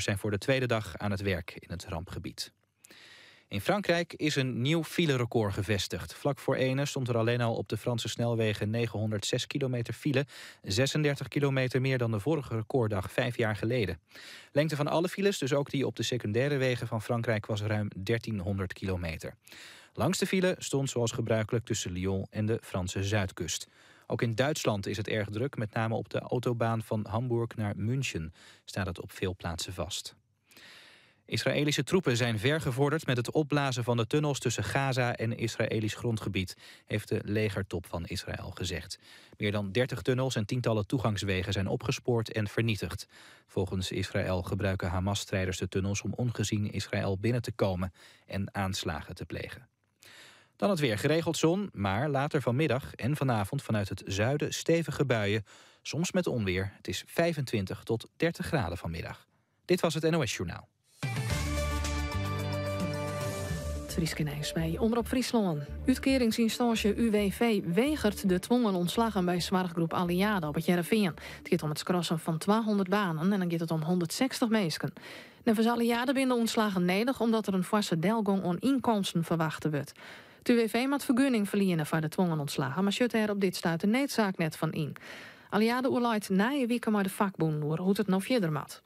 Zijn voor de tweede dag aan het werk in het rampgebied. In Frankrijk is een nieuw filerecord gevestigd. Vlak voor ene stond er alleen al op de Franse snelwegen 906 kilometer file. 36 kilometer meer dan de vorige recorddag vijf jaar geleden. Lengte van alle files, dus ook die op de secundaire wegen van Frankrijk, was ruim 1300 kilometer. Langste file stond zoals gebruikelijk tussen Lyon en de Franse zuidkust. Ook in Duitsland is het erg druk, met name op de autobaan van Hamburg naar München staat het op veel plaatsen vast. Israëlische troepen zijn ver gevorderd met het opblazen van de tunnels tussen Gaza en Israëlisch grondgebied, heeft de legertop van Israël gezegd. Meer dan 30 tunnels en tientallen toegangswegen zijn opgespoord en vernietigd. Volgens Israël gebruiken Hamas-strijders de tunnels om ongezien Israël binnen te komen en aanslagen te plegen. Dan het weer geregeld zon, maar later vanmiddag en vanavond vanuit het zuiden stevige buien, soms met onweer. Het is 25 tot 30 graden vanmiddag. Dit was het NOS Journaal. Fryske nijs by Omrop Fryslân. Útkearingsynstânsje UWV wegeret de twongen ûntslaggen by soarchgroep Alliade op It Hearrenfean. It giet om it skrassen fan 200 banen en dan giet it om 160 minsken. Neffens Alliade binne de ûntslaggen nedich omdat der in foarse delgong oan ynkomsten ferwachte wurdt. It UWV moat fergunning ferliene foar de twongen ûntslaggen, mar sjocht dêr op dit stuit de needsaak net fan yn. Alliade oerleit nije wike mei de fakbûnen oer hoe't it no fierder moat.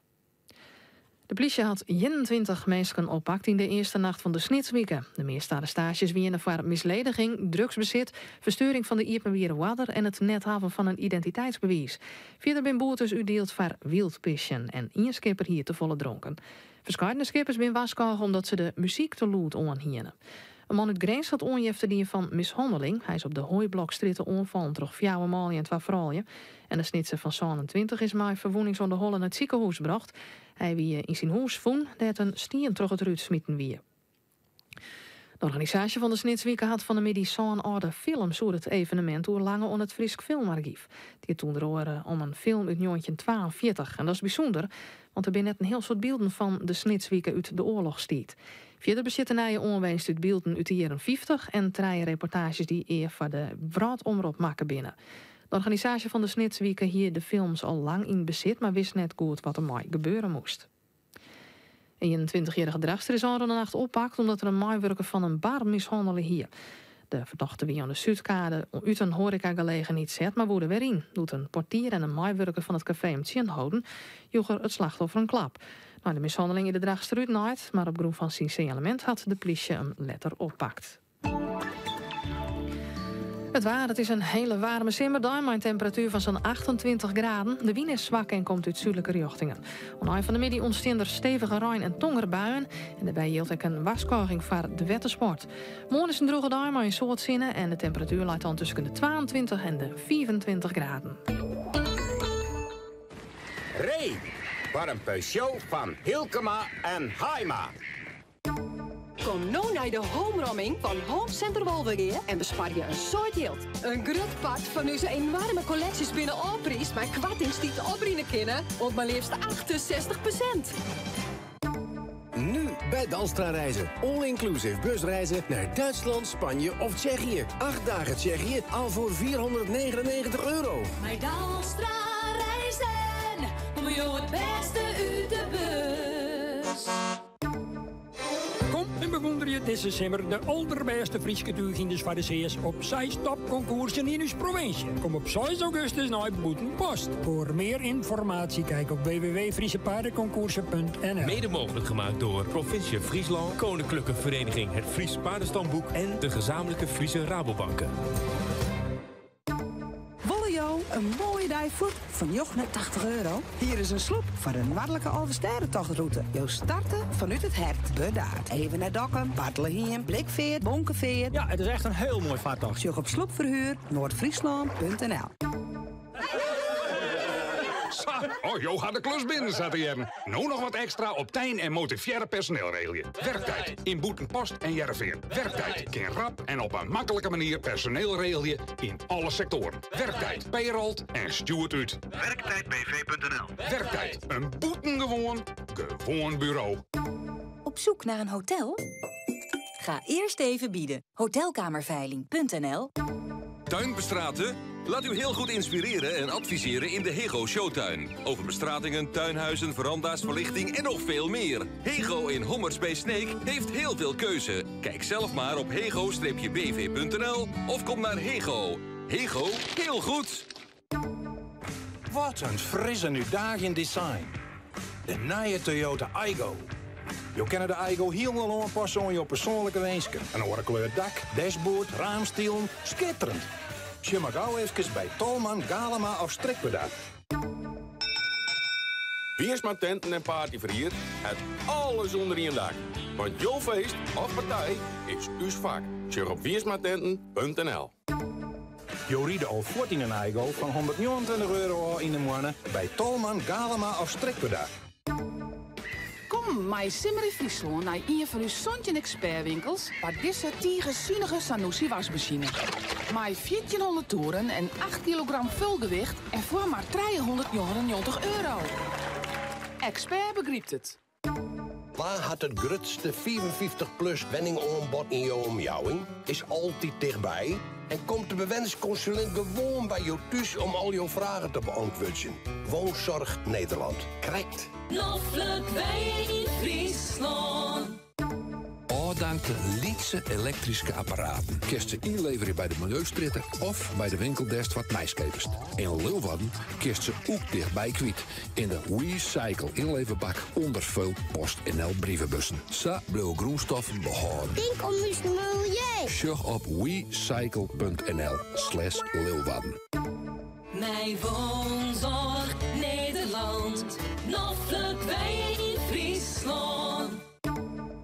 De plysje hat 21 minsken oppakt yn de earste nacht fan de Snitswike. De measte arrestaasjes wiene foar mislediging, drugsbesit, fersteuring fan de iepenbiere oarder en it net hawwen fan in identiteitsbewiis. Fierder binne boetes útdield foar wyldpisjen en ien skipper hie tefolle dronken. Ferskeidene skippers binne warskôge omdat se de muzyk te lûd oan hiene. In man út Grins hat oanjefte dien fan mishanneling. Hy is op de Hooiblokstrjitte oanfallen troch fjouwer manlju en twa froulju. En de Snitser fan 27 is mei ferwûnings oan de holle nei it sikehûs brocht. Hy wie yn syn hûs fûn, dêr't in stien troch it rút smiten wie. De organisaasje fan de Snitswike hat fan 'e middei sân âlde films oer it evenemint oerlange oan it Frysk Filmargyf. It giet ûnder oare om in film út 1942 en dat is bysûnder, want der binne net in hiel soad bylden fan de Snitswike út de oarlochstiid. Fierder bestiet de nije oanwinst út bylden út de jierren 50 en trije reportaazjes dy't ea foar de Wrâldomrop makke binne. De organisaasje fan de Snitswike hie de films al lang yn besit, mar wist net goed wat der mei gebeure moast. In 21-jierrige Drachtster is ôfrûne nacht oppakt omdat er in meiwurker fan in bar mishannele hie. De fertochte wie oan de Súdkade út in hoarekagelegenheid set, mar woe der wer yn. Doe't in portier en in meiwurker fan it kafee him tsjinholden, joech er it slachtoffer in klap. Nei de mishanneling is de Drachtster útnaaid, mar op grûn fan syn sinjalemint hat de plysje him letter oppakt. It waar, it is in hiele waarme simmerdei mei in temperatuer fan sa'n 28 graden. De wyn is swak en komt út súdlike rjochtingen. Oan de ein fan de middei ûntstean der stevige rein- en tongerbuien. En dêrby jildt ek in warskôging foar de wettersport. Moarn is in drûge dei mei in soad sinne en de temperatuer leit dan tusken de 22 en de 25 graden. Ree foar in Peugeot fan Hylkema en Haaima. Kom no nei de homeromming fan Home Center Wolvegea en besparje in soad jild. In grut part fan ús enoarme kolleksjes binne ôfpriisd mei koartings dy't oprinne kinne oant mar leafst 68%. Nu bij Dalstra Reizen. All-inclusive busreizen naar Duitsland, Spanje of Tsjechië. 8 dagen Tsjechië al voor 499 euro. Mei Dalstra Reizen komme jo it bêste út de bus. Kom en bewûnderje dizze simmer de alderbêste Fryske túghynders foar de seas op seis topkonkoersen yn ús provinsje. Kom op 6 augustus nei Bûtenpost. Voor meer informatie kijk op www.friesepaardenconcoursen.nl. Mede mogelijk gemaakt door Provincie Fryslân, Koninklijke Vereniging Het Fries Paardenstamboek en de gezamenlijke Friese Rabobanken. Wolle jo in moaie dei fuort foar 89 euro? Hier is in sloep foar de Noardlike Alvestêdetochtrûte. Jo starte fanút it hert, Burdaard. Even nei Dokkum, Bartlehiem, Blikfeart, Bonkefeart. Ja, it is echt in hiel moai fartocht. Sjoch op sloepverhuur-noordfriesland.nl. Sa, oh, jo ha de klus binnen, sa te hearren. No noch wat ekstra op tein en motivearre personeel regelje. Werktijd yn Bûtenpost en Hearrenfean. Werktijd kin rap en op in maklike manier personeel regelje yn alle sektoaren. Werktijd payrolt en stjoert út. Werktijdbv.nl Werktijd, in bûtengewoan, gewoan buro. Op zoek naar een hotel? Ga eerst even bieden. Hotelkamerveiling.nl Tuinbestraten? Laat u heel goed inspireren en adviseren in de Hego Showtuin. Over bestratingen, tuinhuizen, veranda's, verlichting en nog veel meer. Hego in Hommers bij Sneek heeft heel veel keuze. Kijk zelf maar op hego-bv.nl of kom naar Hego. Hego, heel goed! Wat in fris en útdagjend design. De nije Toyota Aygo. Jo kinne de Aygo hielendal oanpasse oan jo persoanlike winsken. In oare kleur dak, dashboard, raamstilen. Skitterend! Sjoch mar gau efkes by Tolman, Galema of Strikwerda. Wiersma Tenten en Partyferhier hat alles ûnder ien dak. Want jo feest of partij is ús fak. Sjoch op wiersmatenten.nl. Jo ride al fuort yn in Aygo fan 129 euro ôf yn 'e moanne by Tolman, Galema of Strikwerda. Kom mei Simmer yn Fryslân nei ien fan ús 17 ekspertwinkels foar dizze tige sunige Zanussi wasmasine. Mei 1400 toeren en 8 kilogram fulgewicht en foar mar 399 euro. Expert begrypt it. Wa hat it grutste 55 plus wenningoanbod yn jo omjouwing? Is altyd tichtby en komt de bewennerskonsulint gewoan by jo thús om al jo fragen te beäntwurdzjen? Woonzorg Nederland. Krekt. Noflik wenje yn Fryslân. Ôfdankte lytse elektryske apparaten kinst se ynleverje by de Miljeustrjitte of by de winkel dêr'tst wat nijs keapest. Yn Leeuwarden kinst se ek tichtby kwyt yn de WeCycle ynleverbak ûnder veel PostNL brievebussen. Sa bliuwe grûnstoffen behâlden. Tink om ús miljeu. Sjoch op wecycle.nl slash Leeuwarden. Mei Woonzorg Nederland. Noflik wenje yn Fryslân.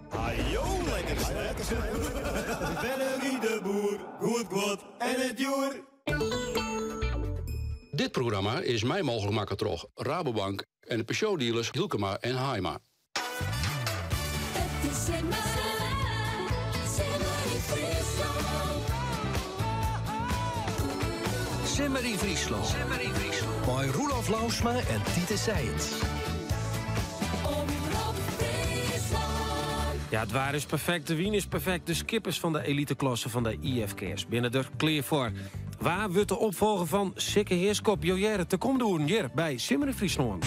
Hajo, lekker snert. Bennerie de Boer, goed guod en it djoer. Dit programma is mei mooglik makke troch Rabobank en de Peugeot-dealers Hylkema en Haaima. It is simmer, simmer yn Fryslân. Simmer yn Fryslân. Mei Roelof Lousma en Titus Sijens. Omrop Fryslân. Ja, it waar is perfekt, de wyn is perfekt. De skippers fan de eliteklasse fan de IFKS binne der klear foar. Wa wurdt de opfolger fan Sikke Heerschop? Jo hearre it de kommende oeren hjir by Simmer yn Fryslân.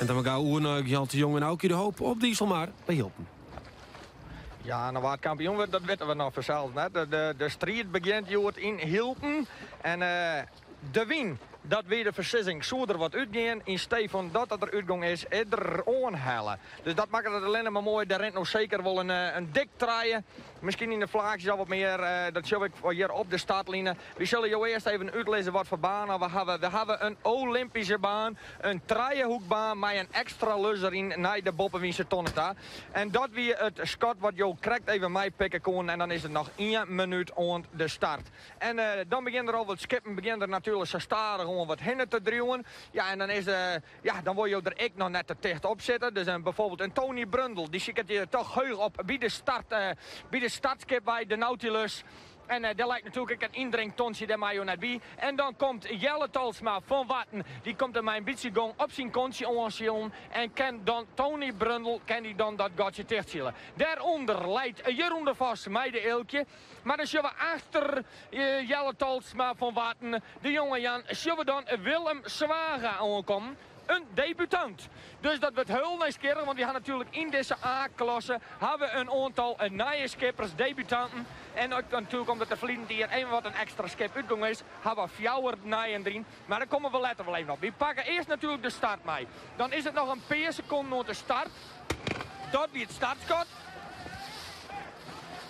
En dan mar gau oer nei Gjalt de Jong en Aukje de Hoop op de Iselmar by Hylpen. Ja, no wa't kampioen wurdt, dat witte we noch fansels net. De, de, de striid begjint hjoed yn Hylpen. En eh, de wyn, dat wie de foarsizzing, soe der wat útgean. Yn stee fan dat dat der útgong is, is der oanhelle. Dus dat makket it allinne mar moai. Der rint no seker wol in, eh, in dik trije. Miskien yn de flaachjes al wat mear. Eh, dat sjoch ik hjir op de startline. Wy sille jo earst even útlizze wat foar baan we hawwe. We hawwe in Olympyske baan, in trijehoekbaan mei in ekstra lus deryn nei de boppewynse tonne ta. En dat wie it skot wat jo krekt even meipikke koenen. En dan is it noch ien minút oant de start. En eh, dan begjinne der al wat skippen, begjinne der natuerlik sa stadich oan wat hinne te driuwen. Ja, en dan is de, ja, dan wol jo der ek noch net te ticht op sitte. Dus in, bijvoorbeeld in Tony Brundel, dy siket hjir toch heech op by de start, eh, by de startskip by de Nautilus. En uh, dêr leit natuerlik ek in yndrinktontsje, dêr mei jo net by. En dan komt Jelle Tolsma fan Warten, dy komt der mei in bytsje gong op syn kontsje oansilen. En kin dan Tony Brundel, kin dy dan dat gatsje tichtsile. Dêrûnder leit Jeroen de Vos mei de Eelkje. Mar dan sjogge we achter Jelle Tolsma fan Warten, de jonge Jan, sjogge we dan Willem Zwaga oankommen. In debutant. Dus dat wurdt hiel nijsgjirrich, want wy ha natuerlik yn dizze A-klasse hawwe in oantal nije skippers, debutanten. En ek natuerlik omdat der ferline jier even wat in ekstra skip útgong is, hawwe we fjouwer nijen deryn. Mar dêr komme we letter wol even op. Wy pakke earst natuerlik de start mei. Dan is it noch in pear sekonden oant de start. Dat wie it startskot.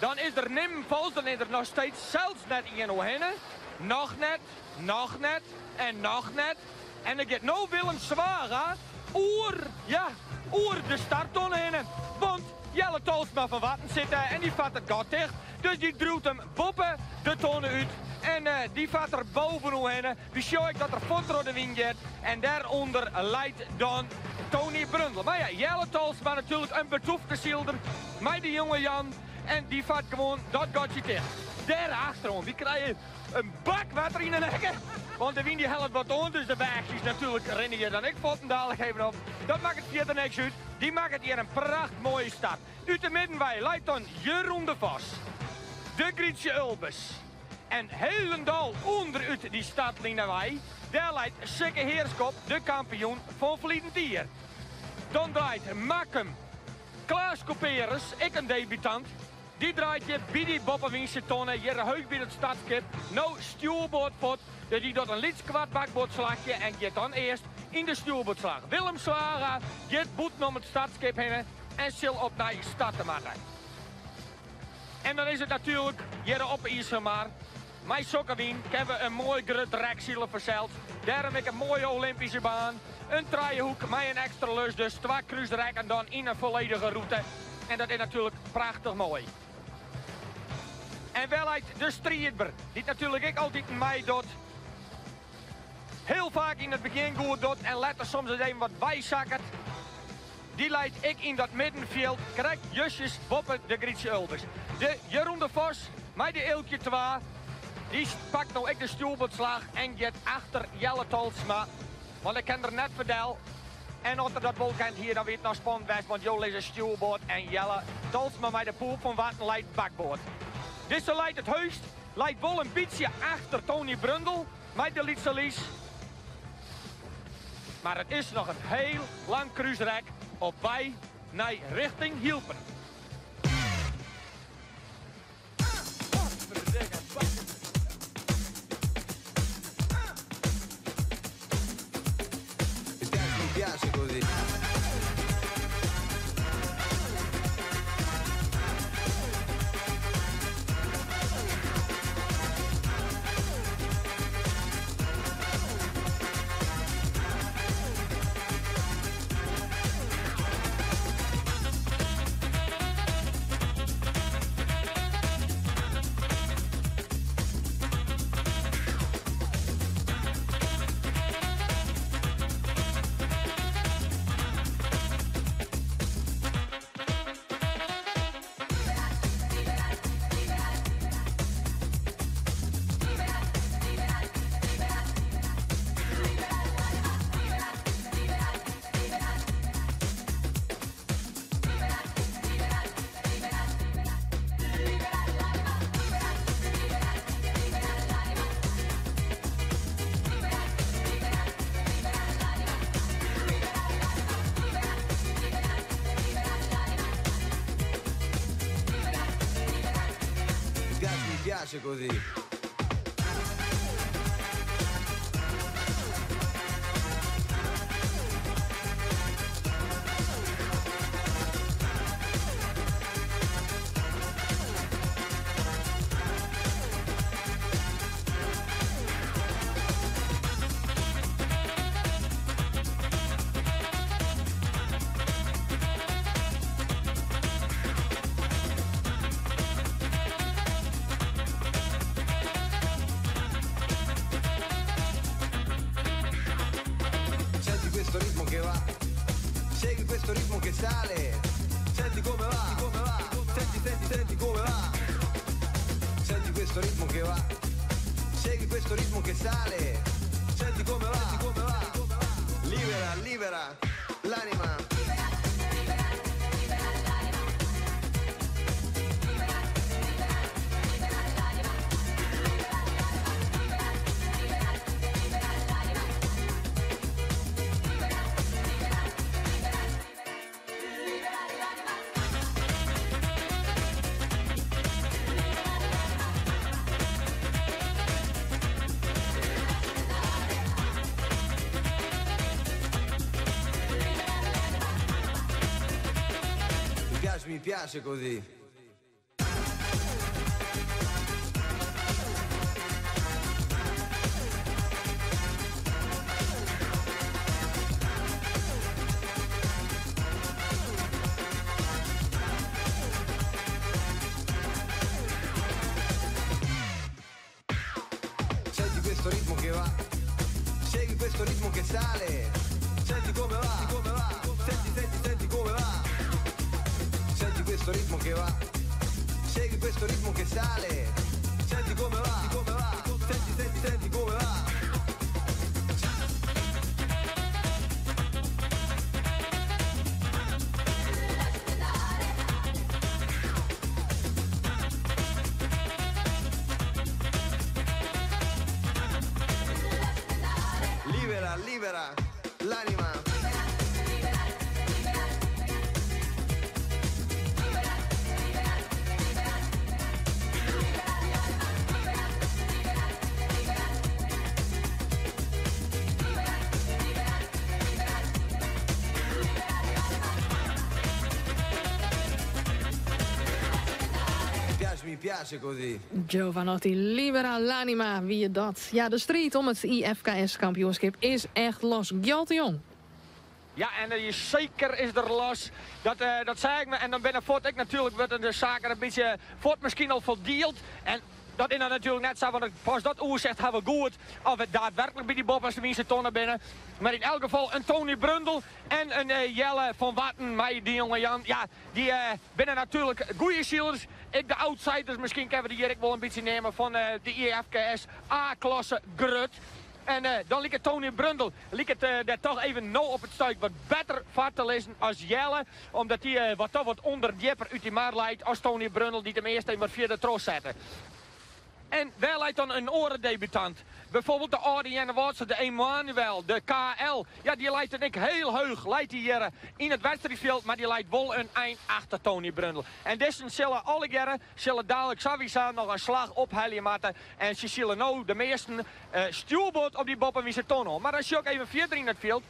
Dan is der nimmen fals, dan is der noch steeds sels net ien oerhinne. Noch net, noch net en noch net. En dan giet no Willem Zwaga oer, ja, oer de starttonne hinne. Want Jelle Tolsma fan Warten sit dêr en dy fart it gat ticht. Dus dy driuwt him boppe de tonne út. En eh, dy fart der boven hinne. Wy sjogge ek dat er fuort troch de wyn giet. En dêrûnder leit dan Tony Brundel. Mar ja, Jelle Tolsma natuerlik in betûfte sylder mei de jonge Jan. En dy fart gewoan dat gatsje ticht. Dêrachteroan, wy krije in bak wetter yn 'e nekke. Want de wyn dy hellet wat oan, dus de weachjes natuerlik rinne hjir dan ek fuortendalik even op. Dat makket fierder niks út. Dy makket hjir in prachtmoaie start. Ut de middenwei leit dan Jeroen de Vos. De Grytsje Ulbes. En helendal ûnder út dy startline wei, dêr leit Sikke Heerschop, de kampioen fan ferliden jier. Dan draait Makkum Klaas Couperus, ek in debutant. Dy draait hjir by dy boppewynse tonne, hjir heech by it startskip. No stjoerboard fuort, dus dy docht in lyts kwart bakboardslachje en giet dan earst yn de stjoerboardslach. Willem Zwaga giet bûten om it startskip hinne en sil opnij starte moatte. En dan is it natuerlik hjir op Iselmar. Mei sokke wyn kinne we in moai grut rek sile fansels. Dêrom ek in moaie Olympyske baan. In trijehoek mei in ekstra lus, dus twa krúsrekken dan yn in folledige rûte. En dat is natuerlik prachtich moai. En wêr leit de striidber, dy't natuerlik ek altyd meidocht. Hiel faak yn it begjin goed docht en letter soms ris even wat weisakket. Dy leit ek yn dat middenfjild, krekt justjes boppe de Grytsje Ulbers. De Jeroen de Vos mei de Eelkje 2, dy pakt no ek de stjoerboardslach en giet achter Jelle Tolsma. Want hy kin der net foardel. En as er dat wol kind hie, dan wie it noch spannend west, want jo lizze stjoerboard en Jelle Tolsma mei de Poel fan Warten leit bakboard. Dizze leit it heechst, leit wol in bytsje achter Tony Brundel mei de Lytse Lys. Mar it is noch in hiel lang krúsrek op wei nei rjochting Hylpen. Mi piace così. Mi piace, mi piace così. Senti questo ritmo che va, segui questo ritmo che sale, senti come va, come va, senti, senti, senti come va, senti questo ritmo che va, segui questo ritmo che sale, senti come va, senti come va, libera, libera l'anima. Mi piace, mi piace così. Senti questo ritmo che va, segui questo ritmo che sale, senti come va, come va, senti, senti, senti come va, senti questo ritmo che va, segui questo ritmo che sale, senti come va, come va, senti, senti, senti come va. mi piace così. Jovanotti, Libera l'anima, wie dat. Ja, de striid om it IFKS-kampioenskip is echt los. Gjalt de Jong. Ja, en er is zeker is er los. Dat, dat zei ik me. En dan ben ik voort ik natuurlijk wordt de zaken een beetje voort misschien al verdeeld. En dat is dan natuurlijk net zo, want pas dat oer zegt hebben we goed of het daadwerkelijk bij die Bob als de minste tonnen binnen. Maar in elk geval een Tony Brundel en een Jelle van Watten, mij die jonge Jan. Ja, die binnen natuurlijk goede zielers. Ik de outsiders, misschien kunnen we die hier ook wel een beetje nemen van de IFKS A-klasse Grut. En dan liep het Tony Brundel, liep het daar toch even no op het stuk wat beter vaart te lezen als Jelle. Omdat die wat toch wat onderdieper uit die maar leidt als Tony Brundel die hem eerst even wat via de tros zette. En waar leidt dan een orendebutant? Bijvoorbeeld de Audi en de de Emanuel, de KL. Ja, die leidt en ik heel heug, leidt die hier in het wedstrijdveld, maar die leidt wel een eind achter Tony Brundel. En dessen zullen alle jaren, zullen dadelijk sowieso nog een slag ophalen maken. En ze zullen nou de meesten stuurboord op die boppen wie ze tonnen. Maar als je ook even verder in het veld,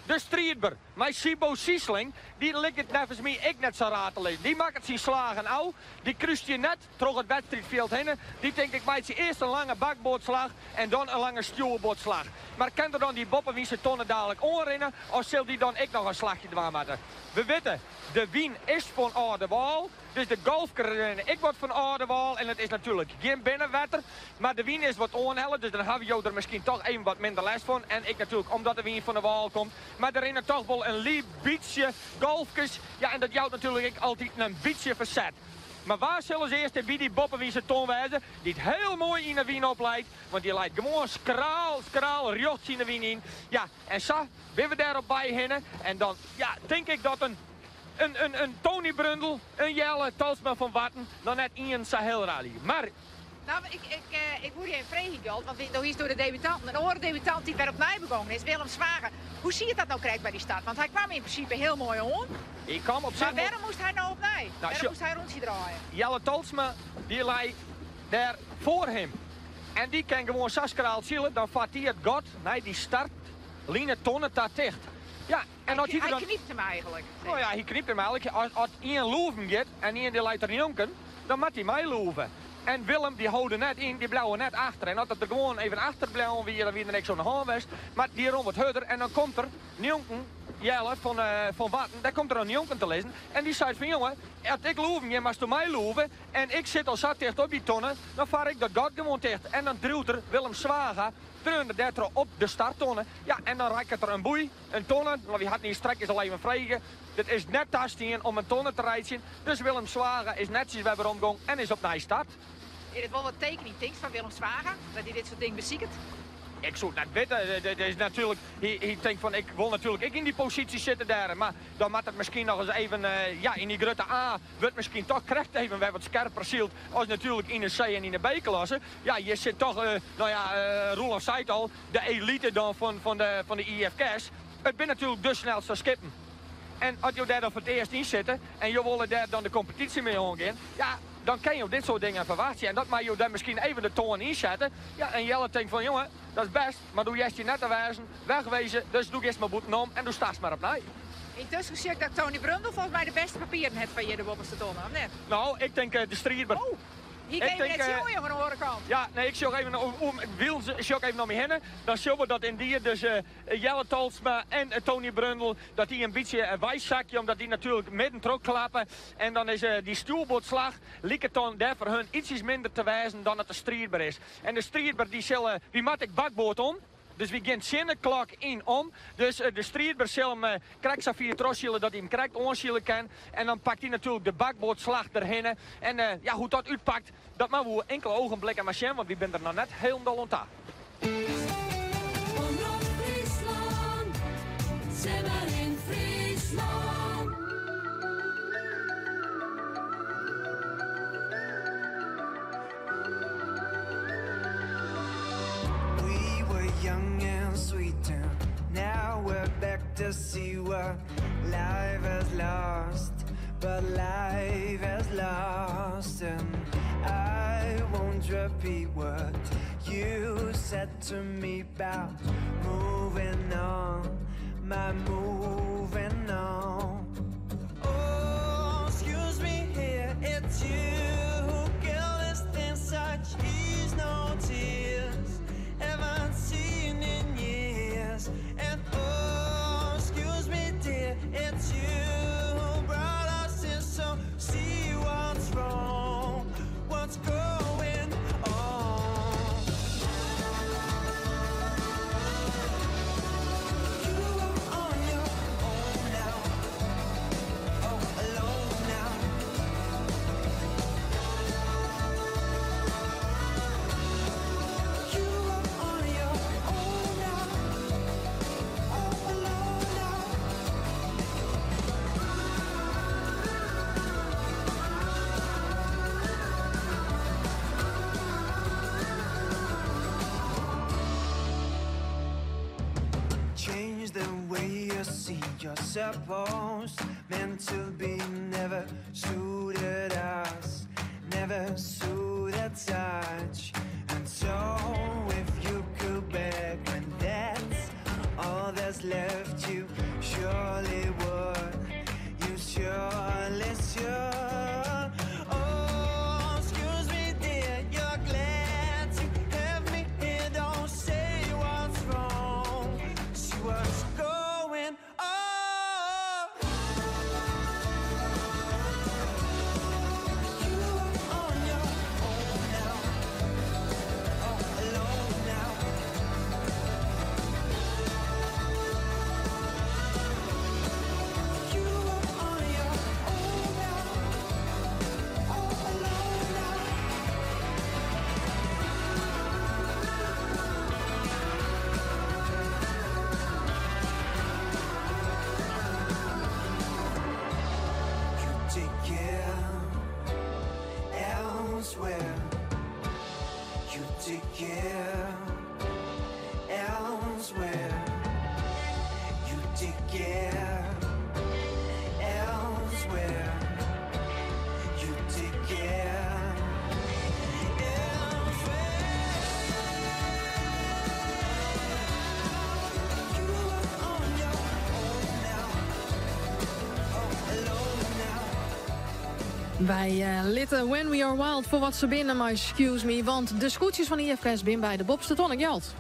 de Striedber, mijn Sibo Siesling, die ligt het nevens mij ik net zo ratelen. Die maakt het zijn slagen al, die kruist je net terug het wedstrijdveld heen. Die denk ik, maakt ze eerst een lange bakboordslag en dan een lange stuurboordslag. Maar kan er dan die boppen wie ze tonnen dadelijk onrennen, of zal die dan ik nog een slagje dwaan maken? We weten, de wien is van Oude Waal. Dus de golfker, ik word van Oude Waal en het is natuurlijk geen binnenwetter. Maar de wien is wat onhellen, dus dan hebben we er misschien toch even wat minder les van. En ik natuurlijk, omdat de wien van de Waal komt. Maar er is toch wel een lief beetje golfkes. Ja, en dat jouwt natuurlijk ik altijd een beetje verzet. Maar waar zullen ze eerst bij die boppen wie ze toon wijzen, die het heel mooi in de wien opleidt. Want die leidt gewoon skraal, skraal, rechts in de wien in. Ja, en zo, ben we daarop bij hinnen. En dan, ja, denk ik dat een Tony Brundel, een Jelle Talsma van Watten, dan net in Sahel Rally. Maar... Nou, ik moet je even vragen, Gjalt, want hier is door de debutant. Een andere debutant die weer opnieuw begonnen is, Willem Zwager. Hoe zie je dat nou krijgt bij die start? Want hij kwam in principe heel mooi om. Ik kwam op zich Maar waarom moest hij nou opnieuw? Nou, waarom moest hij rondje draaien? Jelle Talsma, die lei daar voor hem. En die kan gewoon saskraal zielen, dan vat hij het gat, nee, die start, line tonnen daar dicht. Ja, en als Hij hij dan kniept hem eigenlijk. Nou ja, hij kniept hem eigenlijk. Als iemand loeven gaat en iemand die leidt er niet om, dan moet hij mij loeven. En Willem die houdt er net in, die blauwe net achter. En als dat er gewoon even achter blijven, wie dan weer niks aan de hand was. Maar die rond wat harder en dan komt er Njonken, Jelle van Watten, daar komt er een Njonken te lezen. En die zei van jongen, als ik loeven, jij mag door mij loeven. En ik zit al zat dicht op die tonnen, dan vaar ik dat gat gewoon dicht. En dan druwt er Willem Zwaga, dreunde daar op de starttonnen. Ja, en dan raakt het er een boei, een tonnen. Want wie had niet strek is al even vregen. Dit is net tastien om een tonnen te rijden. Dus Willem Zwaga is netjes bij omgang en is op naar start. Is het wel wat tekening, Tinks, van Willem Zwaga, dat hij dit soort dingen beziekt? Ik zou het net weten. Dat is natuurlijk, hij denkt van, ik wil natuurlijk ik in die positie zitten daar. Maar dan moet het misschien nog eens even, ja, in die grote A wordt misschien toch kracht even weer wat scherper zielt als natuurlijk in de C en in de B-klasse. Ja, je zit toch, nou ja, Roelof zei het al, de elite dan van de IFKS. Het bent natuurlijk de snelste skippen. En als je daar dan voor het eerst in zit en je wil daar dan de competitie mee omgaan, ja, dan kan je dit soort dingen verwachten. En dat mag je daar misschien even de toon inzetten. Ja, en Jelle denkt van, jongen, dat is best, maar doe eerst je net te wijzen, wegwezen, dus doe eerst maar boeten om en doe straks maar opnieuw. Intussen zie ik dat Tony Brundel volgens mij de beste papieren heeft van je de bovenste tonnen, of net? Nou, ik denk de Striedber. Oh, hier Ik kan je denk, net zien, jongen, aan de andere kant. Ja, nee, ik zoek even om, ik wil ze, zoek even naar me heen. Dan zullen we dat in die, dus Jelle Talsma en Tony Brundel, dat die een beetje een wijszakje, omdat die natuurlijk midden trok klappen. En dan is die stuurboordslag, liep het dan daar voor hun ietsjes minder te wijzen dan het de Striedber is. En de Striedber, die zullen, wie maakt ik bakboord om? Dus wie gaan zinneklok in om. Dus de Striedber zal hem krijgt zo via het dat hij hem krijgt onzielen kan. En dan pakt hij natuurlijk de bakboordslag erheen. En ja, hoe dat uitpakt, dat maar we enkele ogenblikken maar zien, want wie bent er nog net helemaal ontdaan. Omrop Fryslân, Simmer yn Fryslân. We were young and sweet, and now we're back to see what life has lost. But life has lost, and I won't repeat what you said to me about moving on, my moving on. Oh, excuse me here, it's you who killed supposed meant to be never suited us, never suited touch. And so if you go back when that's all that's left, you surely would. You surely should. Oh, excuse me, dear, you're glad to have me here. Don't say what's wrong. See what's going on. You are on your own now. All alone now. You are on your own now. All alone now. You take care elsewhere. You take care elsewhere. You take care elsewhere. You take care elsewhere. You are on your own now. All alone now. Wy litte When We Are Wild foar wat se binne, mar excuse me, want de skûtsjes fan IFKS binne by de bopste tonne Gjalt.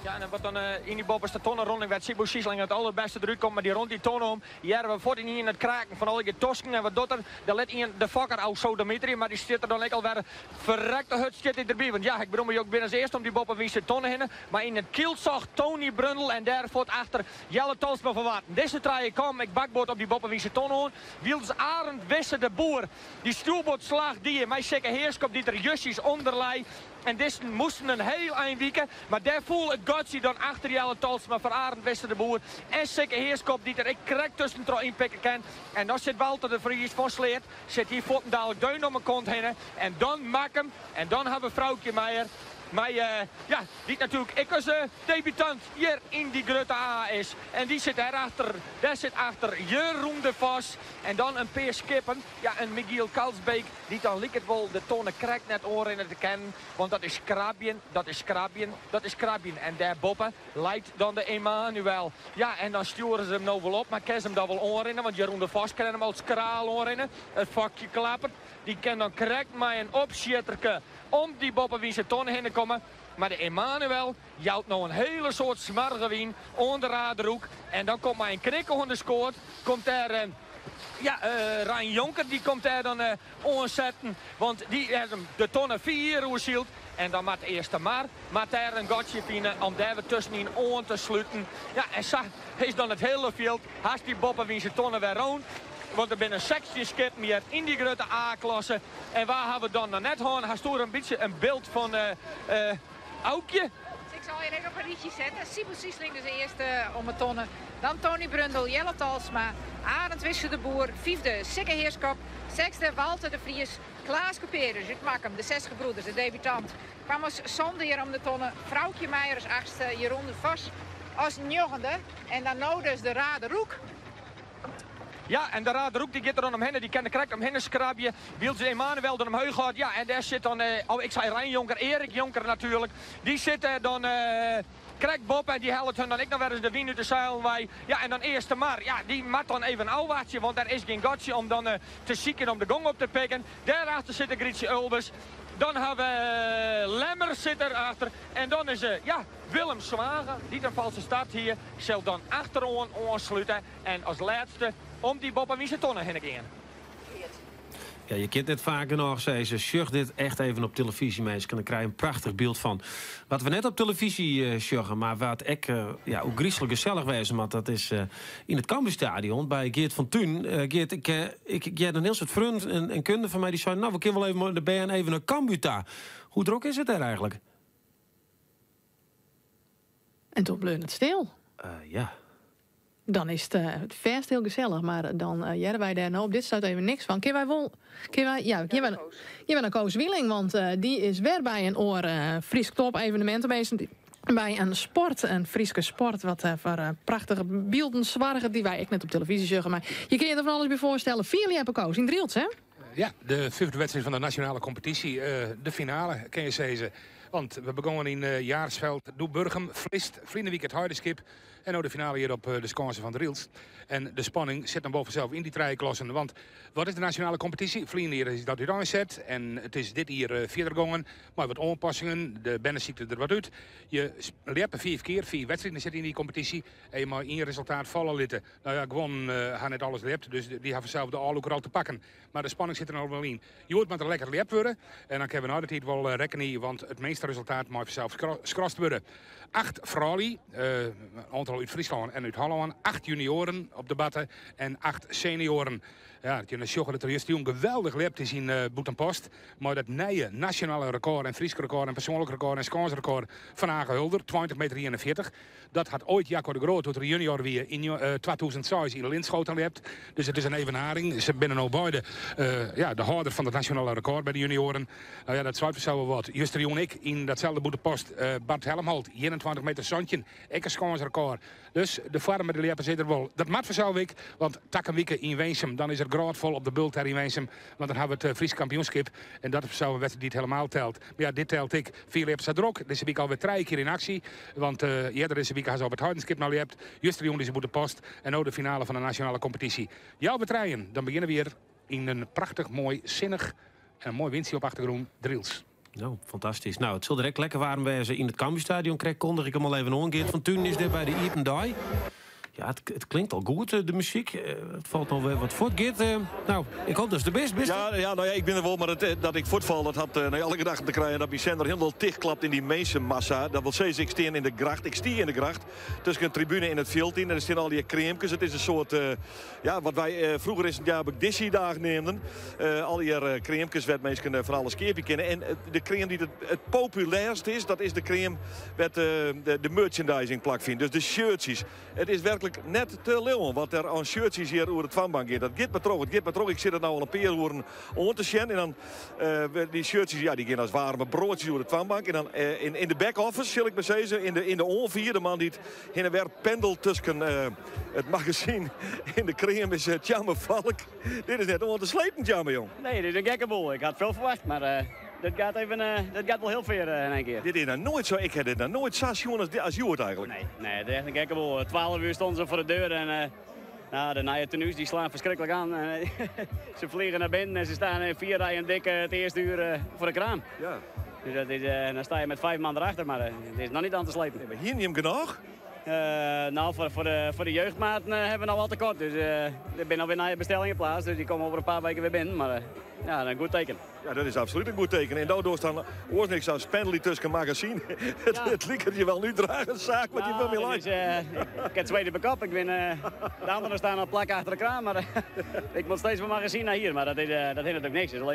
Ja, en wat dan yn dy boppeste tonne ronding wêr't Siebo Siesling it alderbêste derút komt, mar dy rûn dy tonne om. Hearre we fuort ynienen it kraken fan allegear tosken en wat docht er? Der lit ien de fokker ôfsodemiterje, mar dy stiet der dan ek alwer ferrekte hurd stiet hy derby. Want ja, ik bedoel, jo binne as earste om dy boppewynse tonne hinne, mar yn it kyltsocht Tony Brundel en dêr fuort achter Jelle Tolsma fan Warten. Dizze trije kamen ek bakboard op dy boppewynse tonne oan. Wylst Arend Wisse de Boer dy stjoerboardslach die mei Sikke Heerskop dy't der justjes ûnder lei. En dizzen moasten in hiel ein wike, mar dêr foel it gatsje dan achter Jelle Tolsma foar Arend Wisse de Boer en Sikke Heerskop dy't der ek krekt tuskentroch ynpikke kin. En dan sit Walter de Vries fan Sleat sit hy fuortendalik deun om 'e kont hinne en dan Makkum en dan ha we Froukje Meijer mei ja dy't natuerlik ek as debutant hjir yn dy grutte A is. En dy sit dêrachter, dêr sit achter Jeroen de Vos en dan in pear skippen, ja en Michiel Kalsbeek dy't dan liket wol de tonne krekt net oanrinne te kinnen, want dat is krabjen, dat is krabjen, dat is krabjen. En dêrboppe leit dan de Emanuel. Ja, en dan stjoere se him no wol op, mar kin se him dan wol oanrinne? Want Jeroen de Vos kin him al skraal oanrinne. It fokje klappert. Dy kin dan krekt mei in opsjitterke om dy boppewynse tonne hinne komme. Mar de Emanuel jout no in hiele soad smoarge wyn oan de Raderhoek. En dan komt mei in knik oan de skoat, komt dêr, ja, Rein Jonker, dy komt dêr dan oansetten. Want dy hat him de tonne fier oersyld. En dan moat Eastermar moat dêr in gatsje fine om dêr wer tuskenyn oan te sluten. Ja, en sa is dan it hiele fjild hast dy boppewynse tonne wer rûn. Want der binne 16 skippen hjir yn dy grutte A-klasse. En wa hawwe we dan noch net hân? Hast oer in bytsje in byld fan Aukje? Ik sil hjir even op in rychje sette. Siebo Siesling dus earste om 'e tonne. Dan Tony Brundel, Jelle Talsma, Arend Wisse de Boer, fyfde Sikke Heerskop, sechsde Walter de Vries, Klaas Kuperus út Makkum, de Zes Gebroeders, de debutant, kwam as sânde hjir om de tonne, Froukje Meijer as achtste, Jeroen de Vos as njoggende en dan no dus de Raderoek. Ja, en de Raderoek dy giet der dan omhinne. Dy kin der krekt omhinne skrabje. Wylst Emanuel der omheech hâldt. Ja, en dêr sit dan, oh ik sei Rein Jonker, Erik Jonker natuerlik. Dy sit dêr dan krekt boppe en dy hellet hun dan ek noch wer ris de wyn út de seilen wei. Ja, en dan Eastermar, ja, dy moat dan even ôfwachtsje, want der is gjin gatsje om dan te sykjen om de gong op te pikken. Dêrachter sit de Grytsje Ulbers. Dan ha we Lemmer sit derachter. En dan is, ja, Willem Zwaga, dy't in false start hie, sil dan achteroan oanslute en as lêste om dy boppewynse tonne hinne gean. Ja, je kint net faak genôch sizze, sjoch dit echt even op telefyzje, minsken. Dan krije je in prachtich byld fan wat we net op telefyzje sjogge, mar wat ek ja, ôfgryslik gesellich wêze moat. Dat is yn it Cambuurstadion by Geert van Tuin. Geert, ik, ik, ik hearde in hiel soad freonen en kunde fan my dy seinen, no, we kinne wol even mei de bern even nei Cambuur ta. Hoe drok is it dêr eigentlik? En toen bleau it stil. Ja. Dan is it fêst hiel gesellich, mar dan hearre wy dêr no op dit stuit even niks fan. Kinne wy wol, kinne wy, ja, gean wy, gean wy nei Koos Wieling, want dy is wer by in oar Frysk top-evenemint. Tenminste, By in sport, in Fryske sport, wat eh, foar eh, prachtige bylden soarget dy't wy ek net op telefyzje sjogge. Mar je kinne je der fan alles by foarstelle. Fierljeppe Koos yn Drylts, hè? Ja, de fyfde wedstriid fan de nasjonale kompetysje. Eh, de finale, kinne je sizze. Want we begûnen yn Jaarsveld, doe Burgum, Vlist, ferline wike it Heidenskip. En no de finale hjir op de Skânse fan Drylts. En de spanning sit dan wol fansels yn dy trije klassen. Want wat is de nasjonale kompetysje? Ferline jier is dat úteinset en it is dit jier fierder gongen mei wat oanpassingen. De bernesykte der wat út. Je ljeppe fiif kear, fiif wedstriden sitte yn dy kompetysje. En je meie ien resultaat falle litte. No ja, guon ha net alles ljept, dus dy ha fansels de ôflûker al te pakken. Mar de spanning sit der no wol yn. Hjoed moat der lekker ljept wurde en dan kinne we nei de tiid wol rekkenje, want it minste resultaat mei fansels skrast wurde. Acht froulju, in oantal út Fryslân en út Hollân, acht junioaren op de batte en acht senioaren. Ja, dat je sjogge dat der justerjûn geweldich ljept is yn Bûtenpost mei dat nije nasjonale rekôr en Frysk rekôr en persoanlik rekôr en skânsrekôr fan Age Hulder, 20 meter 41. Dat hat oait Jacco de Groot, doe't er junior wie, yn 2006 yn Linschoten ljept. Dus it is in evenaring. Se binne no beide ja, de hâlder fan it nasjonale rekôr by de junioaren. No ja, dat seit fansels wol wat. Justerjûn ek yn datselde Bûtenpost Bart Helmholt, 21 meter 17, ek in skânsrekôr. Dus de foarm by de ljeppers is der wol. Dat moat fansels ek, want takom wike yn Winsum, dan is it grôtfol op de bult dêr yn Winsum. Want dan ha we it Frysk kampioenskip en dat is fansels in wedstriid dy't helemaal telt. Mar ja, dit telt ek. Fierljeppers ha drok. Dizze wike alwer trije kear yn aksje. Want earder dizze wike ha se op it Heidenskip noch ljept. Justerjûn dus yn Bûtenpost. En no de finale fan de nasjonale kompetysje. Healwei trijen, dan begjinne we hjir yn in prachtich moai sinnich en in moai wyntsje op achtergrûn Drylts. No, fantastysk. No, it sil der ek lekker waarm wêze yn it Cambuurstadion. Krekt kondige ik him al even oan. Geert van Tuinen is dêr by de iepen dei. Ja, it, it klinkt al goed, de muzyk. It falt noch wer wat fuort. Geert, no, ik hoop datst der bist. Bist Ja, ja, no ja, ik bin der wol, mar it, dat ik fuortfal, dat hat nei alle gedachten te krijen dat myn sender hielendal tichtklapt yn dy minskenmassa. Dat wol sizze, ik stean yn de gracht, ik stie yn de gracht, tusken de tribune en it fjild yn. En der stean al dy kreamkes. It is in soart, ja, wat wy froeger is it Jabik Dizzy-dagen neamden. Al dy kreamkes wêr't minsken fan alles keapje kinne. En de kream dy't it populêrst is, dat is de kream wêr't de merchandising plakfynt. Dus de shirtsjes. It is werklik net te leauwen wat der oan shirtsjes hjir oer de toanbank giet. Dat giet mar troch, it giet mar troch. Ik sit it no al in pear oeren oan te sjen. En dan dy shirtsjes, ja, dy gean as waarme broadsjes oer de toanbank. En dan yn de back-office, sil ik mar sizze, yn de oanfier, de man dy't hinne en wer pendelt tusken it magazyn en de kream is Tjamme Valk. Dit is net oan te slepen, Tjamme, jong. Nee, dit is in gekke boel. Ik had veel verwacht, maar dit gaat even, dit gaat wel heel ver in één keer. Dit is noch noait sa, ik ha dit noch noait sa sjoen as hjoed eigentlik. Nee, nee, het is echt een gekke boel. 12 uur stonden ze voor de deur en nou, de nieuwe tenues die slaan verschrikkelijk aan. Ze vliegen naar binnen en ze staan in vier rijen dik het eerste uur voor de kraam. Ja. Dus dat is, dan sta je met vijf man erachter, maar het is nog niet aan te slepen. Nee, maar hiene jim genôch? Nou, voor de jeugdmaten hebben we nog wel tekort. Dus er zijn alweer nieuwe bestellingen plaats. Dus die komen over een paar weken weer binnen. Maar ja, een goed teken. Ja, dat is absoluut een goed teken. En daardoor staan oars niks aan spendeli tussen magazine. Het liket je wel nu dragen zaak wat je Nou, van mij dat lijkt. is, ik heb tweede bekop. Ik ben, de anderen staan al plakken achter de kraan. Maar ik moet steeds van magazine naar hier. Maar dat is natuurlijk niks. Het is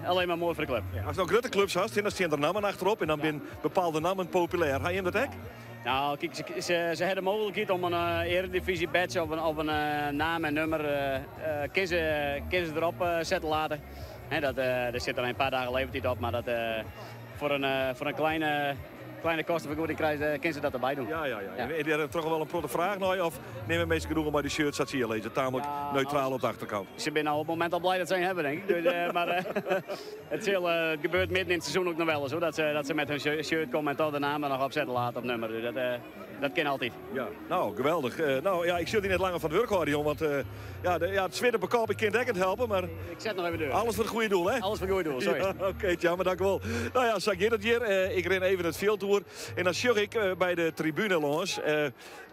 alleen maar mooi voor de club. Ja, as no grutte klups hast, dan staan der nammen achterop. En dan binne bepaalde nammen populêr. Ha jim dat ek? Nou, kijk, ze hebben de mogelijkheid om een eredivisie badge of een naam en nummer kunnen ze erop zetten laten. Hè, daar zit er een paar dagen levertijd op, maar dat voor een kleine kostenvergoeding kunnen ze dat erbij doen. Ja, ja, ja. Ja. En is er toch wel een protte vraag naar of nemen mensen genoegen bij de shirts dat ze hier lezen? Tamelijk Ja, neutraal nou, op de achterkant. Ze zijn al op het moment al blij dat ze een hebben, denk ik. Dus, maar het gebeurt midden in het seizoen ook nog wel eens, hoor, dat ze met hun shirt komen en toch de naam er nog op zetten laten op nummer. Dus dat kan altijd. Ja, nou, geweldig. Nou, ja, ik zit hier net langer van het werk houden, jong, want ja, de, ja, het zweet op kop, ik kan het echt helpen, maar Ik zet nog even de deur. Alles voor het goede doel, hè? Alles voor het goede doel, sorry. Ja, oké, okay, tja, maar dank u wel. Nou ja, zag je dat hier? Ik ren even het veld door. En dan zag ik bij de tribune langs,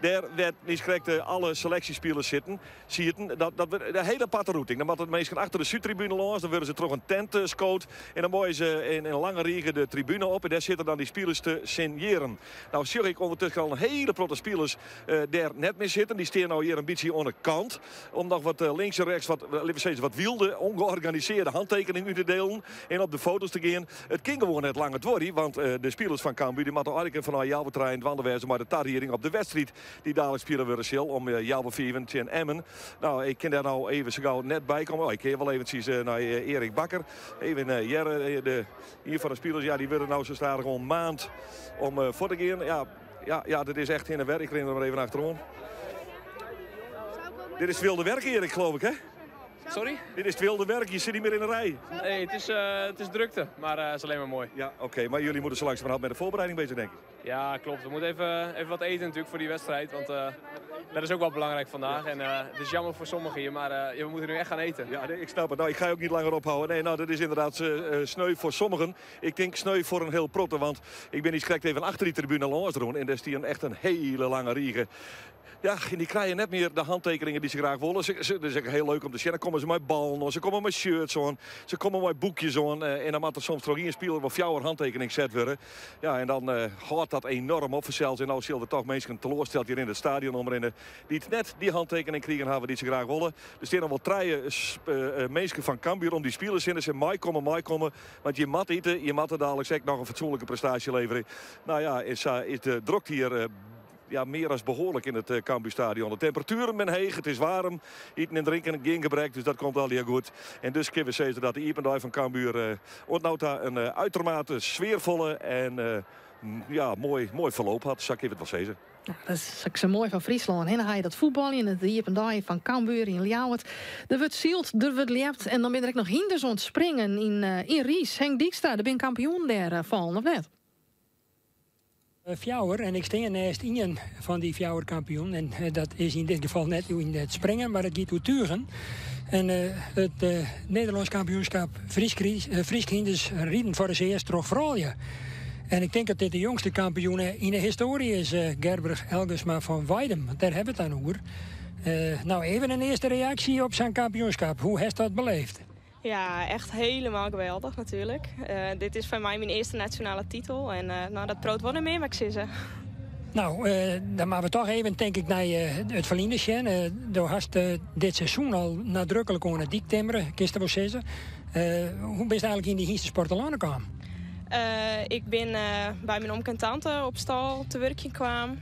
daar werd niet correct alle selectiespelers zitten. Zitten. Dat werd een hele aparte routing. Dan moeten de mensen achter de Zuidtribune langs, dan worden ze terug een tent scoot. En dan mooien ze in een lange regen de tribune op. En daar zitten dan die spelers te signeren. Nou zag ik ondertussen al een hele protte spilers dêr net mear sitten. Dy stean no hjir in bytsje oan de kant om noch wat links en rjochts wat, litte we sizze, wat wylde, ûngeorganisearde hantekeningen út te delen en op de foto's te gean. It kin gewoan net langer duorje, want de spilers fan Cambuur dy moatte eigenlik fanôf healwei trijen dwaande wêze mei de tarieding op de wedstriid dy't dalik spile wurde sil om healwei fiven tsjin Emmen. No, ik kin dêr no even sa gau net by komme. Oh, ik kin wol eventsjes nei Erik Bakker. Even hearre, de, ien fan de spilers, ja, dy wurde no sa stadichoan maand om fuort te gean. Ja, ja, ja, dit is echt hinne en wer. Ik rin der mar even achteroan. Dit is het wilde werk, Erik, geloof ik, hè? Sorry? Dit is het wilde werk, je zit niet meer in de rij. Nee, het is, het is drukte, maar het is alleen maar mooi. Ja, oké, maar jullie moeten zo langzamerhand met de voorbereiding bezig, denk ik. Ja, klopt. We moeten even, even wat eten natuurlijk voor die wedstrijd. Want dat is ook wel belangrijk vandaag. En het is jammer voor sommigen hier, maar ja, we moeten nu echt gaan eten. Ja, nee, ik snap het. Nou, ik ga je ook niet langer ophouden. Nee, nou, dat is inderdaad sneu voor sommigen. Ik denk sneu voor een heel protte, want ik ben iets krekt even achter die tribune lâns en daar is echt een hele lange rige. Ja, en die krijgen net meer de handtekeningen die ze graag willen. Ze, dat is ook heel leuk om te zien. Dan komen ze met ballen, ze komen met shirts aan, ze komen met boekjes aan. En dan moet er soms toch één speler of jouw handtekening zet worden. Ja, en dan houdt dat enorm op zelfs. En nou zullen er toch mensen teleurgesteld hier in het stadion omrennen die het net die handtekening krijgen hebben die ze graag willen. Er staan nog wel treien mensen van Cambuur om die spelers in. Ze mij komen, mij komen. Want je mat eten, je mat er dadelijk zeker nog een fatsoenlijke prestatie leveren. Nou ja, is, is de drukte hier ja, meer dan behoorlijk in het Cambuurstadion. De temperaturen ben heech, het is warm. Eten en drinken geen gebrek, dus dat komt al heel goed. En dus kunnen we zeggen dat de iepen van Cambuur uh, een uitermate sfeervolle en ja, mooi, mooi verloop had, zou ik even het wel zeggen. Nou, dat is ook zo mooi van Fryslân. En dan ga je dat voetbal in het iepen van Cambuur in Ljouwert. Er wordt zield, er wordt lept en dan ben er ook nog hinders ontspringen in Ries. Henk Dijkstra, de ben kampioen daar vallen, of net? Fjouwer en ik sta naast een van die fjouwer kampioen. En dat is in dit geval net in het springen, maar het gaat door tugen. En het Nederlands kampioenschap Frysk Hynders riden voor het eerst troch froulju. En ik denk dat dit de jongste kampioen in de historie is, Gerbrich Elgersma van Weidum. Want daar hebben we het dan over. Nou, even een eerste reactie op zijn kampioenschap. Hoe heeft dat beleefd? Ja, echt helemaal geweldig natuurlijk. Dit is voor mij mijn eerste nationale titel. En nou, dat brood wordt meer, maar ik zeggen. Nou, dan maken we toch even, denk ik, naar het verliezen. Sjen. Du hast dit seizoen al nadrukkelijk oan de dyk timmeren, kinst wol sizze. Hoe bist eigenlijk in die hynstesport gekomen? Ik ben bij mijn omke en tante op stal te werken kwam.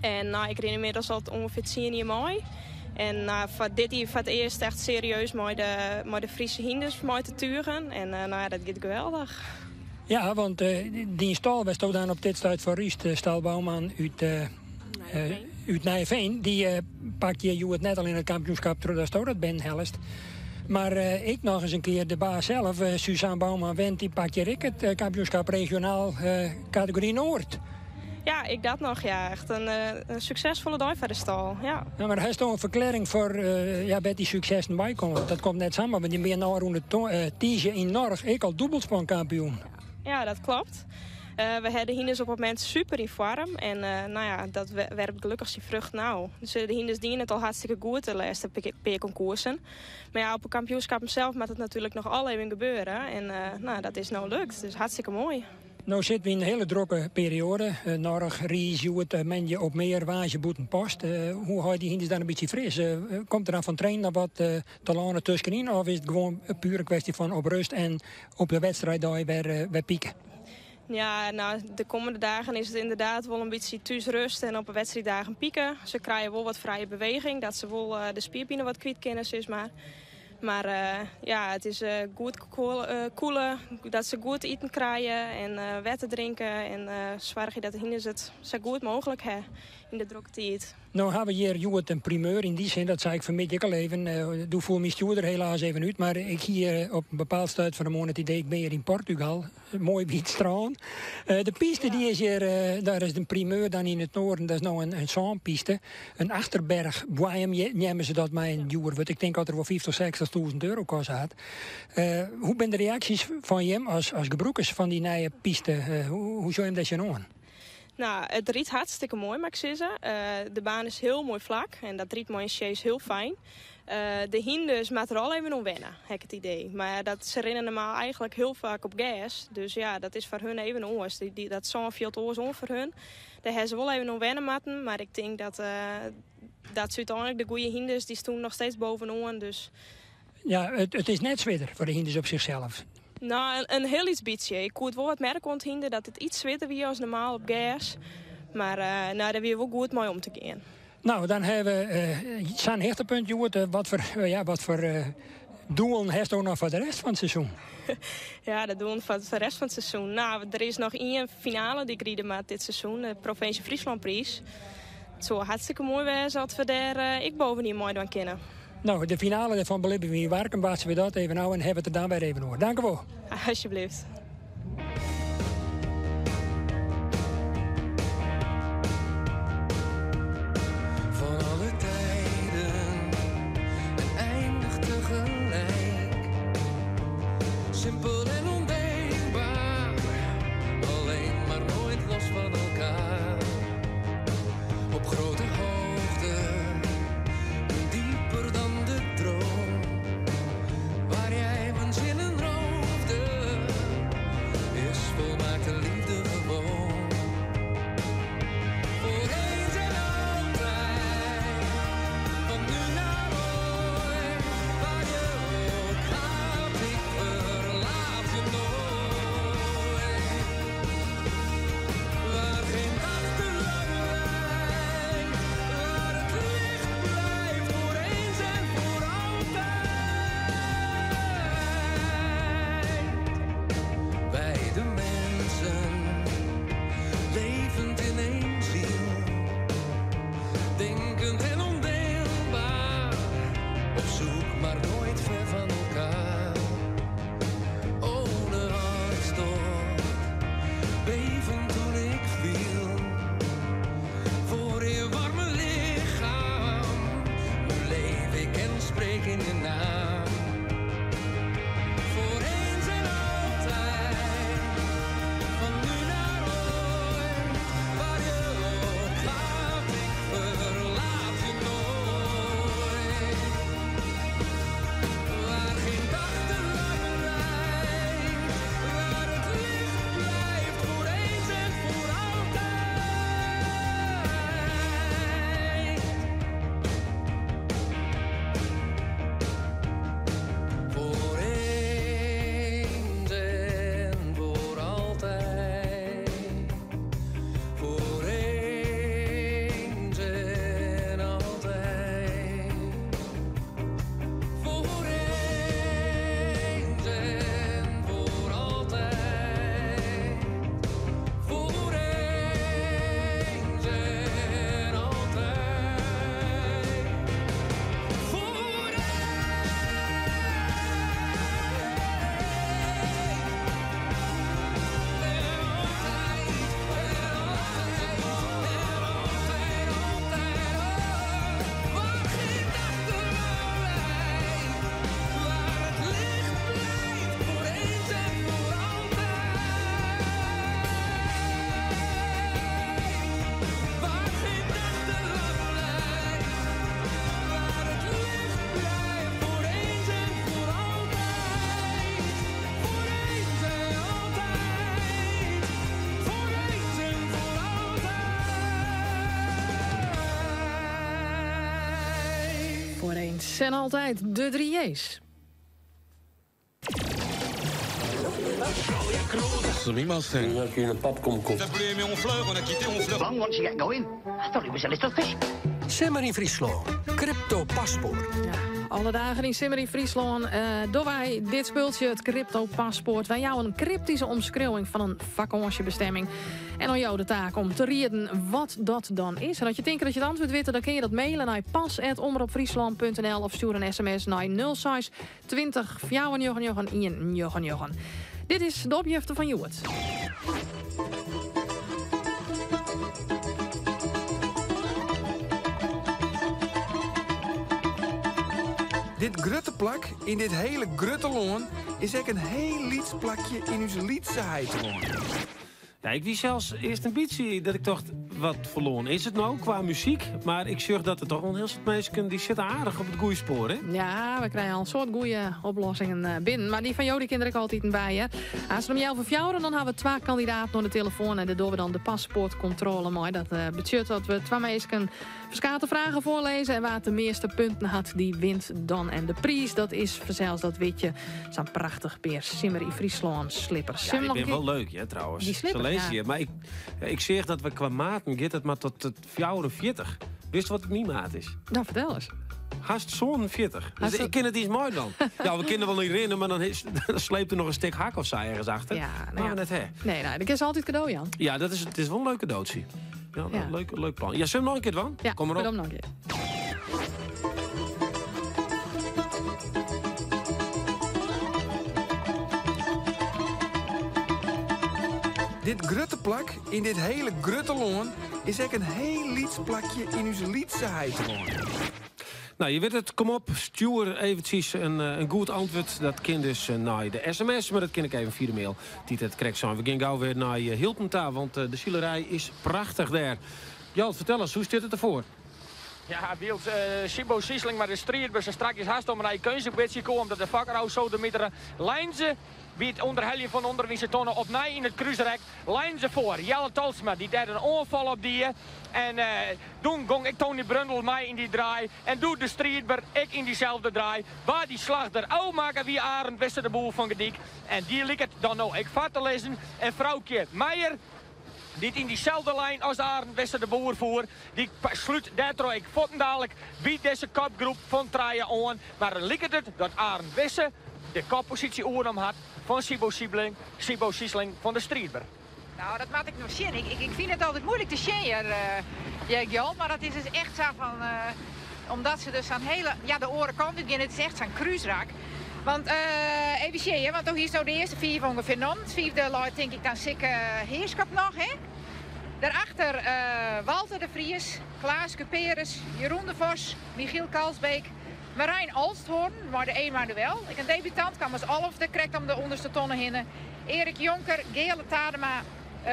En nou, ik rin inmiddels al ongeveer 10 jaar mooi. En nou, voor dit jaar voor het eerst echt serieus mooi de Friese hinders mooi te turen. En nou, ja, dat gaat geweldig. Ja, want die stal was toch dan op dit stuit voor Riest, Stal Bouwman uit Nijveen. Die pakt je het net al in het kampioenschap terug dat ben helst. Maar ik nog eens een keer de baas zelf, Suzanne Bouwman Wendt, die pakt je ik het kampioenschap regionaal categorie Noord. Ja, ik dat nog, ja. Echt een succesvolle dag voor de stal, ja. Ja, maar hij is toch een verklaring voor ja, bij die successen bijkomen. Dat komt net samen, want je bent nou rond de Tiesje in Norg, ik al dubbelspankampioen. Ja, dat klopt. We hadden hinders op het moment super in vorm. En nou ja, dat werpt gelukkig zijn vrucht nou. Dus de hinders dienen het al hartstikke goed de laatste paar concoursen. Maar ja, op een kampioenschap zelf moet het natuurlijk nog al even gebeuren. En nou, dat is nou lukt. Dus hartstikke mooi. Nou zitten we in een hele drukke periode. Norg, Ries, Joet, Menje op meer, Waasje, Boeten, Post. Hoe hou je die hinders dan een beetje fris? Komt er dan van trainen wat te lanen tussenin? Of is het gewoon een pure kwestie van op rust en op de wedstrijd daar weer pieken? Ja, nou, de komende dagen is het inderdaad wel een beetje thuisrust en op de wedstrijddagen pieken. Ze krijgen wel wat vrije beweging, dat ze wel de spierpijn wat kwijt kunnen, zeg maar. Maar ja, het is goed koelen, dat ze goed eten krijgen en water drinken. En zorgen dat de hinders het zo goed mogelijk hebben in de drukke tijd. Nou hebben we hier Joet een primeur in die zin, dat zei ik vanmiddag al even. Doe voor mijn stuurder helaas even uit. Maar ik hier op een bepaald stuit van de morgen het idee, ik ben hier in Portugal. Mooi wit strand. De piste die is hier, daar is de primeur dan in het noorden. Dat is nou een zandpiste. Een achterberg, waarom nemen ze dat maar in duur? Want ik denk dat er wel 50, 60.000 euro kost had. Hoe zijn de reacties van je als gebruikers van die nieuwe piste? Hoe zou je hem dat je aan? Nou, it rydt hartstikke moai, moat ik sizze. De baan is hiel moai flak en dat rydt mei in sjees hiel fijn. De hynders moatte der al even oan wenne, ha ik it idee. Mar dat, se rinne normaal eigentlik hiel faak op gers. Dus ja, dat is foar hun even oars. Dat sân fielt oars oan foar hun. Dêr ha se wol even oan wenne moatten. Mar ik tink dat, dat se úteinlik de goede hynders, dy stoenen noch steeds bovenoan. Dus Ja, it is net swierder foar de hynders op sichsels. No, in hiel lyts bytsje. Ik koe it wol wat merke oan it hynder dat it iets swierder wie as normaal op gers. Mar no, dêr wie wol goed mei om te gean. No, dan ha we sa'n hichtepunt hjoed. Wat foar, ja, wat foar doelen hasto noch foar de rest fan it seizoen? Ja, de doelen foar de rest fan it seizoen. No, der is noch ien finale dy't ik ride moat dit seizoen, de Provinsje Fryslânpriis. It soe hartstikke moai wêze as we dêr ek bovenyn meidwaan kinne. No, de finale dêrfan belibje we yn Warkum. Wachtsje we dat even ôf en hawwe we it der dan wer even oer. Dankewol. Alsjeblieft. Van alle tijden en eindig tegelijk. Simpel en ondenkbaar, alleen maar nooit los van elkaar. Op grote hoogte, dieper dan de droom. Waar jij mijn zinnen roofde, is volmaakte liefde gewoon. Voor eens en altijd, van nu naar ooit. Waar je ook gaat, ik verlaat je nooit. Waar geen dag te lang lijkt, waar het licht blijft voor eens en voor altijd. Wij de mensen, levend in één ziel, denkend en ondeelbaar, op zoek maar nooit ver van elkaar. Oh, de hartstocht, bevend toen ik viel, voor je warme lichaam, nu leef ik en spreek in je naam. Voor eens en altijd, van nu naar ooit, waar je ook gaat, ik verlaat je nooit. Waar geen dag te lang lijkt, waar het licht blijft voor eens en voor altijd. Voor eens en voor altijd. Voor eens en altijd. Voor eens en voor altijd. Voor eens en altijd. Voor Voor eens en altijd de drie J's. Simmer yn Fryslân, Crypto Paspoart. Alle dagen yn Simmer yn Fryslân dogge wy dit spultsje, it Crypto Paspoart. Wy jouwe in kryptyske omskriuwing fan in fakânsjebestimming. En oan jo de taak om te rieden wat dat dan is. En as je tinke dat je it antwurd witte, dan kinne je dat maile nei pas@omropfriesland.nl of stjoer in sms nei 06 20 499 199. Dit is de opjefte fan hjoed. Dit grutte plak yn dit hiele grutte lân is ek in hiel lyts plakje yn ús lytse heitelân. Ja, ik wie sels earst in bytsje dat ik tocht, wat ferloarn is it no kwa muzyk? Mar ik sjoch dat der toch wol in hiel soad minsken dy sitte aardich op it goede spoar, hè? Ja, we krije al in soad goede oplossingen eh, binnen. Mar dy fan jo dy kin der ek altiten by, hè? As it om healwei fjouweren, dan ha we twa kandidaten oan de telefoan en dêr dogge we dan de paspoartkontrôle mei. Dat eh, betsjut dat we twa minsken ferskate fragen foarlêze en wa't de measte punten hat, dy wint dan. En de priis, dat is fansels, dat witte je, sa'n prachtich pear Simmer yn Fryslân slippers. Ja, dy binne wol leuk, hè, trouwens. Dy slippers, Se lizze ja. hjir. Mar ik, ik seach dat we kwa maten giet it mar tot it 44. Witst wat myn maat is? Nou, fertel ris. Hast 47. Dus ik kin it iens meidwaan. Ja, we kinne wol yn rinne, mar dan, is, dan sleept der noch in stik hak of sa ergens achter. Ja, nou ja. net hè. Nee, nou, dat is altyd kado, Jan. Ja, dat is, it is wol in leuk kadootsje. Ja, Ja. Leuk, leuk plan. Ja, zullen we noch in kear dwaan? Ja, Kom mar op. Werom noch in kear. Dit grutte plak yn dit hiele grutte lân is ek in hiel lyts plakje yn ús lytse heitelân. Nou, je wit it, kom op, stjoer eventsjes in, eh, in goed antwurd. Dat kin dus eh, nei de sms, mar dat kin ek even fia de mail. Dy't it krekt sein. We gean gau wer nei eh, Hylpen ta, want de silerij is prachtich dêr. Gjalt, fertel ris, hoe stiet it derfoar? Ja, wylst uh, Siebo Siesling mei de striidber sa strakjes hast om in nije keunstbitsje koe omdat de fokker ôfsodemitere leine se by it ûnderheljen fan de ûnderwynse tonne opnij yn it krúsrek leine se foar Jelle Tolsma dy't dêr in oanfal op die en uh, doe gong ek Tony Brundel mei yn dy draai en doe de striidber ek yn dyselde draai. Wa dy slach der ôfmakke wie Arend Wisse de Boer fan Gerdyk en dy liket dan no ek foar te lizzen en Froukje Meijer dy't yn dyselde lijn as Arend Wisse de Boer foer, dy slút dêrtroch ek fuortendalik by dizze kopgroep fan trije oan. Mar liket it dat Arend Wisse de kopposysje oernommen hat fan Siebo Siebling, Siebo Siesling fan de Striidber. Nou, dat moat ik noch sjen. Ik, ik, ik fyn it altyd muoilik te sjen hjir, uh, Gjalt, mar dat is dus echt sa fan... Uh, omdat se dus sa'n hiele, ja, de oare kant út gean. It is echt sa'n krúsrak. Want uh, even sjen, want do hiest no de earste fiif ûngefear nommen. It fiifde leit tink ik dan Sikke Heerschop noch, hè? Daarachter uh, Walter de Vries, Klaas Cuperus, Jeroen de Vos, Michiel Kalsbeek, Marijn Olsthoorn, mei de Emanuel. Ek in debutant, kaam as alfde krekt om de ûnderste tonne hinne. Erik Jonker, Geale Tadema, uh,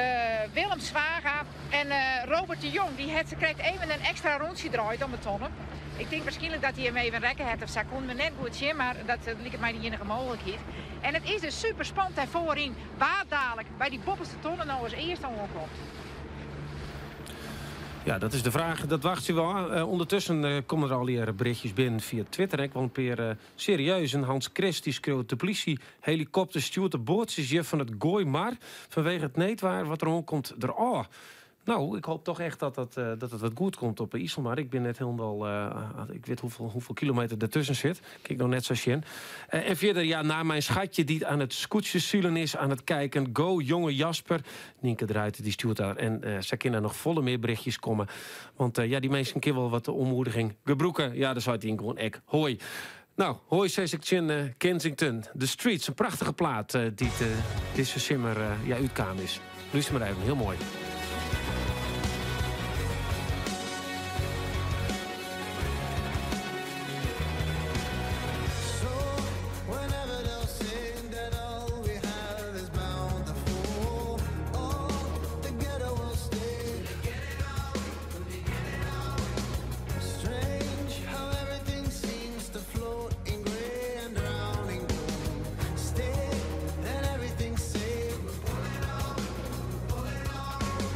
Willem Zwaga en uh, Robert de Jong. Dy hat se krekt even in ekstra rûntsje draaid om de tonne. Ik tink wierskynlik dat hy him even rekke hat of sa. Koene we net goed sjen, mar dat liket my de iennige mooglikheid. En it is dus super spannend dêr foaryn wa dalik by dy boppeste tonne no as earste oankomt. Ja, dat is de fraach. Dat wachtsje we ôf. Uh, ûndertusken uh, komme der allegear berichtsjes binnen fia Twitter. Ek wol in pear uh, serieuzen. Hans Christ dy skriuwt de polysje helikopter stjoert de boatsjes hjir fan it Goaimar fanwege it needwaar wat der oankomt der ôf. Nou, ik hoop toch echt dat, dat, uh, dat it wat goed komt op de Iselmar. Ik bin net hielendal... Uh, ik wit hoefolle, hoefolle kilometer dertusken sit. Kin ik noch net sa sjen. Uh, en fierder, ja, nei myn schatje dy't oan it skûtsjesilen is, oan it kiken. Go, jonge Jasper. Nienke Druiter, dy stjoert dêr. En uh, sa kinne der noch folle mear berichtsjes komme. Want uh, ja, dy minsken kinne wol wat oanmoediging gebrûke. Ja, dan seit dy gewoan ek hoi. Nou, hoi sis ik tsjin uh, Kensington. The Streets, in prachtige plaat uh, dy't uh, dizze simmer uh, ja, útkaam is. Lúster mar even, hiel moai. So whenever they'll say that all we have is bound to fall, all together we'll stay. Strange how everything seems to float in grey and drown in gold. Stay and everything's safe. We're pulling on, pulling on.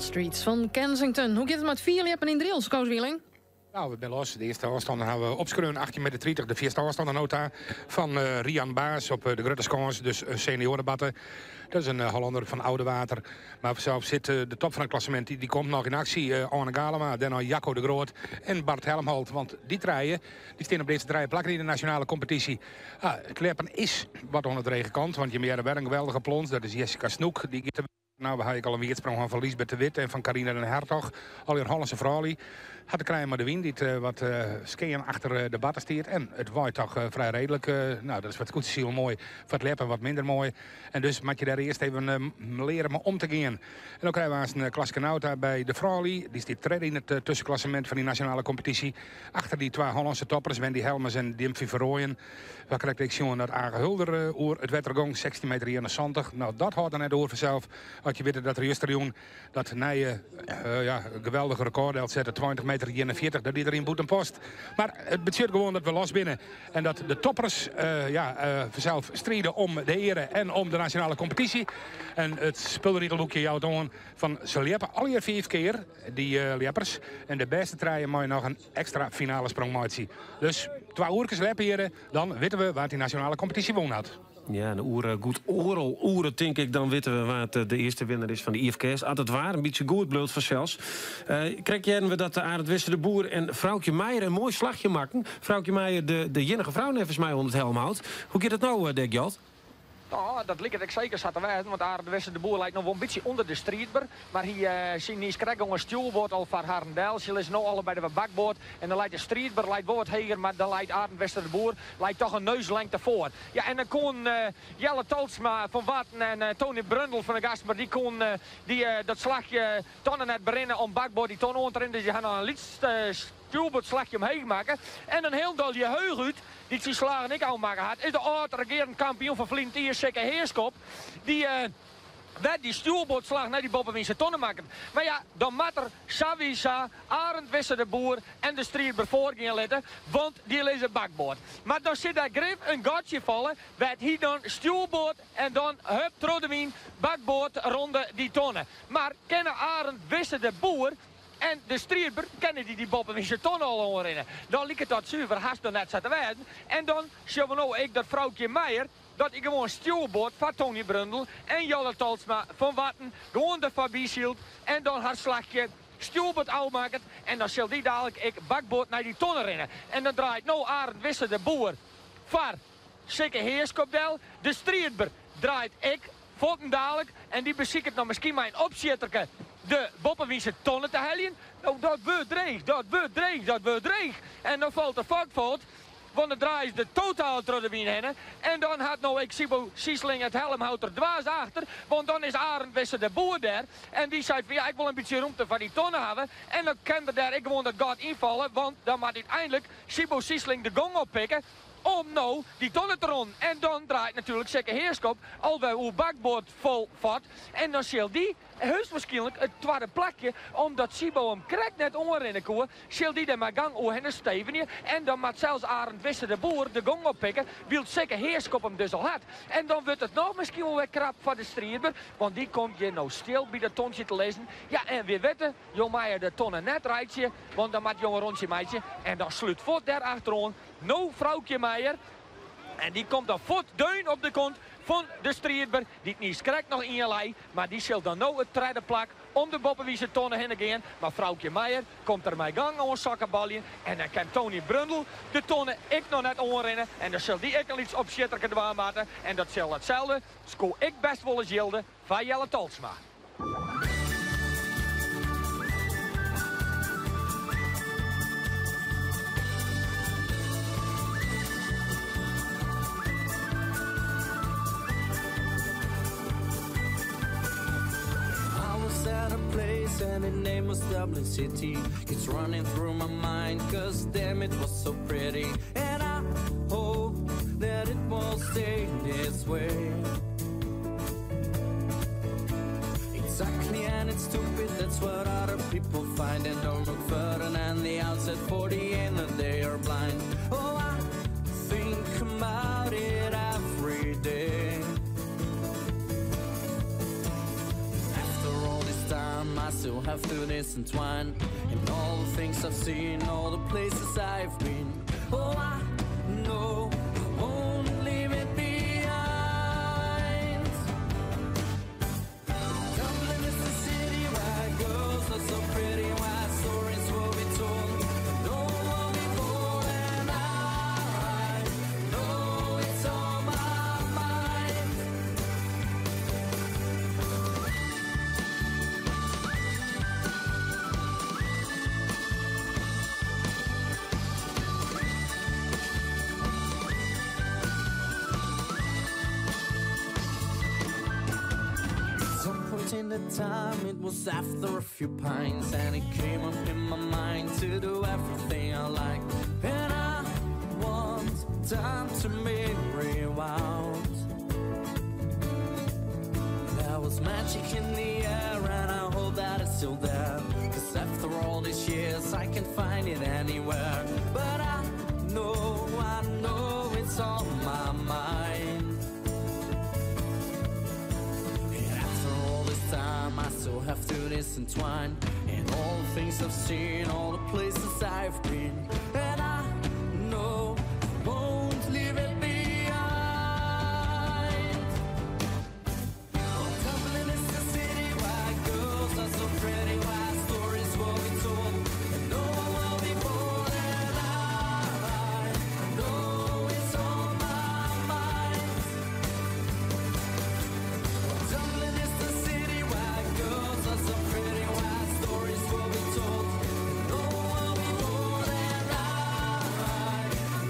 Streets fan Kensington. Hoe giet it mei it fierljeppen yn Drylts, Koos Wieling? Nou, we binne los. De earste ôfstân hawwe we opskreaun, 18 meter 30. De fierste ôfstân no ta fan eh, Rian Baas op eh, de Grutte Skâns. Dus in senioarebatte. Dat is in eh, Hollander fan Oudewater. Mar fansels sit de top fan it klassemint, dy, dy komt noch yn aksje. Arne Galema, dêrnei Jacco de Groot en Bart Helmholt. Want dy trije dy stean op dizze trije plakken yn de nasjonale kompetysje. Ah, it ljeppen is wat oan de drege kant, want je hearre wer in geweldige plons. Dat is Jessica Snoek. Dy giet Nou, we ha ek al in wierdsprong hân fan Liesbeth de Wit en fan Carina den Hartog. Allegear Hollânske froulju. Hat te krijen mei de wyn dy't eh, wat eh, skean achter eh, de batte stiet. En it waait toch frij reedlik. Nou, dat is foar it skûtsjesilen moai, foar it ljeppen wat minder moai. En dus moat je dêr earst even leare mei om te gean. En dan krije we aanst in Klaske Nauta by de froulju. Dy stiet tredde yn it tuskenklassemint fan dy nasjonale kompetysje. Achter dy twa Hollânske toppers, Wendy Helmers en Dimphy Verrooyen. We ha krekt ek sjoen dat Age Hulder eh, oer it wetter gong, 16 meter 71. Nou, dat hâldt dan net oer fansels. As je witte dat er justerjûn dat nije eh, ja, geweldige rekôr delsette, 20 meter 41, dat die er yn Bûtenpost. Mar it betsjut gewoan dat we los binne en dat de toppers eh, ja, fansels stride om de eare en om de nasjonale kompetysje. En it spulregelboekje jout oan fan se ljeppe allegear fiif kear, dy ljeppers. En de bêste trije meie noch in ekstra finale sprong meitsje. Dus twa oerkes ljeppe hjirre, dan witte we wa't dy nasjonale kompetysje wûn hat. Ja, in oere, goed oardel oere tink ik, dan witte we wa't de earste winner is fan de IFKS. As it waar in bytsje goed bliuwt fansels. Uh, krekt hearden we dat Arend Wisse de Boer en Froukje Meijer in moai slachje makken. Froukje Meijer, de iennige frou neffens my oan it helmhout. Hoe giet it no, Dirk Gjalt? No, dat liket ek seker sa te wêzen, want Arend Wisse de Boer leit no wol in bytsje ûnder de striidber. Mar hy syn niis krekt gongen stjoerboard al foar harren del. Se lizze no allebeide wat bakboard. En dan leit de striidber leit wol wat heger, mar dan leit Arend Wisse de Boer leit toch in neuslengte foar. Ja, en dan koenen Jelle Tolsma fan Warten en Tony Brundel fan de Gaastmar, dy koenen dy dat slachje tonne net berinne om bakboard dy ton oan te rinnen. Dus dy ha noch in lyts stjoerboardslachje omheech makke. En dan hielendal dy heech út, dy't syn slagen ek ôfmakke hat, is de âld-regearend kampioen fan ferline jier, Sikke Heerschop. Dy wer dy stjoerboardslach nei dy boppewynse tonne makket. Mar ja, dan moat er sawiesa Arend Wisse de Boer en de striidber foargean litte, want dy lizze bakboard. Mar dan sit dêr grif in gatsje falle, wêr't hy dan stjoerboard en dan hup troch de wyn bakboard ronde dy tonne. Mar kinne Arend Wisse de Boer en de striidber, kinne dy dy boppewynse tonne al oanrinne? Dan liket dat suver hast noch net sa te wêzen. En dan sjogge we no ek dat Froukje Meijer, dat hy gewoan stjoerboard foar Tony Brundel en Jelle Tolsma fan Warten gewoan der foarby sylt en dan har slachje stjoerboard ôfmakket en dan sil dy dalik ek bakboard nei dy tonne rinne. En dan draait no Arend Wisse de Boer foar Sikke Heerschop del. De striidber draait ek fuortendalik en dy besiket noch miskien mei in opsjitterke de boppewynse tonne te heljen. No, dat wurdt dreech, dat wurdt dreech, dat wurdt dreech. En dan falt de fok fuort, want dan draaie se der totaal troch de wyn hinne. En dan hat no ek Siebo Siesling it helmhout der dwaas achter, want dan is Arend Wisse de Boer dêr. En dy seit fan ja, ik wol in bytsje rûmte foar dy tonne hawwe. En dan kin der dêr ek gewoan dat gat ynfalle, want dan moat úteinlik Siebo Siesling de gong oppikke om no dy tonne te ronnen. En dan draait natuerlik Sikke Heerschop alwer oer bakboard fol fuort. En dan sil dy heechstwaarskynlik it twadde plakje, omdat Siebo him krekt net oanrinne koe, sil dy der mei gang oerhinne stevenje. En dan moat sels Arend Wisse de Boer de gong oppikke, wylst Sikke Heerschop him dus al hat. En dan wurdt it noch miskien wol wer krap foar de striidber, want dy komt hjir no stil by dat tontsje te lizzen. Ja, en wy witte, jo meie de tonne net reitsje, want dan moat jo in rûntsje meitsje. En dan slút fuort dêr achteroan no Froukje Meijer. En dy komt dan fuort deun op de kont fan de striidber, dy't niis krekt noch ien lei. Mar dy sil dan no it tredde plak om de boppewynse tonne hinne gean. Mar Froukje Meijer komt der mei gang oan sokkebaljen. En dan kin Tony Brundel de tonne ek noch net oanrinne. En dan sil dy ek in lyts opsjitterke dwaan moatte. En dat sil itselde skoe ek best wolris jilde foar Jelle Tolsma. I was at a place and the name was Dublin City. It's running through my mind, cause damn it was so pretty. And I hope that it will stay this way. It's ugly and it's stupid, that's what other people find. And don't look further than the outside for the inner, they are blind. Oh, I think about it every day. After all this time, I still have to disentwine. And all the things I've seen, all the places I've been. Oh, I know I won't leave it behind. Dublin is the city where girls are so pretty, where stories will be told. No one will be bored, and I know it's on my mind. Some point in the time, it was after a few pints, and it came up in my mind to do everything I like. And I want time to make rewound. There was magic in the air, and I hope that it's still there. Cause after all these years, I can find it anywhere. But I know it's on my mind. And after all this time, I still have to disentwine. And all the things I've seen, all the places I've been. And I know I won't leave it behind. Oh, Dublin is the city where girls are so pretty, where stories will be told, and no one will be bored. And I know it's on my mind. Dublin is the city where girls are so pretty, where stories will be told, and no one will be bored. And I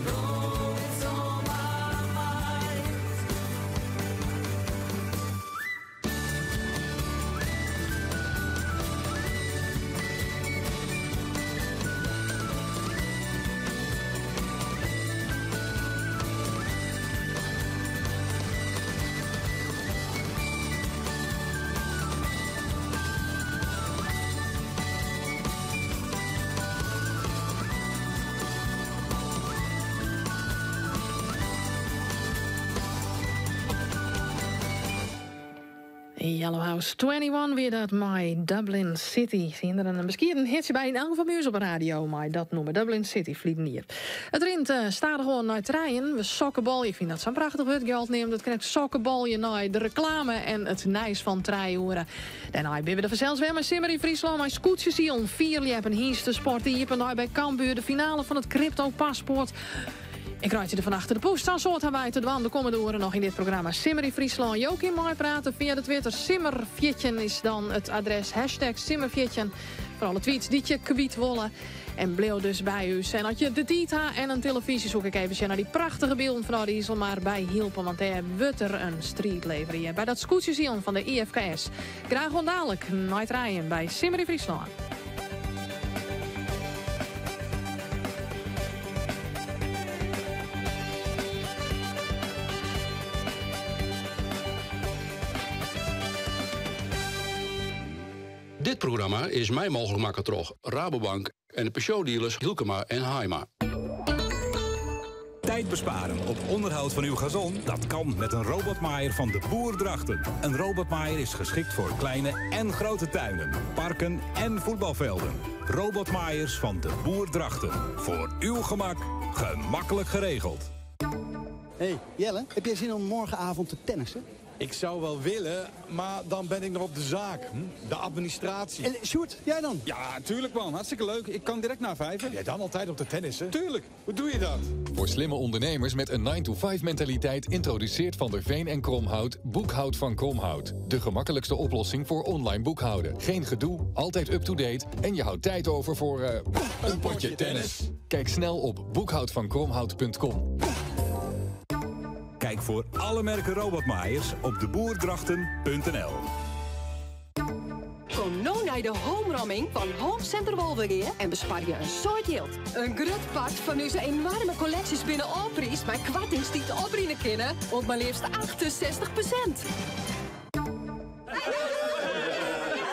know it's on my mind. Yellow House 21 wie dat mei Dublin City. Sien der in beskieden hitsje by yn elk gefal by ús op de radio mei dat nûmer Dublin City ferline jier. It rint stadichoan nei trijen. We sokkebalje, ik fyn dat sa'n prachtich wurd, Gjalt neamt it krekt sokkebalje nei de reklame en it nijs fan 3 oere. Dêrnei binne we der fansels wer mei Simmer yn Fryslân mei skûtsjesilen, fierljeppen, hynstesport, iepen dei by Cambuur, de finale fan it crypto paspoart. Ik reitsje der fan achter de poes. Sa'n soad ha wy te dwaan de kommende oeren noch yn dit programma Simmer yn Fryslân. Jo kinne meiprate fia de Twitter. Simmer14 is dan it adres. Hashtag Simmer14 foar alle tweets dy't je kwyt wolle. En bliuw dus by ús. En as je de tiid ha en in telefyzje, soe ik even sjen nei dy prachtige bylden fan de Iselmar by Hylpen. Want dêr wurdt der in striid levere by dat skûtsjesilen fan de IFKS. Graach oant dalik nei trijen by Simmer yn Fryslân. Dit programma is mei mooglik makke troch Rabobank en de Peugeot-dealers Hylkema en Haima. Tijd besparen op onderhoud van uw gazon? Dat kan met een robotmaaier van de Boer Drachten. Een robotmaaier is geschikt voor kleine en grote tuinen, parken en voetbalvelden. Robotmaaiers van de Boer Drachten. Voor uw gemak, gemakkelijk geregeld. Hey Jelle, heb jij zin om morgenavond te tennissen? Ik zou wel willen, maar dan ben ik nog op de zaak. Hm? De administratie. En Sjoerd, jij dan? Ja, tuurlijk man. Hartstikke leuk. Ik kan direct na vijven. Jij dan altijd op de tennissen? Tuurlijk. Hoe doe je dat? Voor slimme ondernemers met een 9-to-5 mentaliteit introduceert Van der Veen en Kromhout Boekhoud van Kromhout. De gemakkelijkste oplossing voor online boekhouden. Geen gedoe, altijd up-to-date en je houdt tijd over voor een potje tennis. Kijk snel op boekhoudvankromhout.com. Kijk voor alle merken robotmaaiers op deboerdrachten.nl. Kom no nei de homeramming fan Home Center Wolvegea en besparje in soad jild. In grut part fan ús enoarme kolleksjes binne ôfpriisd mei koartings dy't oprinne kinne oant mar leafst 68%.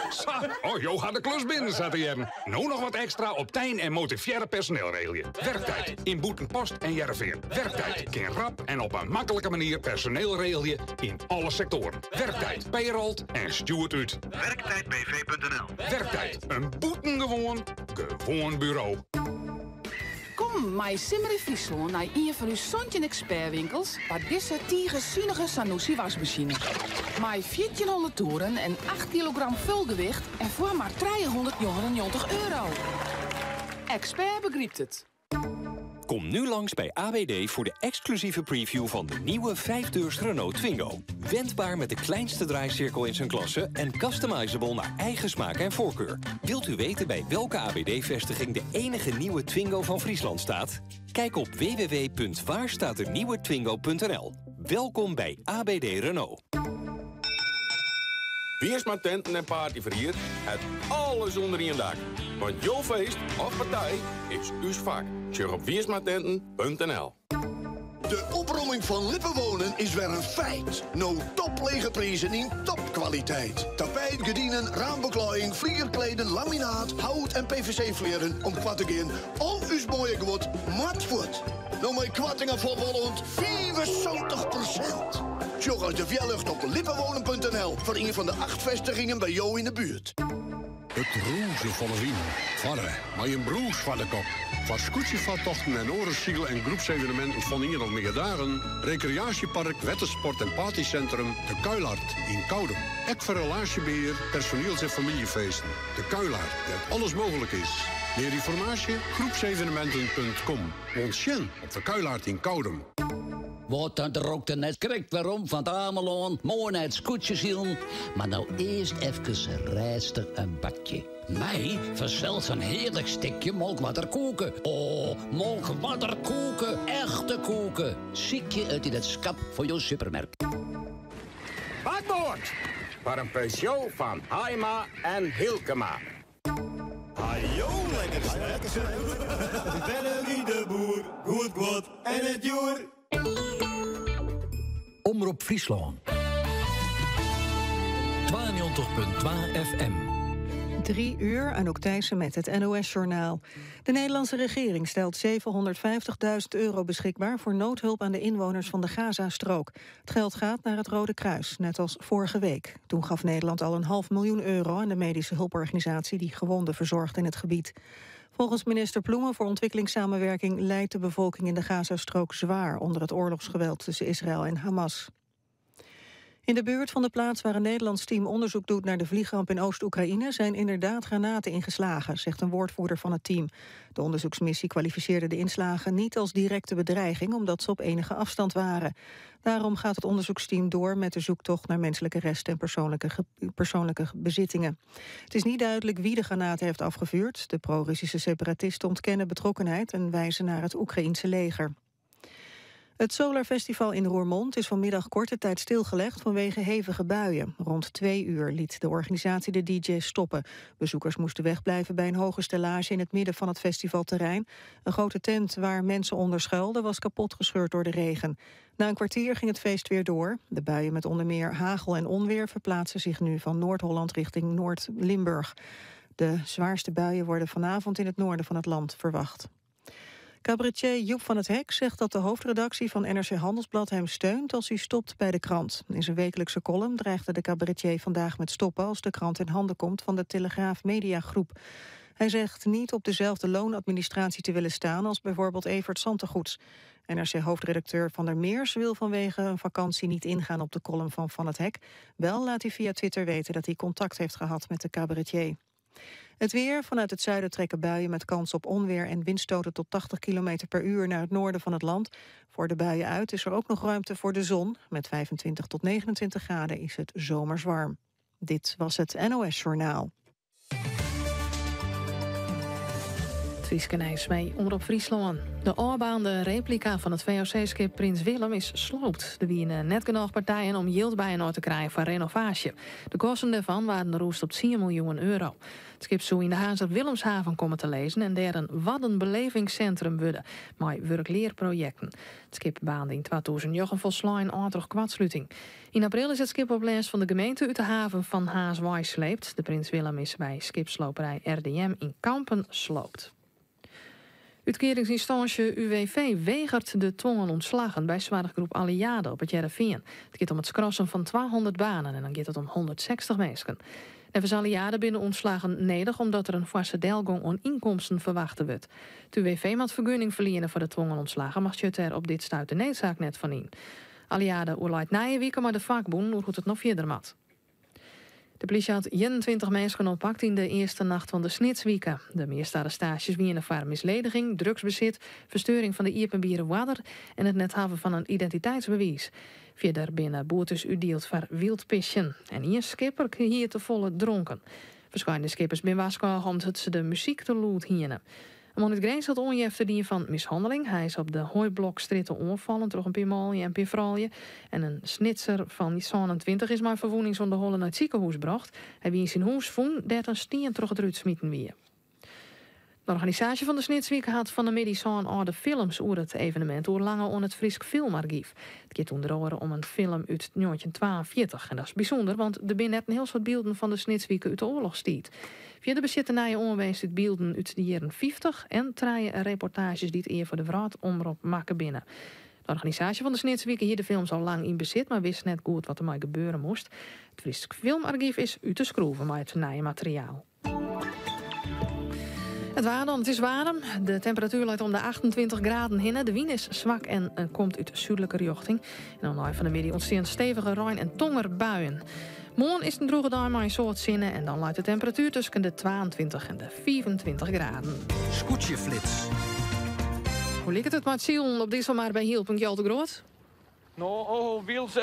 Sa, Oh, jo ha de klus binnen, sa te hearren. No noch wat ekstra op tyn en motivearre personeel regelje. Werktijd yn Bûtenpost en Hearrenfean. Werktijd kin rap en op in maklike manier personeel regelje yn alle sektoaren. Werktijd payrolt en stjoert út. Werktijdbv.nl Werktijd, in bûtengewoan gewoan buro. Kom mei Simmer yn Fryslân nei ien fan ús 17 ekspertwinkels foar dizze tige sunige Zanussi wasmasine. Mei 1400 toeren en 8 kilogram fulgewicht en foar mar 399 euro. Expert begrypt it. Kom nu langs bij AWD voor de exclusieve preview van de nieuwe 5-deurs Renault Twingo. Wendbaar met de kleinste draaicirkel in zijn klasse en customizable naar eigen smaak en voorkeur. Wilt u weten bij welke AWD-vestiging de enige nieuwe Twingo van Friesland staat? Kijk op www.waarstaatdenieuwetwingo.nl. Welkom bij ABD Renault. Wiersma Tenten en Partyverhier het alles ûnder ien dak. Want jo feest of partij is ús fak. Sjoch op wiersmatenten.nl. De opromming fan Lippenwonen is wer in feit. No toplege prizen yn topkwaliteit. Tapijt, gerdinen, raambeklaaiing, flierkleden, laminaat, hout en PVC-flierren om koart te gean. Al ús moaie guod moat fuort. No mei koartingen fan wol oant 75%. Sjoch as de wjerlucht op lippenwonen.nl foar ien fan de acht festigingen by jo yn de buert. It rûzen fan 'e wyn, farre mei in brûs foar de kop. Foar skûtsjefartochten en oare syl- en groepseveneminten fan ien of mear dagen, rekreaasjepark, wettersport en partysintrum De Kuilart yn Koudum. Ek foar relaasjebehear, personiels- en famyljefeesten. De Kuilart, dêr't alles mooglik is. Mear ynformaasje? Groepsevenementen.com. Oant sjen op De Kuilart yn Koudum. Wat dat rokte net krekt werom fan 't Amelân, moai nei it skûtsjesilen, mar no earst efkes rêstich in bakje. Mei fansels in hearlik stikje molkwarderkoeke. O, molkwarderkoeke, echte koeke! Sykje it yn it skap fan jo supermerk. Bakboard! Foar in Peugeot fan Haima en Hylkema. Hajo, lekker snert. Benno de Boer, goed guod en it djoer. Omrop Fryslân. 92.2 FM. 3 uur, Anouk Thijssen met het NOS-journaal. De Nederlandse regering stelt €750.000 beschikbaar... voor noodhulp aan de inwoners van de Gaza-strook. Het geld gaat naar het Rode Kruis, net als vorige week. Toen gaf Nederland al een half miljoen euro aan de medische hulporganisatie... die gewonden verzorgt in het gebied. Volgens minister Ploemen voor ontwikkelingssamenwerking... lijdt de bevolking in de Gaza-strook zwaar... onder het oorlogsgeweld tussen Israël en Hamas. In de buurt van de plaats waar een Nederlands team onderzoek doet naar de vliegramp in Oost-Oekraïne zijn inderdaad granaten ingeslagen, zegt een woordvoerder van het team. De onderzoeksmissie kwalificeerde de inslagen niet als directe bedreiging omdat ze op enige afstand waren. Daarom gaat het onderzoeksteam door met de zoektocht naar menselijke resten en persoonlijke bezittingen. Het is niet duidelijk wie de granaten heeft afgevuurd. De pro-Russische separatisten ontkennen betrokkenheid en wijzen naar het Oekraïense leger. Het Solar Festival in Roermond is vanmiddag korte tijd stilgelegd vanwege hevige buien. Rond 2 uur liet de organisatie de DJ's stoppen. Bezoekers moesten wegblijven bij een hoge stellage in het midden van het festivalterrein. Een grote tent waar mensen onder schuilden was kapot gescheurd door de regen. Na een kwartier ging het feest weer door. De buien met onder meer hagel en onweer verplaatsen zich nu van Noord-Holland richting Noord-Limburg. De zwaarste buien worden vanavond in het noorden van het land verwacht. Cabaretier Youp van 't Hek zegt dat de hoofdredactie van NRC Handelsblad hem steunt als hij stopt bij de krant. In zijn wekelijkse column dreigde de cabaretier vandaag met stoppen als de krant in handen komt van de Telegraaf Mediagroep. Hij zegt niet op dezelfde loonadministratie te willen staan als bijvoorbeeld Evert Santegoeds. NRC-hoofdredacteur Van der Meers wil vanwege een vakantie niet ingaan op de column van Van het Hek. Wel laat hij via Twitter weten dat hij contact heeft gehad met de cabaretier. Het weer, vanuit het zuiden trekken buien met kans op onweer en windstoten tot 80 km per uur naar het noorden van het land. Voor de buien uit is er ook nog ruimte voor de zon. Met 25 tot 29 graden is het zomers warm. Dit was het NOS Journaal. Fryske nijs mei Omrop Fryslân. De ôfbaarnde replika fan it VOC-skip Prins Willem is sloopt. Der wiene net genôch partijen om jild byinoar te krijen foar renovaasje. De kosten dêrfan waarden rûsd op tsien miljoen euro. It skip soe yn de Harnzer Willemshaven komme te lizzen en dêr in Waddenbelevingssintrum wurde mei wurk-learprojekten. It skip baarnde yn 2009 folslein ôf troch koartsluting. Yn april is it skip op lêst fan de gemeente út de haven fan Harns wei sleept. De Prins Willem is by skipsloperij RDM yn Kampen sloopt. Utkearingsynstânsje UWV wegeret de twongen ûntslaggen by soarchgroep Alliade op It Hearrenfean. It giet om it skrassen fan 200 banen en dan giet it om 160 minsken. Neffens Alliade binne ûntslaggen nedich omdat der in foarse delgong oan ynkomsten ferwachte wurdt. It UWV moat fergunning ferliene foar de twongen ûntslaggen, mar sjocht dêr op dit stuit de needsaak net fan yn. Alliade oerleit nije wike mei de fakbûnen oer hoe't it no fierder moat. De plysje hat 21 minsken oppakt yn de earste nacht fan de Snitswike. De measte arrestaasjes wiene foar mislediging, drugsbesit, fersteuring fan de iepenbiere oarder en it net hawwen fan in identiteitsbewiis. Fierder binne boetes útdield foar wyldpisjen. En ien skipper hie tefolle dronken. Ferskate skippers binne warskôge omdat se de muzyk te lûd hiene. In man út Grins hat oanjefte dien fan mishanneling. Hy is op de Hooiblokstrjitte oanfallen troch in pear manlju en in pear froulju. En in Snitser fan 27 is mei ferwûnings oan de holle nei it sikehûs brocht. Hy wie yn syn hûs fûn dêr't in stien troch it rút smiten wie. De organisaasje fan de Snitswike hat fan 'e middei sân âlde films oer it evenemint oerlange oan it Frysk Filmargyf. It giet ûnder oare om in film út 1942. En dat is bysûnder, want der binne net in hiel soad bylden fan de Snitswike út de oarlochstiid. Fierder bestiet de nije oanwinst út bylden út de jierren 50 en trije reportaazjes dy't ea foar de Wrâldomrop makke binne. De organisaasje fan de Snitswike hie de films al lang yn besit, mar wist net goed wat dermei gebeure moast. It Frysk Filmargyf is út 'e skroeven mei it nije materiaal. It waar dan, it is waarm. De temperatuer leit om de 28 graden hinne. De wyn is swak en eh, komt út súdlike rjochting. En oan de ein fan de middei ûntstean stevige rein- en tongerbuien. Moarn is it in drûge dei mei in soad sinne en dan leit de temperatuer tusken de 22 en de 25 graden. Skûtsjeflits. Hoe liket it mei it silen op de Iselmar by Hylpen, Gjalt de Groot? No, oh, wylst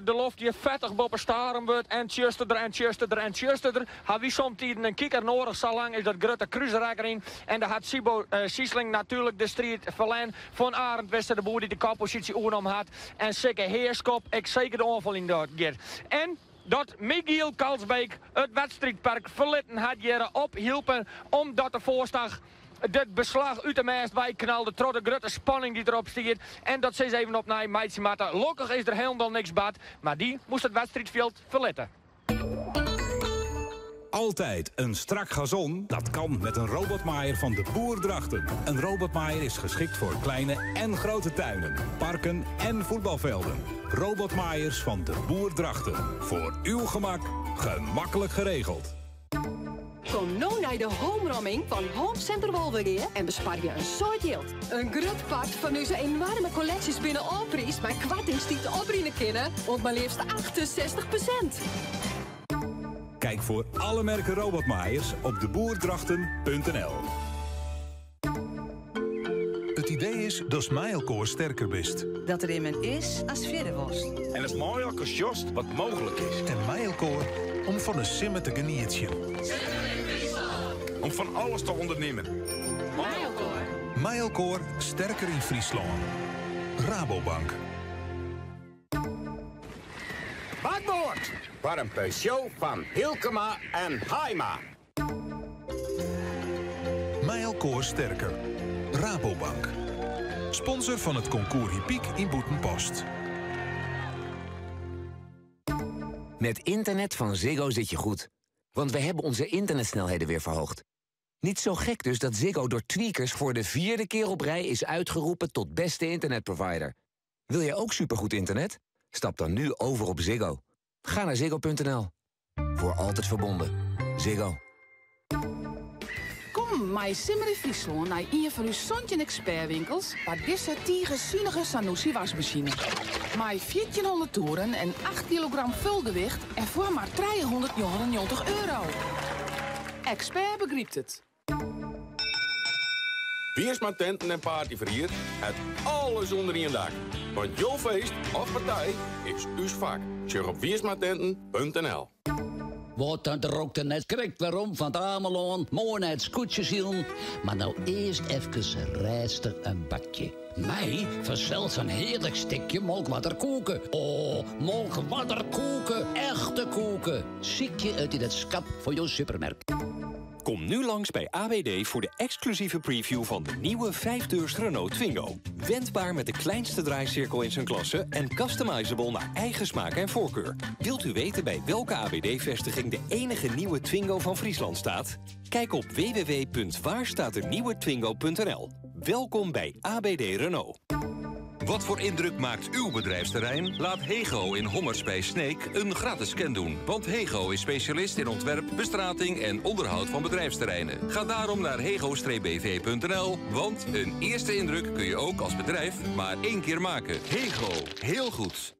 de loft hjir fettich boppe Starum wurdt en tsjusterder en tsjusterder en tsjusterder, ha wy somtiden in kiker noadich, sa lang is dat grutte krúsrek deryn. En dêr hat Siebo Siesling natuerlik de striid ferlern fan Arend Wester de Boer dy't de kopposysje oernommen hat en Sikke Heerschop ek seker de oanfal yn giet. En dat Michiel Kalsbeek it wedstriidperk ferlitten hat hjir op Hylpen omdat de foarstag it beslach út de mêst wei knalde troch de grutte spanning dy't derop stiet en dat se even opnij meitsje moatte. Lokkich is der hielendal niks bard, mar dy moast it wedstriidfjild ferlitte. Altijd een strak gazon? Dat kan met een robotmaaier van de Boer Drachten. Een robotmaaier is geschikt voor kleine en grote tuinen, parken en voetbalvelden. Robotmaaiers van de Boer Drachten. Voor uw gemak, gemakkelijk geregeld. Kom no nei de homeramming fan Home Center Wolvegea en besparje in soad jild. In grut part fan ús enoarme kolleksjes binne ôfpriisd mei koartings dy't oprinne kinne oant mar leafst 68%. Kijk voor alle merken robotmaaiers op deboerdrachten.nl. It idee is datst mei elkoar sterker bist. Dat der immen is ast fierder wolst. En datst mei elkoar sjochst wat mooglik is. En mei elkoar om fan de simmer te genietsjen. Om fan alles te ûndernimmen. Mei elkoar. Mei elkoar sterker yn Fryslân. Rabobank. Bakboard! Foar in Peugeot fan Hylkema en Haima. Mei elkoar sterker. Rabobank. Sponsor fan it concours hippique yn Bûtenpost. Met internet van Ziggo zit je goed. Want we hebben onze internetsnelheden weer verhoogd. Niet zo gek dus dat Ziggo door Tweakers voor de vierde keer op rij is uitgeroepen tot beste internetprovider. Wil jij ook supergoed internet? Stap dan nu over op Ziggo. Ga naar ziggo.nl. Voor altijd verbonden. Ziggo. Kom mei Simmer yn Fryslân nei ien fan ús 17 ekspertwinkels foar dizze tige sunige Sanusi wasmasine. Mei 1400 toeren en 8 kilogram fulgewicht en foar mar 399 euro. Expert begrypt it. Wiersma Tenten en Partyferhier hat alles ûnder ien dak. Want jo feest of partij is ús fak. Sjoch op wiersmatenten.nl. Wat dat rokte net krekt werom fan it Amelân, moai nei it skûtsjesilen. Mar no earst efkes rêstich in bakje. Mei fansels in hearlik stikje molkwaterkoeke. O, molkwaterkoeke, echte koeke. Sykje it yn it skap fan jo supermerk. Kom nu langs bij AWD voor de exclusieve preview van de nieuwe 5-deurs Renault Twingo. Wendbaar met de kleinste draaicirkel in zijn klasse en customizable naar eigen smaak en voorkeur. Wilt u weten bij welke AWD-vestiging de enige nieuwe Twingo van Friesland staat? Kijk op www.waarstaatdenieuwetwingo.nl. Welkom bij ABD Renault. Wat voor indruk maakt uw bedrijfsterrein? Laat Hego in Hommers bij Sneek een gratis scan doen. Want Hego is specialist in ontwerp, bestrating en onderhoud van bedrijfsterreinen. Ga daarom naar hego-bv.nl, want een eerste indruk kun je ook als bedrijf maar één keer maken. Hego, heel goed.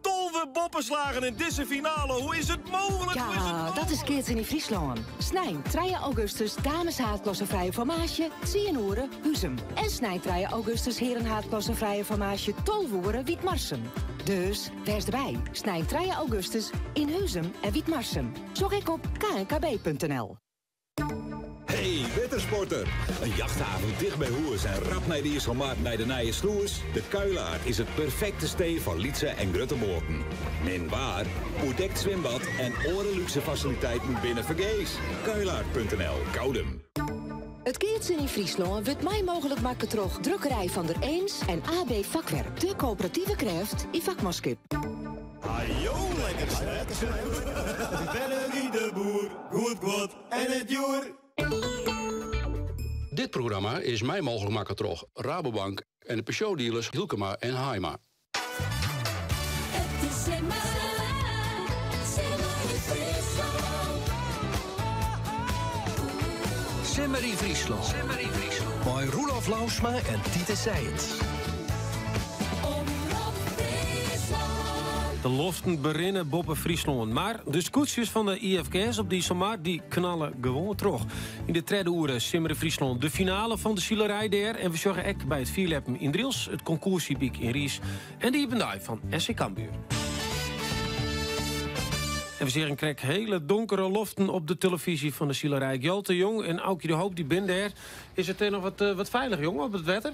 12 boppeslagen in deze finale. Hoe is het mogelijk? Ja, Hoe is het mogelijk? dat is keatsen yn Fryslân. Snein 3 augustus dames haadklasse frije formaasje, 10 oere Huzum. En snein 3 augustus heren haadklasse frije formaasje 12 oere Wytmarsum. Dus, wês derby. Snein 3 augustus yn Huzum en Wytmarsum. Sjoch ek op knkb.nl. Hey, wettersporter! In jachthaven ticht by hûs en rap nei de Iselmar nei de nije slûs. De Kuilart is it perfekte stee foar lytse en grutte boaten. Min waar, oerdekt swimbad en oare lúkse fasiliteiten binne fergees. Kuilart.nl Koudum. It keatsen yn Fryslân wurdt mei mooglik makke troch Drukkerij van der Eems en AB Vakwerk, de koöperative krêft yn fakmanskip. Hajo, lekker snert. Benny de Boer, goed guod en it djoer. Dit programma is mei mooglik makke troch Rabobank en de Peugeot dealers Hylkema en Haima. It is simmer, simmer yn Fryslân. Simmer yn Fryslân. Mei Roelof Lousma en Titus Sijens. Omrop Fryslân. De loften berinne boppe Fryslân. Mar de skûtsjes fan de IFKS op de Iselmar dy knalle gewoan troch. Yn de tredde oere Simmer yn Fryslân de finale fan de silerij dêr. En we sjogge ek by it fierljeppen yn Drylts, it konkoers-hippyk yn Riis en de iepen dei fan SC Cambuur. En we seagen krekt hiele donkere loften op de telefyzje fan de silerij. Gjalt de Jong en Aukje de Hoop dy binne dêr. Is it dêr noch wat, wat feilich, jong, op it wetter?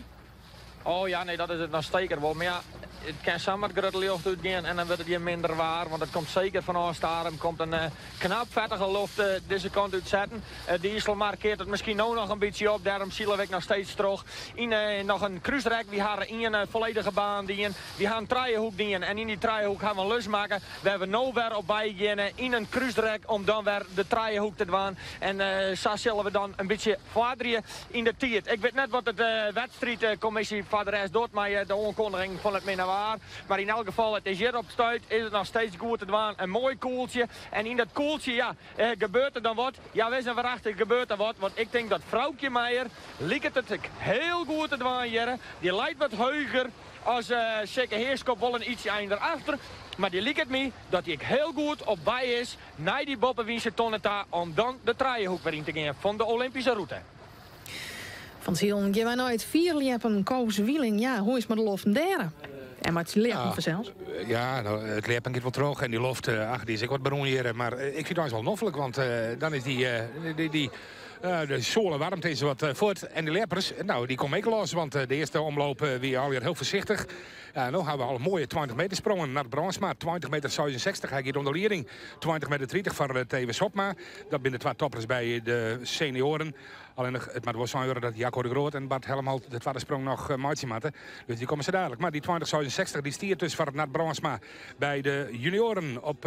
Oh ja, nee, dat is it noch seker wol. Mar ja, it kin samar it grutte ljocht útgean en dan wurdt it hjir minder waar. Want it komt seker fanôf Starum komt in knap fettige loft dizze kant útsetten. De Iselmar keart it miskien no noch in bytsje op. Dêrom sile we ek noch steeds troch yn noch in krúsrek. Wy hawwe ien folledige baan dien. Wy ha in trijehoek dien en yn dy trijehoek ha we in lus makke. Wêr we no wer op wei geane yn in krúsrek om dan wer de trijehoek te dwaan. En sa sille we dan in bytsje foarderje yn de tiid. Ik wit net wat de wedstriidkommisje foar de rest docht mei de oankondiging fan it minne waar. Mar yn elk gefal, it is hjir op it stuit is it noch steeds goed te dwaan. In moai koeltsje. En yn dat koeltsje, ja, gebeurt der dan wat? Ja, wis en werachtich gebeurt der wat. Want ik tink dat Froukje Meijer liket it ek hiel goed te dwaan hjirre. Dy leit wat heger as Sikke Heerschop, wol in ytsje ein derachter. Mar dy liket my dat dy ek hiel goed op wei is nei dy boppewynse tonne ta om dan de trijehoek wer yn te gean fan de Olympyske rûte. Fan silen gean wy nei it fierljeppen Koos Wieling. Ja, hoe is it mei de loften dêr? En mei it ljeppen fansels. Ja, no, it ljeppen giet wol troch en dy loft, ach, dy is ek wat berûn hjir. Mar ik fyn it eins wol noflik, want dan is dy, dy, dy de soale waarmte is wat fuort. En de ljeppers, no, dy komme ek los, want de earste omloop wie allegear hiel foarsichtich. Ja, no hawwe we al moaie 20 meter sprongen. Nard Brandsma, 20 meter 66, hy giet oan de lieding. 20 meter 30 foar Thewis Hobma. Dat binne de twa toppers by de senioaren. Allinnich, it moat wol sein wurde dat Jaco de Groot en Bart Helmholt de twadde sprong noch meitsje moatte. Dus dy komme sa dadelijk. Mar dy 20,66 dy stiet dus foar Nard Brandsma by de junioaren op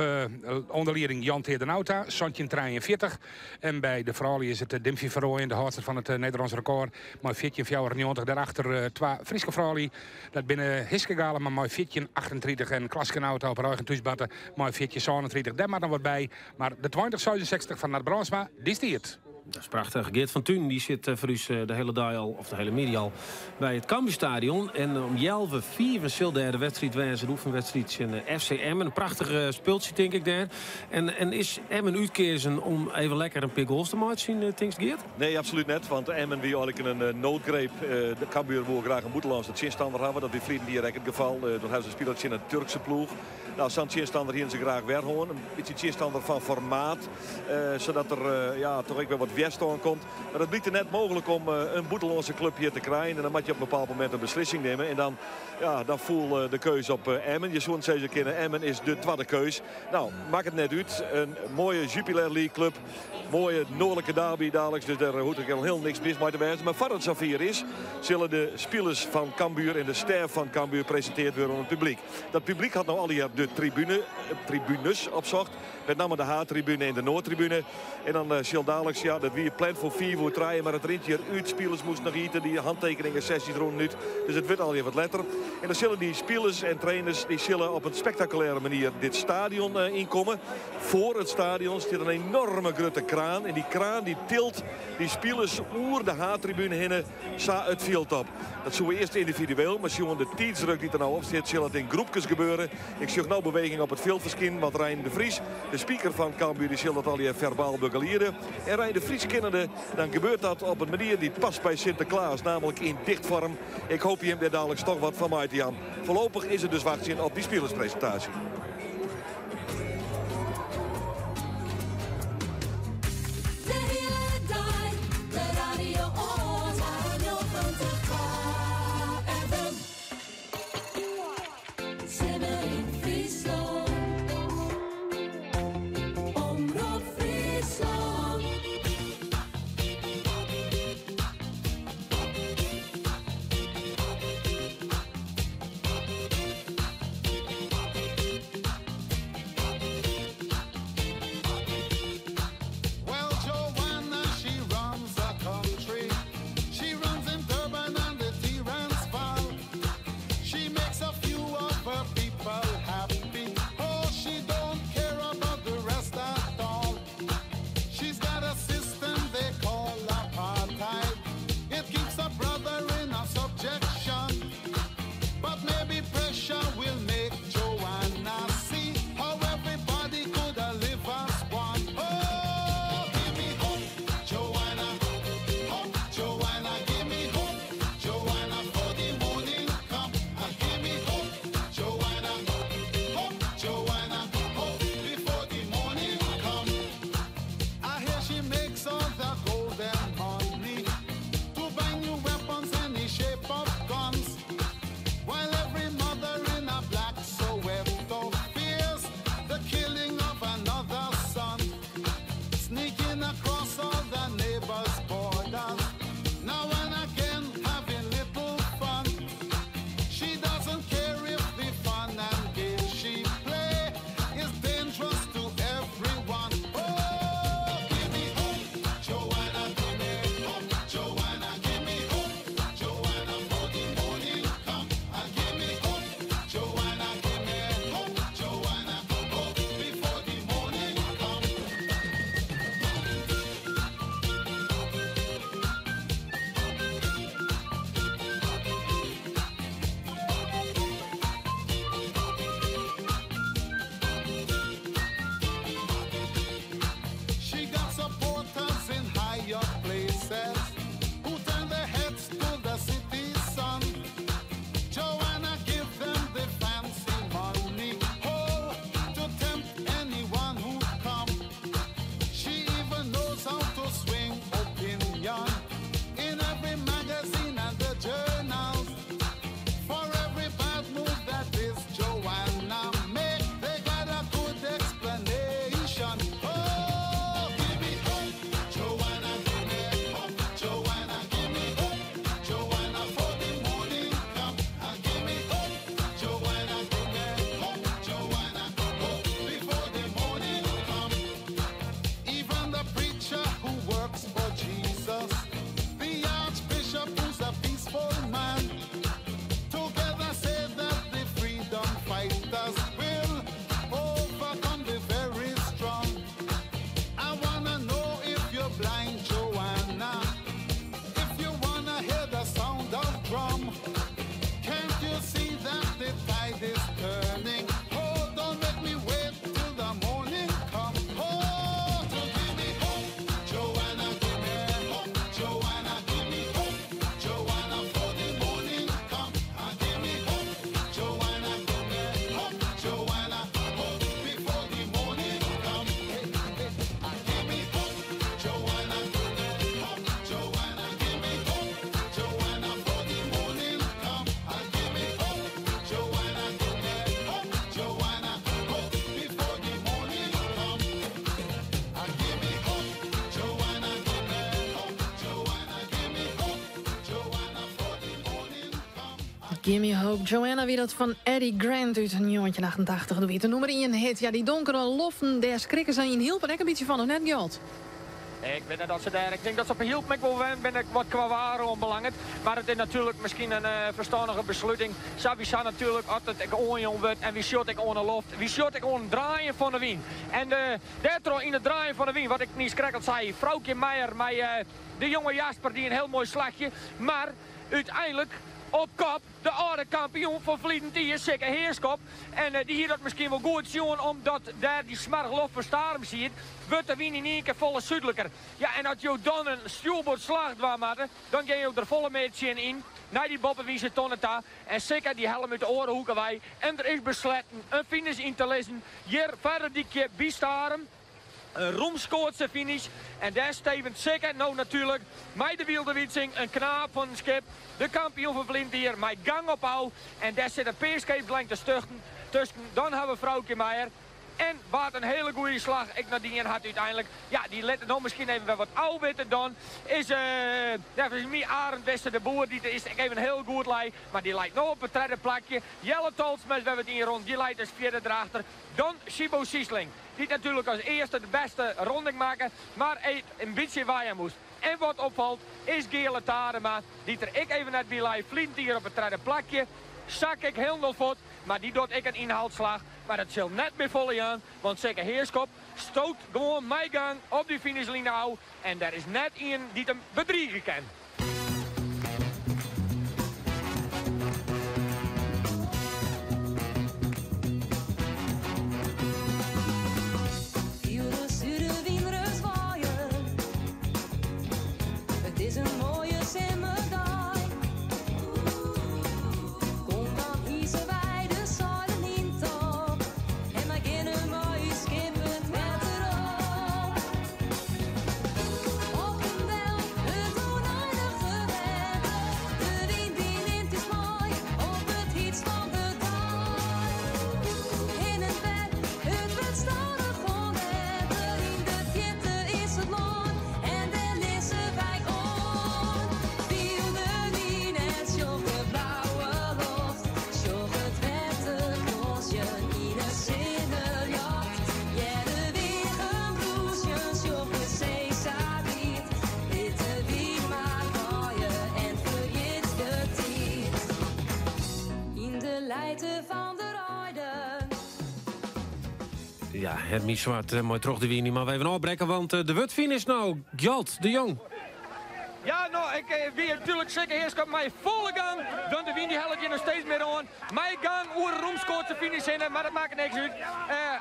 oan de lieding Jan Teade Nauta, 17,43. En by de froulju is it Dimphy van Rooijen, de hâldster fan it Nederlânsk rekôr, mei 14,94. Dêrachter twa Fryske froulju. Dat binne Hiske Galema mei 14,38 en Klaske Nauta op har eigen thúsbarte mei 14,37. Dêr moat noch wat by. Mar de 20,66 fan Nard Brandsma, dy stiet. Dat is prachtich. Geert van Tuinen die sit foar ús de hiele dei al, of de hiele middei al, by it Cambuurstadion. En om healwei fiven sil dêr de wedstriid wêze, de oefenwedstriid tsjin FC Emmen. In prachtige spultsje, tink ik, dêr. En is Emmen útkeazen om even lekker in pear goals te meitsjen, tinkst Geert? Nee, absolút net. Want Emmen wie eigenlik in noodgreep. De Cambuur woe graach in bûtenlânske tsjinstanner hawwe. Dat wie ferline jier ek it gefal. Doe hawwe se spile tsjin in Turkse ploech. No, sa'n tsjinstanner hiene se graach wer hân. In bytsje tsjinstanner fan formaat. Sadat der ja, toch ek wer wat wjerstân komt. Mar it blykte net mooglik om in bûtenlânske klup hjir te krijen. En dan moatte je op in bepaald momint in beslissing nimme. En dan, ja, dan foel de keus op Emmen. Je soene sizze kinne, Emmen is de twadde keus. No, makket net út. In moaie Jupiler League klup. Moaie noardlike derby daliks, dus dêr hoecht ek hiel niks mis mei te wêzen. Mar foardat it safier is, sille de spilers fan Cambuur en de stêf fan Cambuur presinteard wurde oan it publyk. Dat publyk hat no allegear de tribune, tribunes opsocht. Met namme de haadtribune en de noardtribune. En dan sil daliks, ja, dat wie pland foar fiif oer trije, mar it rint hjir út. Spilers moasten noch ite, dy hantekeningesesjes rûnen út. Dus it wurdt allegear wat letter. En dan sille dy spilers en trainers dy sille op in spektakulêre manier dit stadion ynkomme. Foar it stadion stiet in enorme grutte kraan. En dy kraan dy tilt dy spilers oer de haadtribune hinne sa it fjild op. Dat soe earst yndividueel, mar sjoen de tiidsdruk dy't der no op stiet, sil it yn groepkes gebeure. Ik sjoch no beweging op it fjild ferskinen, want Rein de Vries, de speaker fan Cambuur, dy sil dat allegear ferbaal begeliede. En Rein de Vries kennende, dan gebeurt dat op in manier dy't past by Sinteklaas, namelijk yn dichtfoarm. Ik hoopje jim dêr daliks toch wat fan mei te jaan. Foarlopich is it dus wachtsjen op dy spilerspresintaasje. De hiele dei, de radio oan, 92 FM. Simmer yn Fryslân. Omrop Fryslân. Gimme Hope Joanna wie dat fan Eddie Grant út 1988. Doe wie it de nûmer ien hit. Ja, dy donkere loften, dêr skrikke se yn Hylpen ek in bytsje fan, of net Gjalt? Ik wit net oft se dêr. Ik tink dat se op Hylpen ek wol wend binne wat kwa waar oanbelanget. Mar it is natuerlik miskien in ferstannige besluting. Sawiesa natuerlik as it ek oanjûn wurdt en wy sjocht ek oan 'e loft. Wy sjocht ek oan it draaien fan 'e wyn. En dêrtroch yn it draaien fan 'e wyn, wat ik niiskrekt al sei, Froukje Meijer mei de jonge Jasper die in hiel moai slachje. Mar úteinlik op kop de âlde kampioen fan ferliden jier, Sikke Heerschop. En dy hie dat miskien wol goed sjoen, omdat dêr dy smoarge loft fan Starum siet, wurdt de wyn yn ien kear folle súdliker. Ja, en as jo dan in stjoerboardslach dwaan moatte, dan gean jo der folle mear tsjin yn, nei dy boppewynse tonne ta. En Sikke dy helle him út de oare hoeke wei. En der is besletten in finish yn te lizzen hjir foar it dykje by Starum. In rûmskoatse finish en dêr stevent Sikke no natuerlik mei de Wylde Wytsing, in knaap fan in skip, de kampioen fan ferline jier, mei gang op ôf. En dêr sit in pear skeepslengtes tusken. Dan hawwe we Froukje Meijer. En wa't in hiele goede slach ek noch dien hat úteinlik, ja, dy lit it no miskien even wer wat ôfwitte dan, is neffens my Arend Wisse de Boer, dy't is ek even hiel goed lei, mar dy leit no op it tredde plakje. Jelle Tolsma is wer wat ynrûn, dy leit dus fierder derachter. Dan Siebo Siesling, dy't natuerlik as earste de bêste ronding makke, mar in bytsje weie moast. En wat opfalt is Geale Tadema, dy't der ek even net by lei, ferline jier op it tredde plakje. Sakke ek hielendal fuort, mar dy docht ek in ynhaalslach. Mar dat sil net mear folle jaan, want Sikke Heerschop stoot gewoan mei gang op dy finishline ôf en der is net ien dy't him bedrige kin. Fiel de sudewyn ris waaien. It is in moaie simmerdei. Kom dan hise wy de seilen yn top en wy geane mei ús skip it wetter op. Op en del it ûneinige wetter, de wyn dy nimt ús mei op it hytst fan de dei. Hinne en wer, it wurdt stadichoan better, yn de fierte is it lân en dêr lizze wy oan. Fiel de wyn en sjoch de blauwe loft, sjoch it wetter glânzjen yn 'e sinneljocht. Hear de weagen brûzjen, sjoch de see sa wiid. Lit de wyn mar waaie en ferjit de tiid. Yn de lijte fan de reiden. Ja, Hermie Zwart mei Troch de Wyn. Mar we even ôfbrekke, want der wurdt finisht no. Gjalt de Jong. Ja, no, ik wie natuerlik Sikke Heerschop mei folle gang. Dan de wyn dy hellet je noch steeds mear oan. Mei gang oer de rûmskoatse finish hinne, mar dat makket niks út.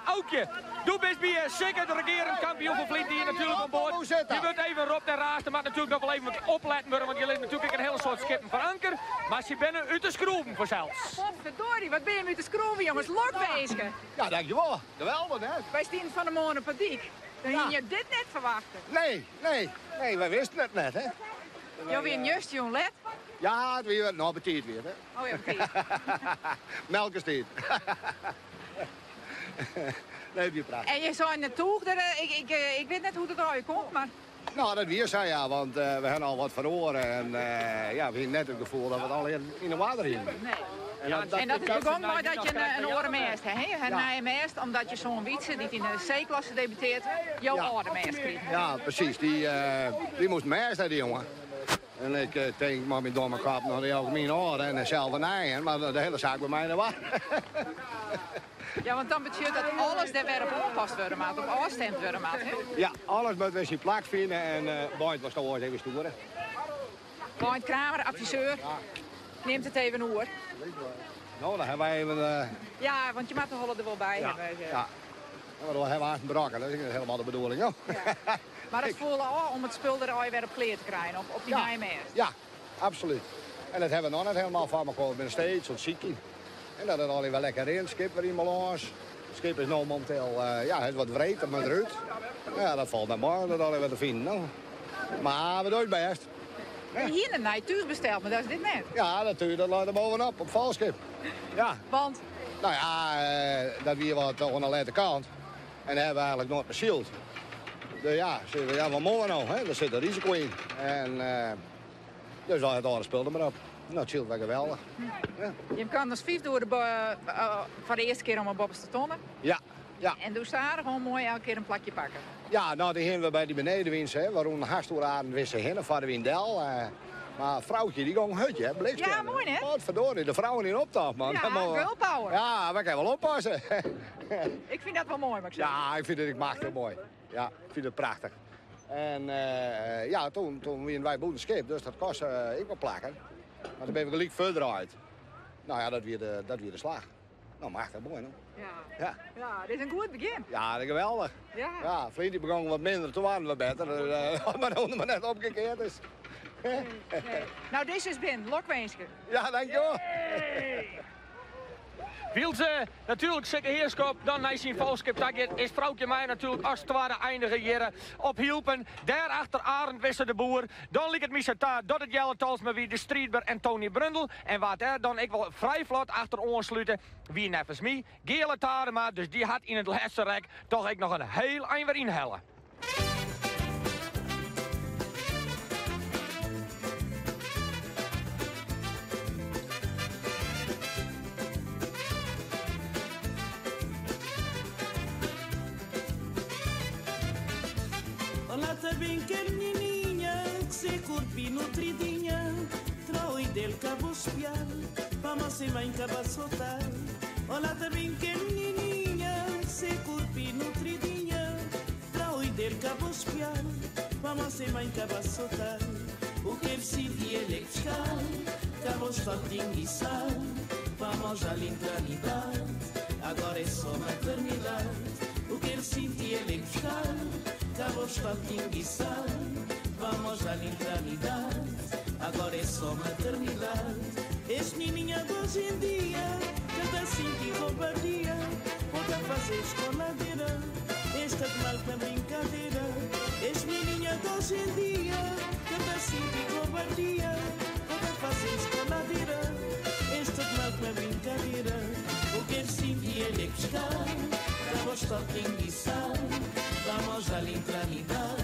Aukje, do bist by Sikke, de regearend kampioen fan ferline jier natuerlik oan board. Je wurdt even ropt en raasd. Der moat natuerlik noch wol even wat opletten wurde, want hjir lizze natuerlik ek in hiele soad skippen foar anker. Mar sy binne út de skroeven fansels. Potverdorie, wat binne jim út de skroeven, jonges. Lokwinske. Ja, dankjewol. Geweldich, hè? Wy stienen fan 'e moarn op 'e dyk. Dan hiene jo dit net ferwachte. Nee, nee, nee, wy wisten it net, hè. Jo wienen juster jûn let. Ja, it wie no betiid wie it, hè. Oh ja, betiid. Melkerstiid. Nee, it wie prachtich. En je seinen it tûch der, ik, ik wit net hoe't it allegear komt, mar... No, dat wie sa, ja, want we hawwe al wat feroare en ja, we hiene net it gefoel dat we it allegear yn 'e oarder hiene. Nee. En dat is begûn mei dat je in oare mêst ha, hè? In nije mêst, omdat je soan Wietse, dy't yn de C-klasse debuteert, jo âlde mêst krige. Ja, presys. Dy moast mêst ha, dy jonge. En ik tink mei myn domme kop, no, dan jou ik myn âlde en sels in nije, mar de hiele saak by my yn 'e war. Ja, want dan betsjut dat alles dêr wer op oanpast wurde moat, op ôfstimd wurde moat, hè? Ja, alles moat wer syn plak fine en Beint was toch oars even stoere. Beint Kramer, adviseur, nimt it even oer. No, dan hawwe wy even... Ja, want je moatte de holle der wol by hawwe. Ja, maar dan hawwe we aanst in brokken, dat is helemaal de bedoeling, joh. Mar it foel ôf om it spul der allegear wer op klear te krijen, op dy nije mêst. Ja, absolút. En dat hawwe we noch net helemaal foar mekoar. We binne steeds oan it sykjen. En dat it allegear wer lekker rint, skip wer yn balâns. It skip is no mominteel, ja, het is wat wreed, dat moat derút. Ja, dat falt net mei om dat allegear wer te finen, no. Mar we dogge it bêst. We hiene in nij túch besteld, mar dat is dit net. Ja, dat túch dat leit der bovenop, op it folchskip. Ja. Want? Nou ja, dat wie wat oan de lette kant. En dêr hawwe we eigenlik noait mei syld. Dus ja, sizze we, ja, wat moatte we no? Hè? Der sit in risiko yn. En dus wy it âlde spul der mar op. Nou, it sylt wer geweldich. Ja. Jim kamen as fyfde oer de foar de earste kear om 'e boppeste tonne. Ja, ja. En doe stadichoan moai elke kear in plakje pakke. Ja, nou, dy hiene we by dy benedenwyn, hè. We rûnen hast oer Arend Wisse hinne foar de wyn del. Mar Froukje, dy gong hurd, hè, bliksem. Ja, moai, hè? Potverdorie, de vrouwen yn optocht, man. Ja, girl power. Ja, we kinne wol oppasse. Ik fyn dat wol moai, moat ik sizze. Ja, ik fyn it ek machtich moai. Ja, ik fyn it prachtich. En ja, toen, toen wiene wy bûten skip, dus dat koste ek wol plakken. Mar toen binne we gelyk fuortdraaid. Nou ja, dat wie de, dat wie de slach. Nou, machtich moai, no. Ja. Ja. Ja, dit is in goed begjin. Ja, dat geweldich. Ja. Ja, ferline jier begûn wat minder, toen waarden we better. Mar no mar net omkeard is. Nee, nee. Nou, dizze is binnen. Lokwinske. Ja, dankjewol. Wylst natuerlik Sikke Heerschop dan nei syn folchskip ta giet, is Froukje Meijer natuerlik as twadde einige hjir op Hylpen. Dêrachter Arend Wisse de Boer. Dan liket my sa ta dat it Jelle Talsma wie, de striidber en Tony Brundel. En wa't dêr dan ek wol frij flot achter oanslute, wie neffens my Geale Tadema. Dus dy hat yn it lêste rek toch ek noch in hiel ein wer ynhelle. Olá tá bem que menininha Que se corpi nutridinha Troi del cabo espiar Vamos se mãe cabo soltar Olá tá bem que menininha Que se corpi nutridinha Troi del cabo espiar Vamos se mãe cabo soltar O que senti ele é pescar Cabo está tinguiçar Vamos à lintranidade Agora é só maternidade O que ele sentia ele é buscar Cabo está tinguiçar Vamos à lintranidade Agora é só maternidade Este menininha de hoje em dia Cada senti covardia Pode fazer escoladeira Esta de mal na brincadeira Este menininha de hoje em dia Cada senti covardia Pode fazer escoladeira Esta de mal na brincadeira O que ele sentia ele é buscar Cabo está tinguiçar Vamos à lintranidade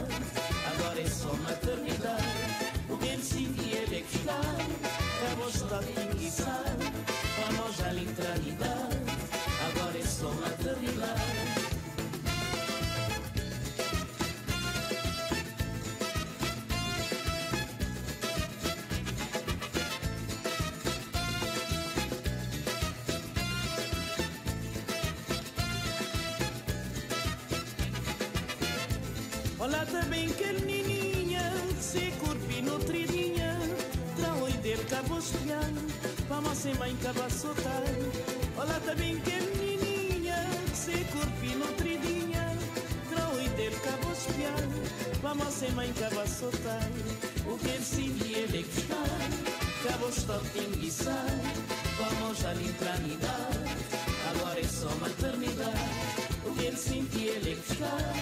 Agora é só maternidade O que ele sentia ele é buscar Cabo está tinguiçar Vamos à lintranidade Agora é só maternidade Olá também que menininha Se corpi nutridinha Trau del cabo espiar Vamos sem mãe cabo soltar Olá também que menininha Se corpi nutridinha Trau del cabo espiar Vamos sem mãe cabo soltar O que ele sentia ele é buscar Cabo está tinguiçar Vamos à lintranidade Agora é só maternidade O que ele sentia ele é buscar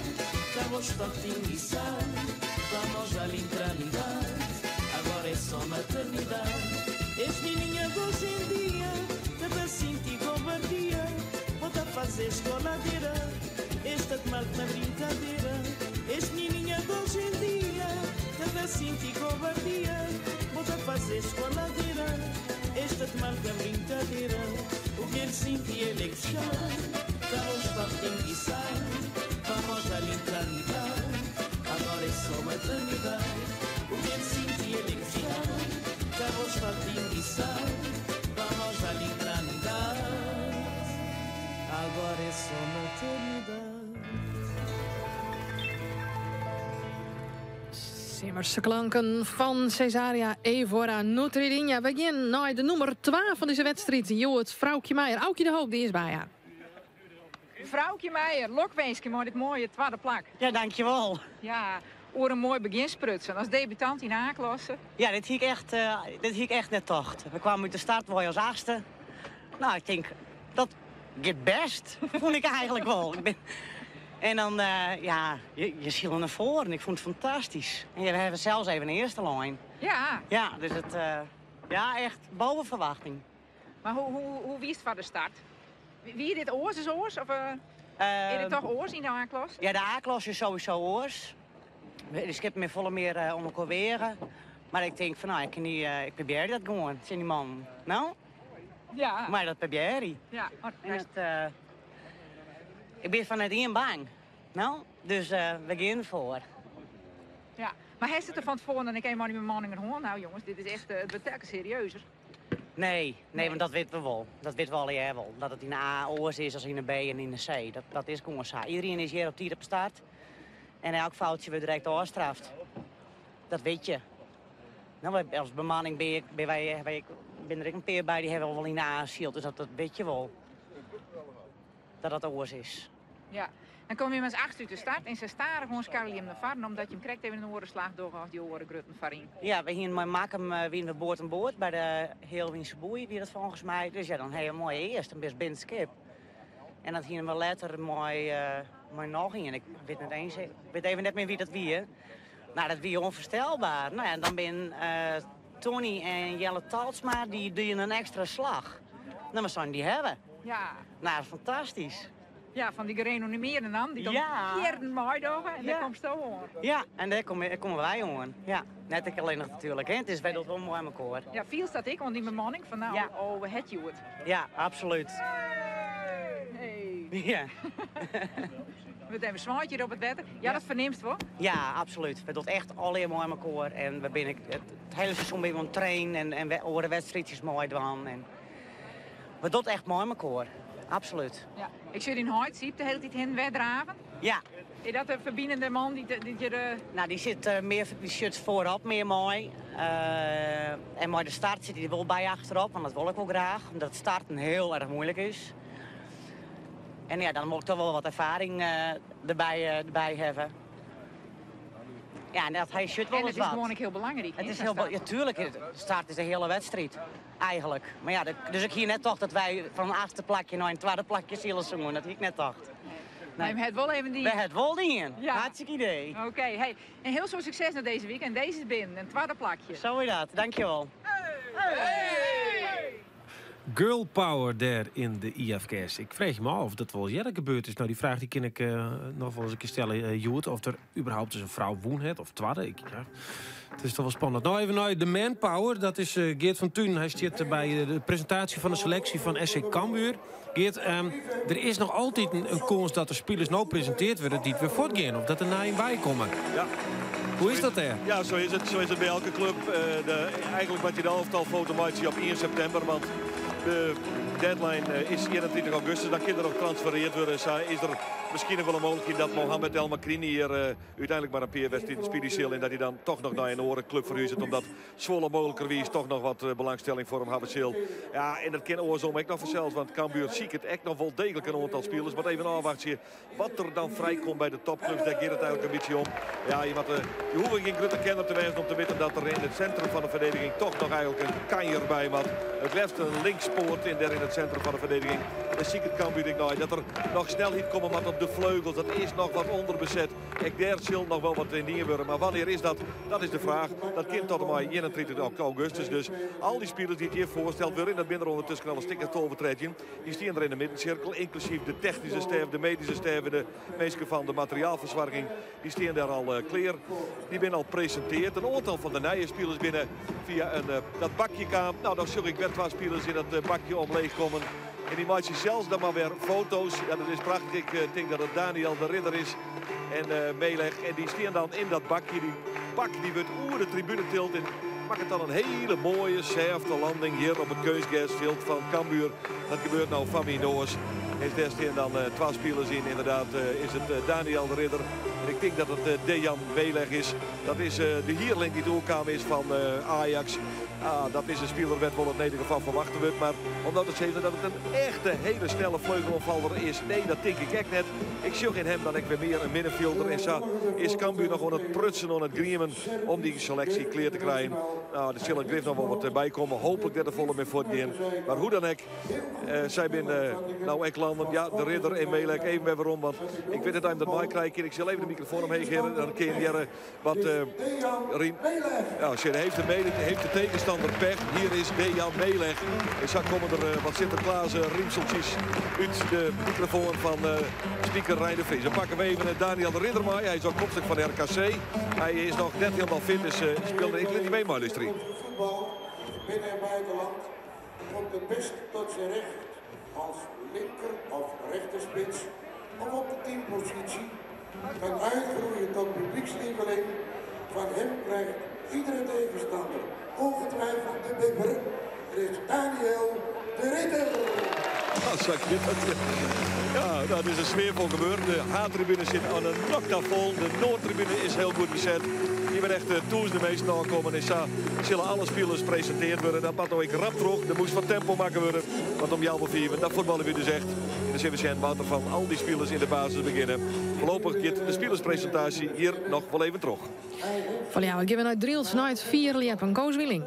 Cabo está tinguiçar Vamos à lintranidade Agora é só maternidade És menininha de hoje em dia Cada senti covardia Bota a fazer escoladeira Esta de mal na brincadeira És menininha de hoje em dia Cada senti covardia Bota a fazer escoladeira Esta de mal na brincadeira O que ele sentia ele é que chora Cabo está tinguiçar Vamos à lintranidade Agora é só maternidade O que ele sentia ele é que chora Cabo está tinguiçar Vamos à lintranidade Agora é só maternidade Simmerse klanken fan Cesaria Evora Nutridinha. We gean nei de nûmer 2 fan dizze wedstriid. Hjoed Froukje Meijer. Aukje de Hoop, dy is by har. Froukje Meijer, lokwinske mei dit moaie twadde plak. Ja, dankjewol. Ja, oer in moai begjin sprutsen. As debutant yn A-klasse. Ja, dit hie ik echt, eh, dit hie ik echt net tocht. We kwamen út de start wei as achtste. Nou, ik tink, dat giet bêst, fûn ik eigenlik wol. Ik bin... En dan, eh, ja, je, je sile nei foaren. Ik fûn it fantastysk. En we hawwe sels even earste lein. Ja. Ja, dus it, eh, ja, echt boppe ferwachting. Mar hoe, hoe, hoe wiest foar de start? Wie dit oars as oars? Of uh, is it toch oars yn de A-klasse? Ja, de A-klasse is sowieso oars. De skippen binne folle mear uh, oan elkoar weage. Maar ik tink fan, nou, ik, kin die, ik probearje dat gewoan tsjin dy mannen. No? Ja. Mar dat probearje. Ja. En dat, ik bin fan net ien bang. No, dus we gean derfoar. Ja, mar hast it der fan tefoaren dan ek even mei dy bemanningen hân? Nou jonges, dit is echt, it wurdt telkens serieuzer. Nee, nee, want dat witte we wol. Dat witte we allegear wol. Dat it yn de A oars is as yn de B en yn de C. Dat, dat is gewoan sa. Iedereen is hjir op tiid op start. En elk foutsje wurdt direkt ôfstraft. Dat wit je. No, as bemanning bin ik, bin wy, wy, bin der ek in pear by dy hawwe wol yn de A syld. Dus dat, dat wit je wol. Dat dat oars is. Ja, dan komme jim as achtste út de start en sa stadichoan skarrelje jim nei foaren omdat jim krekt even in oare slach dogge as dy oare grutten foaryn. Ja, we hienen mei Makkum wienen we board oan board by de Healwynse Boei wie dat folgens my. Dus ja, dan ha je in moaie earst, dan bist binnen it skip. En dat hienen we letter mei, mei noch ien. Ik wit net eens, ik wit even net mear wie dat wie. Nou, dat wie onvoorstelbaar. Nou ja, en dan bin Tony en Jelle Talsma, dy dienen in ekstra slach. Nou, we seinen dy hawwe. Ja. Nou, fantastysk. Ja, fan dy gerenommearden dan, dy't dan Ja. jierren meidogge en dêr Ja. komsto oan. Ja, en dêr komme, komme wy oan. Ja, net ik allinnich natuerlik, hè. It is, wy dogge it wol mei mekoar. Ja, fielst dat ek oan dy bemanning? Fan nou, Ja. oh, we het hjoed. Ja, absolút. Hey. Ja. Wurdt even swaaid hjir op it wetter. Ja, dat fernimst wol. Ja, absolút. We dogge echt allegear mei mekoar. En we binne it hiele seizoen binne we oan it trainen en, en oare wedstriidsjes meidwaan. En we dogge echt mei mekoar. Absolút. Ja. Ik sjoch dyn heit Siep de hiele tiid hinne en wer draven. Ja. Is dat de ferbinende man dy't dy't hjir... Nou, dy sit mear, dy sjocht foarop mear mei. En mei de start sit hy der wol by achterop, want dat wol ik wol graach, omdat starten hiel erch muoilik is. En ja, dan wol ik toch wol wat erfaring derby, derby hawwe. Ja, en dat hy sjocht wol En ris it is wat. gewoan ek hiel belangryk. It is hiel, ja, tuerlik, de start is de hiele wedstriid, eigentlik. Mar ja, dus ik hie net tocht dat wy fan in achtste plakje nei in twadde plakje sile soene. Dat hie ik net tocht. Nee. Mar jim ha it wol even dien. We ha it wol dien. Ja. Hartstikke idee. Oké, hey. En hiel soad sukses noch dizze wike. En dizze is binnen, in twadde plakje. Sa is dat, dankjewol. Girl power dêr yn de IFKS. Ik freegje my ôf oft dat wol earder gebeurd is. Nou, dy fraach dy kin ik noch wol ris in kear stelle, hjoed. Oft der überhaupt ris in frou wûn hat, of twadde. Ik, ja, it is toch wol spannend. No even nei de manpower. Dat is Geert van Tunen. Hy stiet by de presintaasje fan de seleksje fan SC Cambuur. Geert, der is noch altyd in kâns dat der spilers no presintearre wurde dy't wer fuortgean of dat der nijen by komme. Ja. Hoe is dat dêr? Ja, sa is it. Sa is it by elke klup. Eigentlik moatte je de alvetalfoto meitsje op 1 septimber, want de deadline is 31 augustus. Dan kin der noch transferearre wurde. Sa is der miskien noch wol in mooglikheid dat Mohamed El Makrini hjir úteinlik mar in pear wedstriden spylje sil en dat hy dan toch noch nei in oare klup ferhuzet, omdat Zwolle mooglikerwiis toch noch wat belangstelling foar him hawwe sil. Ja, en dat kin oarsom ek noch fansels, want Cambuur siket ek noch wol deeglik in oantal spilers. Moat even ôfwachtsje wat der dan frijkomt by de topklups. Dêr giet it eigentlik in bytsje om. Ja, je, moatte, je hoege gjin grutte kenner te wêzen om te witten dat der yn it sintrum fan de ferdediging toch noch eigentlik in kanjer by moat. It leafst in linkspoat yn dêr yn it sintrum fan de ferdediging. Dêr siket Cambuur ek nei dat der noch snelheid komme moat op de fleugels. Dat is noch wat ûnderbeset. Ek dêr sil noch wol wat yn dien wurde. Mar wannear is dat? Dat is de fraach. Dat kin tot en mei 31 augustus. Dus al dy spilers dy't hjir foarsteld wurde, en dat binne der ûndertusken al in stik as 12, 13, dy stean der yn de middensirkel, ynklusyf de technyske stêf, de medyske stêf en de minsken fan de materiaalfersoarging. Dy stean dêr al klear. Dy binne al presintearre. In oantal fan de nije spilers binne fia in, dat bakje kaam. Nou, dan sjoch ik wer twa spilers yn dat bakje omleech kommen. En dy meitsje sels dan mar wer foto's. Ja, dat is prachtich. Ik tink dat it Daniel de Ridder is en Meleg. En dy stean dan yn dat bakje. Dy bak dy wurdt oer de tribune tild en makket dan in hiele moaie, sêfte landing hjir op it keunstgersfjild fan Cambuur. Dat gebeurt no foar myn noas. En dêr stean dan twa spilers yn. Ynderdaad is it Daniel de Ridder en ik tink dat it Dejan Meleg is. Dat is de hierling dy't oerkaam is fan Ajax. Ah, dat is in spiler wêr't wol it nedige fan ferwachte wurdt. Mar om no te sizzen dat it in echte hiele snelle fleugeloanfaller is, nee, dat tink ik ek net. Ik sjoch yn him dan ek wer mear in middenfjilder. En sa is Cambuur noch oan it prutsen, oan it griemen om dy seleksje klear te krijen. Nou, der sil grif noch wol wat by komme. Hooplik net te folle mear fuortgean. Mar hoe dan ek, sy binne no ek. Nederlanden. Ja, de Ridder en Meleg even wer werom, want ik wit net oft dat meikrije kin. Ik sil even de mikrofoan omheech hawwe, dan kin je hearre wat Rien. Ja, sjen, heeft de, mede, heeft de tegenstander pech. Hier is Dejan Meleg. En sa komme der wat Sinterklaas rymseltsjes út de mikrofoan fan speaker Rein de Vries. Dan pakke we even Daniel de Ridder mei. Hy is ôfkomstich fan RKC. Hy is noch net hielendal fit, dus spylje ik lit him even meilústerje. Voetbal binnen- en buitenland komt het best tot zijn recht als linker- of rechterspits of op de tienpositie. Kan uitgroeien tot publiekslieveling. Van hem krijgt iedere tegenstander ongetwijfeld de bibber. Er is Daniel de Ridder. Ja, dat is een sfeervol gebeuren. De H-tribune zit aan een nokta vol. De Noordtribune is heel goed bezet. Hier werd echt tûzenen minsken oankommen. En sa sille alle spilers presintearre wurde. Dat moat no ek rap troch. Der moast wat tempo makke wurde. Want om healwei fiven, dat fuotbalje wy dus echt. En dan sille we sjen wat der fan al dy spilers yn de basis begjinne. Foarlopich giet de spilerspresintaasje hjir noch wol even troch. Fan Ljouwert gean we nei Drylts nei it fierljeppen. Koos Wieling.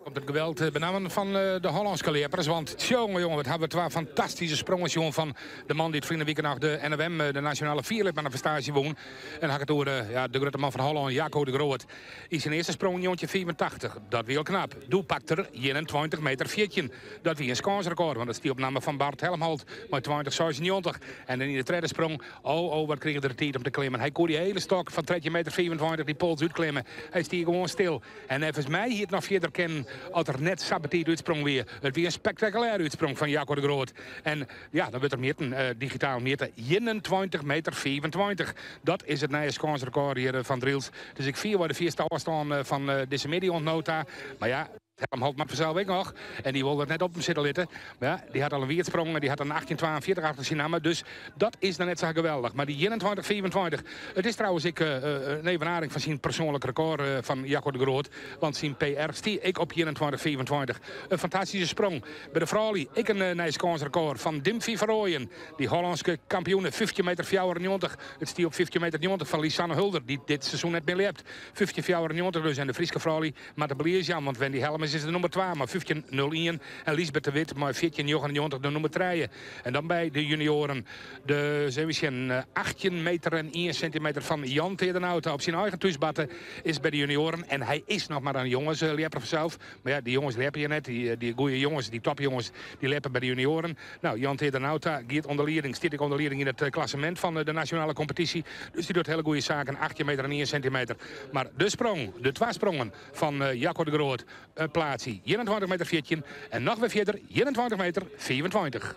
Komt it geweld benammen fan de Hollânske ljeppers. Want tsjonge jonge, wat hawwe we twa fantastyske sprongen sjoen fan de man dy't ferline wike noch de NFM, de Nasjonale Fierljepmanifestaasje, wûn. En ha ik it oer ja, de grutte man fan Hollân, Jaco de Groot. Yn syn earste sprong 1985, dat wie al knap. Doe pakte er 21 meter 14. Dat wie in skânsrekord, want dat stie op namme fan Bart Helmholt mei 20,96. En dan yn de tredde sprong, oh oh, wat krige er de tiid om te klimmen. Hy koe dy hiele stok fan 13 meter 25 dy pols útklimme. Hy stie gewoan stil. En neffens my hie it noch fierder kinnen as er net sa betiid útsprong wie. It wie in spektakulêre útsprong fan Jaco de Groot. En ja, dan wurdt er mjitten, digitaal mjitte, 21 meter 25. Dat is it nije skânsrekôr hjir fan Drylts. Dus ek fierwei de fierste ôfstân fan dizze middei oant no ta. Mar ja, Helmholt moat fansels ek noch. En dy wol it net op him sitte litte. Mar ja, dy hat al in wierdsprong en dy hat in 1842 achter syn namme. Dus dat is noch net sa geweldich. Mar dy 21, 25, it is trouwens ek in evenaring fan syn persoanlik rekôr fan Jaco de Groot. Want syn PR stie ek op 21, 25. In fantastyske sprong. By de froulju ek in nij skânsrekôr fan Dimphy van Rooijen. Dy Hollânske kampioene 15 meter 94. It stie op 15 meter 90 fan Lisanne Hulder, dy't dit seizoen net mear ljept. 15 94 dus en de Fryske froulju moatte belies jaan, want Wendy Helmes is de nûmer twa mei 15.01 en Liesbeth de Wit mei 14.99 de nûmer trije. En dan by de junioaren de even sjen, 18 meter en ien sintimeter fan Jan Teade Nauta op syn eigen thúsbatte is by de junioaren. En hy is noch mar in jongesljepper fansels. Mar ja, dy jonges ljeppe hjir net. Dy goeie jonges, dy topjonges, dy ljeppe by de junioaren. No, Jan Teade Nauta giet oan de lieding, stiet ek oan de lieding yn it klassemint fan de nasjonale kompetysje. Dus dy docht hiele goeie saken, 18 meter en ien sintimeter. Mar de sprong, de twa sprongen fan Jaco de Groot, in plaatsje 21 meter 14 en noch wer fierder 21 meter 25.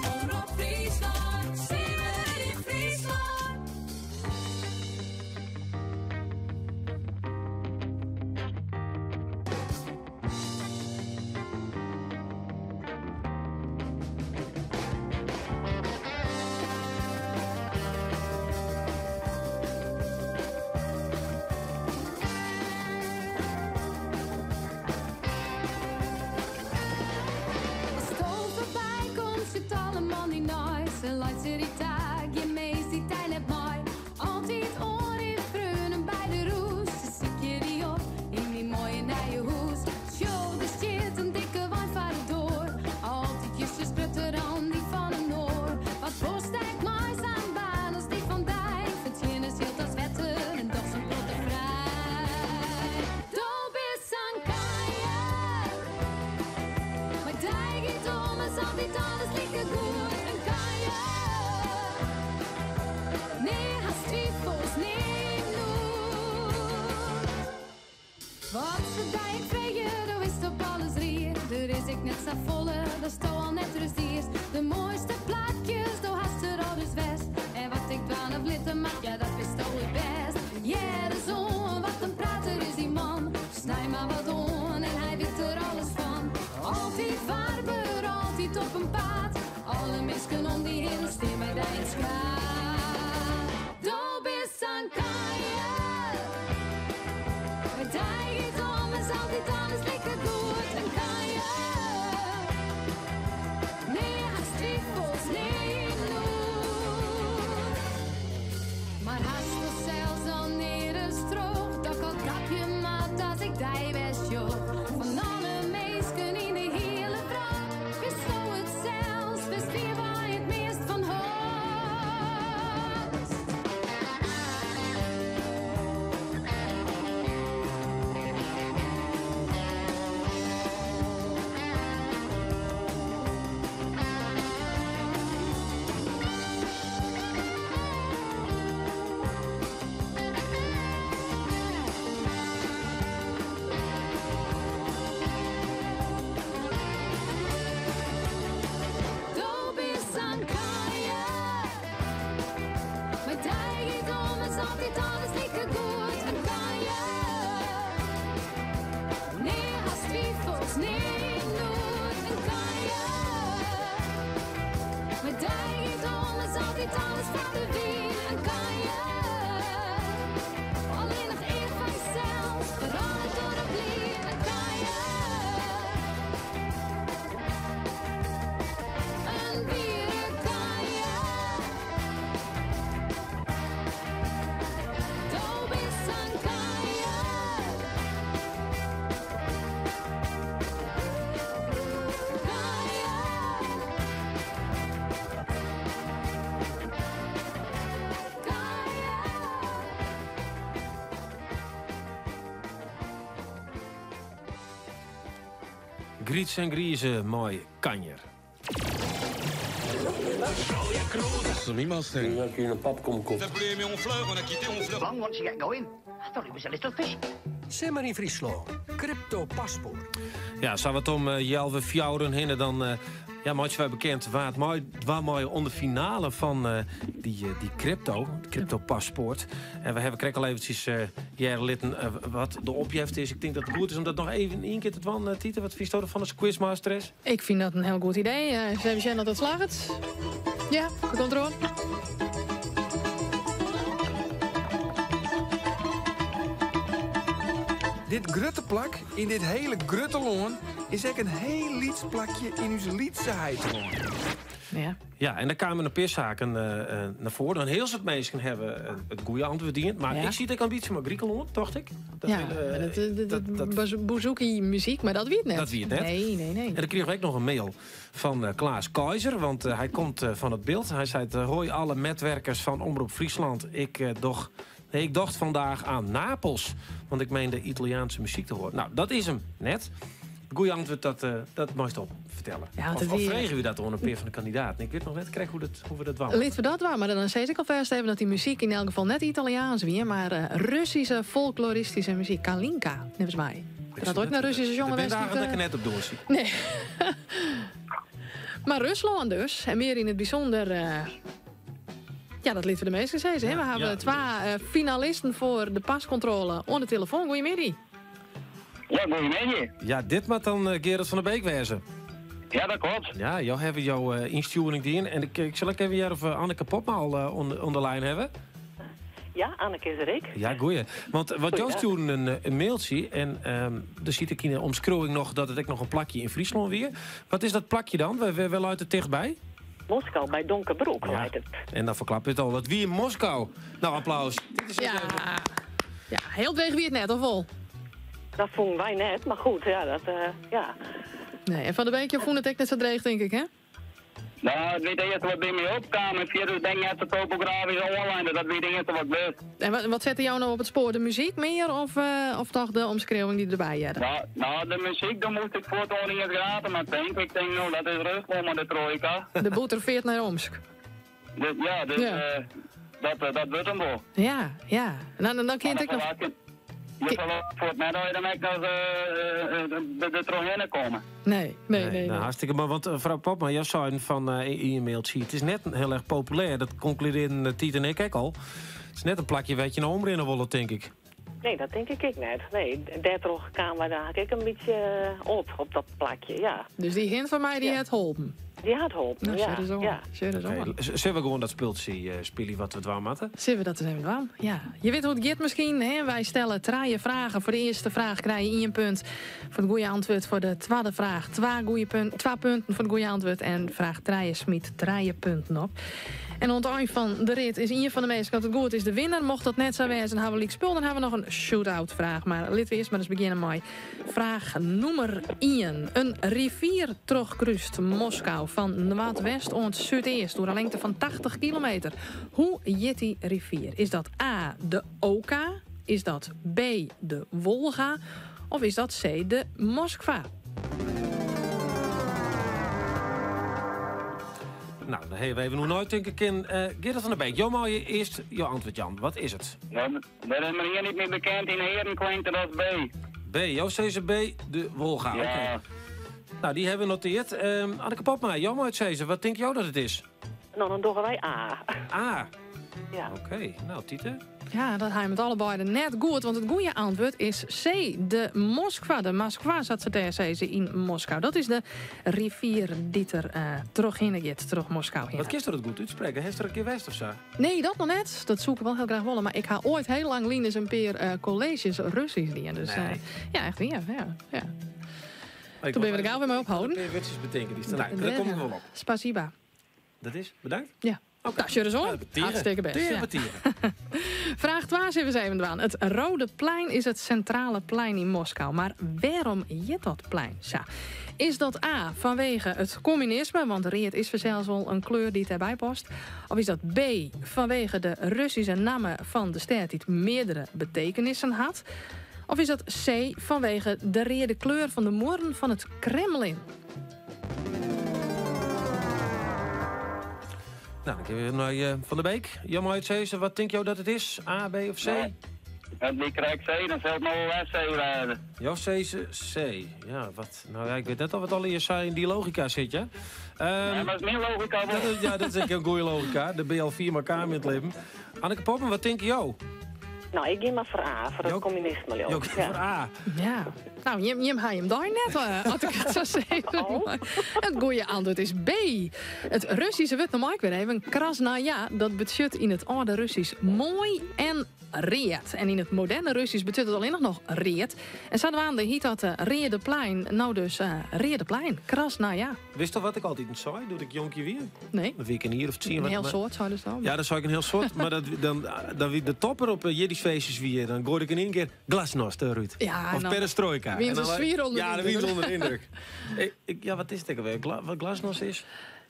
Omrop Fryslân, Simmer yn Fryslân. Asto foarby komst, sjocht alle man dy nei. Se laitsje dy ta, gjin mins dy't dy net mei. Altyd oare freonen by de rûs. Se sykje dy op yn dyn moaie nije hûs. Sjoch, der stiet in dikke wein foar de doar. Altyd justjes grutter dan dy fan in oar. Wat wolst ek mei sa'n baan as dy fan dy? Fertsjinnest jild as wetter en dochs in protte frij. Do bist sa'n kuier. Mei dy giet ommers altyd alles like goed. In kuier. Nea hast twifels, nea noed. Wat se dy ek freegje, do witst op alles rie. Der is ek net safolle, datsto al net ris diest. De moaiste plakjes, do hast der al ris west. En wat ik dwaan of litte moat, ja dat witsto it bêst. Hear ris oan, wat in prater is dy man. Snij mar wat oan en hy wit der alles fan. Altyd warber, altyd op 'en paad. Alle minsken om dy hinne stean by dy yn 't skaad. Do bist sa'n kuier. By dy giet ommers altyd alles like goed. In kuier. Nea hast twifels, nea noed. Mar hast do sels al nea ris troch dat ik al kapje moat as ik dy wer sjoch? Fan alle minsken yn de hiele wrâld bisto it sels. altyd alles like goed. In kanjer. Nea hast twifels, nea noed. In kanjer. Mei dy giet ommers altyd alles foar de wyn. In kanjer. Allinnich each foar dysels, foar alle doarren blyn. In kanjer. In wiere kanjer. Do bist sa'n kanjer. Kanjer. Grytz en Grize mei Kanjer. Simmer yn Fryslân, Crypto Paspoart. Ja, sa wat om healwei fjouweren hinne dan ja, meitsje wy bekend wa't meidwaan mei oan de finale fan dy, dy crypto, it crypto paspoart. En we hawwe krekt al eventsjes hearre litten wat de opjefte is. Ik tink dat it goed is om dat noch even ien kear te dwaan, Tite. Wat fynsto derfan as quizmasteres? Ik fyn dat in hiel goed idee. Ris even sjen oft dat slagget. Ja, dat komt deroan. Dit grutte plak yn dit hiele grutte lân is ek in hiel lyts plakje yn ús lytse heitelân. Ja. Ja, en der kamen in pear saken nei foaren. In hiel soad minsken hawwe it goede antwurd dien. Mar ik siet ek in bytsje mei Grikelân, tocht ik. Dat ja, dat bouzouki muzyk, mar dat wie it net. Dat wie it net. Nee, nee, nee. En dan krigen we ek noch in mail fan Klaas Keizer, want hy komt fan it Bilt. Hy seit, hoi alle metwerkers fan Omrop Friesland. Ik doch, nee, ik docht vandaag aan Napels, want ik meende Italiaanse muzyk te horen. Nou, dat is 'm net. Goeie antwurd, dat, dat meist op fertelle. Ja, want of it of wie- frege wy dat oan in pear fan de kandidaten? Ik wit noch net krekt hoe, dat, hoe we dat dwaan. Litte we dat dwaan, mar dan sis ik alfêst even dat dy muzyk yn elk gefal net Italiaans wie, mar Russyske folkloaristyske muzyk. Kalinka, neffens my. Der hat oait in Russyske sjonger Der binne west dagen dy't, dat ik net op dûnsje. Nee. Mar Ruslân dus, en mear yn it bysûnder. Ja, dat litte we de minsken sizze. hè. We hawwe twa finalisten foar de paskontrôle oan de telefoan. Goeiemiddei. Ja, goeiemiddei. Ja, dit moat dan Gerard van der Beek wêze. Ja, dat kloppet. Ja, jo hawwe jo ynstjoering dien. En ik, ik sil ek even hearre oft we Anneke Popma al oan de lijn hawwe. Ja, Anneke is der ek. Ja, goeie. Want wat jo Goeiedag. stjoerden in mailtsje en der siet ek yn de omskriuwing noch dat it ek noch in plakje yn Fryslân wie. Wat is dat plakje dan? Wêr leit it tichtby? Moskou, by Donkerbroek Ja. leit it. En dan ferklap je it al. It wie Moskou. Nou, applaus. Ja, ja hiel dreech wie it net, of wol? Dat fûnen wy net, mar goed, ja, dat, ja. Nee, en Van der Beek, jo fûnen it ek net sa dreech, tink ik, hè? Nou, it wie it earste wat by my opkaam en fierders bin ik net sa topografysk oanlein, dus dat wie it earste wat ik wist. En wat sette jou no op it spoar? De muzyk mear of toch de omskriuwing dy't derby hearde? Nou, nou, de muzyk, dêr moast ik fuort oan Iens Gratema tinke. Ik tink, no, dat is Ruslân mei de trojka. De bûter feart nei Omsk. Dus, ja, dus dat wurdt him wol. Ja, ja. En dan kin it ek noch... Je verwacht fuort net dat je dan ek noch der trochhinne komme. Nee, nee, nee. Nou, hartstikke moai. Want frou Popma, jo seiden fan yn je mailtsje, it is net hiel erch populêr. Dat konkludearren Tiet en ik ek al. It is net in plakje wêr't je no omrinne wolle, tink ik. Nee, dat tink ik ek net. Nee, dêrtroch kamen wy der eigentlik ek in bytsje op, op dat plakje, ja. Dus dy hint fan my, dy hat holpen? Dy hat holpen, Nou, ja. sjoch ris oan. Ja. Sjoch ris Oké, oan. Sille we gewoan dat spultsje spylje wat we dwaan moatte? Sille we dat ris even dwaan? Ja. Je witte hoe't it giet miskien. Hè? Wy stelle trije fragen. Foar de earste fraach krije je ien punt. Foar it goede antwurd foar de twadde fraach twa goede punt, twa punten foar it goede antwurd. En fraach trije smyt trije punten op. En oan it ein fan de rit is ien fan de minsken as it goed is de winner. Mocht dat net sa wêze, dan hawwe we lyk spul. Dan hawwe we noch in shootout fraach. Mar litte we earst mar ris begjinne mei fraach nûmer ien. In rivier trochkrúst Moskou fan noardwest oant súdeast oer in lingte fan 80 kilometer. Hoe hjit dy rivier? Is dat A, de Oka? Is dat B, de Wolga? Of is dat C, de Moskva? Nou, dan hawwe we even oer neitinke kinnen. Gerard van der Beek, jo meie earst jo antwurd jaan. Wat is it? Ja, der is mar ien dy't my bekend yn 'e earen klinkt, dat is B. B, jo sizze B, de Wolga. Ja. Oké. Nou, dy hawwe we notearre. Anneke Popma, jo meie it sizze. Wat tinke jo dat it is? No, dan dogge wy A. A. Ja. Oké, nou Tite. Ja, dat hij met allebei net goed, want het goede antwoord is C. De Moskwa. De Moskwa zat ze daar, zei ze, in Moskou. Dat is de rivier die er terug heen gaat, terug Moskou heen. Wat kist er het goed uitspreken? Heeft er een keer west of zo? Nee, dat nog net. Dat zoek ik wel heel graag willen. Maar ik ga ooit heel lang lien eens een paar colleges Russisch die. Dus Nee. ja, echt ja, ja, ja. Maar ik Toen ben we er gauw weer mee ophouden. Ik wetjes betekenen. Die staan. Nou, daar kom ik wel op. Spasiba. Dat is, bedankt. Ja. Nou, zullen we zo? Tieren. Hartstikke best. Tieren, ja. tieren. Vraag 12 even eens even aan. Het Rode Plein is het centrale plein in Moskou. Maar waarom je dat plein? Zo. Is dat A, vanwege het communisme? Want rood is zelfs wel een kleur die daarbij past. Of is dat B, vanwege de Russische namen van de stad die het meerdere betekenissen had? Of is dat C, vanwege de rode kleur van de muren van het Kremlin? Nou, dan gaan we naar Van der Beek. Jan uit wat denk jou dat het is? A, B of C? Nee. En die krijgt C, dan zal het nog wel C worden. Jo, C, C, C. Ja, wat? Nou ja, ik weet net al wat alle eerst zei in die logica zit, ja. Ja, maar dat is mijn logica wel. Ja, dat is een goede logica. De BL4 maar elkaar in het leven. Anneke Poppen, wat denk jou? Nou, ik ga maar voor A, voor het communisme. joh. Jo, voor A. Ja. Nou, Jim haal je hem daar net, had ik het zo zeggen. Oh. Het goede antwoord is B. Het Russische woord nog maar weer even. Krasnaja, dat betekent in het oude Russisch mooi en reet. En in het moderne Russisch betekent het alleen nog reet. En Sadwaande heet dat Reedeplein. Nou dus Reedeplein, Krasnaja. Wist je wat ik altijd zei? Doe ik jonkje weer? Nee. Een week hier of tien. Een wat- heel maar- soort zou dus dan. Ja, dat zou ik een heel soort. maar dat, dan wie de topper op Jiddisch feestjes weer. Dan gooi ik in één keer glasnost, Ruud. Ja, of dan- perestroika. Wie En is dan- de zwier onder Ja, de de wie is indruk. onder de indruk. Ja, wat is het ook alweer? Wat glasnost is?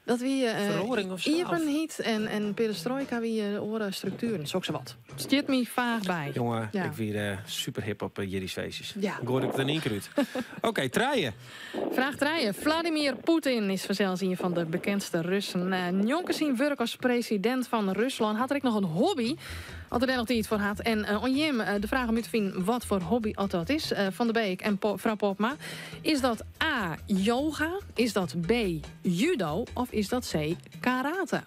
Dat wie Verroring of zo, Iepen heet en perestroika wie oren structuren. Zo wat. Zit me vaag bij. Jongen, Ja. ik weer super hip op Jiddisch feestjes. Ja. Dan gooi ik het in één keer uit. Oké, treien. Vraag 3. Vladimir Poetin is vanzelfs een van de bekendste Russen. Jonker zijn werk als president van Rusland had er ook nog een hobby. Had er daar nog iets voor had. En on Jim, de vraag om u te vinden wat voor hobby dat is. Van de Beek en Frau Popma. Is dat A, yoga? Is dat B, judo? Of is dat C, karate?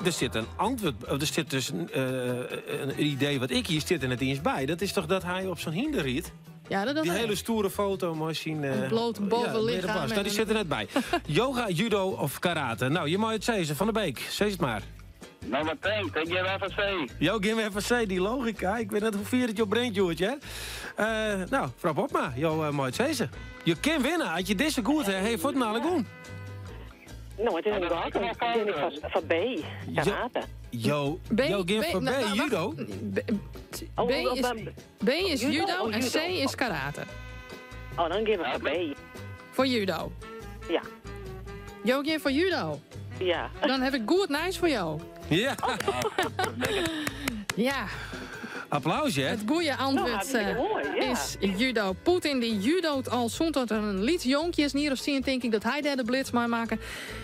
Er zit een antwoord, er zit dus een idee wat ik hier zit en het eens bij. Dat is toch dat hij op zo'n hinder riet? Ja, dat Die dat hele stoere foto, mooi zien. Een bloot bovenlichaam Ja, en nou, die een- zit er net bij. Yoga, judo of karate? Nou, je mag het zeggen, Van der Beek. Zeg het maar. Nou, wat denkt? Ik geef even C. Jo, geef me even C, die logica. Ik weet net hoe vier het je brengt, Joertje. hè? Nou, mevrouw Popma, jo, mag het zeggen. Je kan winnen, had je deze goed, hè? Hey, voor het goed. Nou, het is een gok. Dan ben ik voor B, karate. Jo, B, jo, geef B, voor B, nou, wacht. judo. B, is, B is Judo judo of en C judo? is karate. Oh, dan geef ik voor B. Voor judo. Ja. Jo, geef voor judo. Ja. Dan heb ik goed nieuws voor jou. Ja. Ja. Applausje, hè? Het goede antwoord Nou, hartstikke mooi, ja. is judo. Poetin die judoot al zo'n tot er een lied jonkje is. Nier of zien denk ik dat hij daar de blitz maar maken.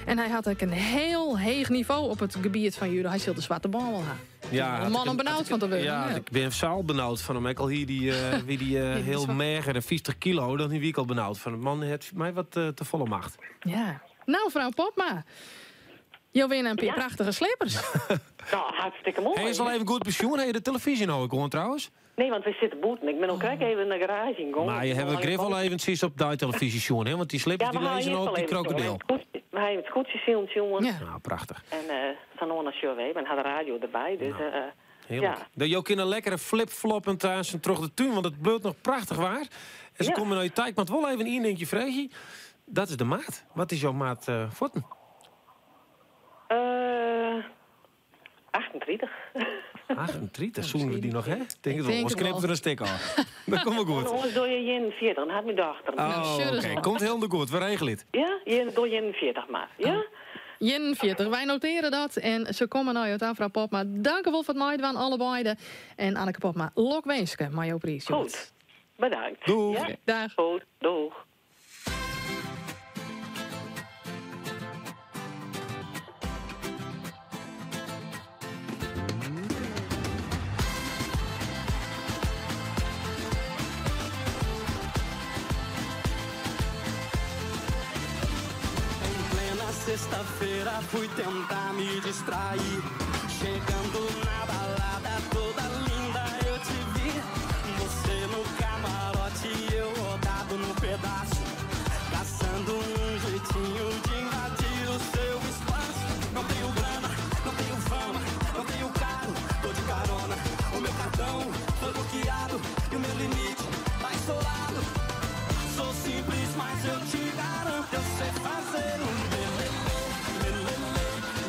En hij had ook een heel heeg niveau op het gebied van judo. Hij zult de zwarte bal wel hebben. Ja, een man om benauwd van te worden. Ja, ja. ik ben zaal benauwd van hem. Ik al hier die, wie die heel mager en 50 kilo, dan die week al benauwd van hem. Man heeft mij wat te volle macht. Ja. Nou, mevrouw Popma. Jo winnen een paar prachtige slippers. Nou, hartstikke mooi. Hij is al even goed pensioen. Heb je de televisie nou ook gewoon trouwens? Nee, want we zitten boeten. Ik ben ook kijk even in de garage in Maar je hebt het grif al even precies op de televisie, Sjoen, hè? Want die slippers Ja, die we lezen gaan op die eerst al even, krokodil. jongen. We hebben het goedje zien, jongen. Ja. Nou, prachtig. En van Anna Sjouwe, en had de radio erbij. Dus, Heerlijk. ja. Dat je ook in een lekkere flip-flop en thuis en terug de tuin, want het bleurt nog prachtig waar. En ze Ja. komen naar je tijd, maar het wel even één dingetje vraagje. Dat is de maat. Wat is jouw maat voeten? 38. 38, zoenen we die nog, hè? Denk het wel. denk Ons het knipt wel. er een stik af. Dat komt wel goed. Anders doe je 41, dan had mijn dochter. Oh, oké. Komt helemaal goed. We regelen het. Ja, door 41 maar. Ja? 41. Wij noteren dat en ze komen naar je mevrouw Popma. Dank u wel voor het meidwaan, allebei. En Anneke Popma, lokwenske, Majo Pries. Goed. Bedankt. Doeg. Ja? Dag. Goed, doeg. En plena sexta-feira fui tentar me distrair. Chegando na balada toda linda eu te vi. Você no camarote e eu rodado no pedaço. Caçando um jeitinho de invadir o seu espaço. Não tenho grana, não tenho fama, não tenho carro, tô de carona. O meu cartão foi bloqueado e o meu limite tá estourado. Sou simples, mas eu te garanto, eu sei fazer um lelele, lelele,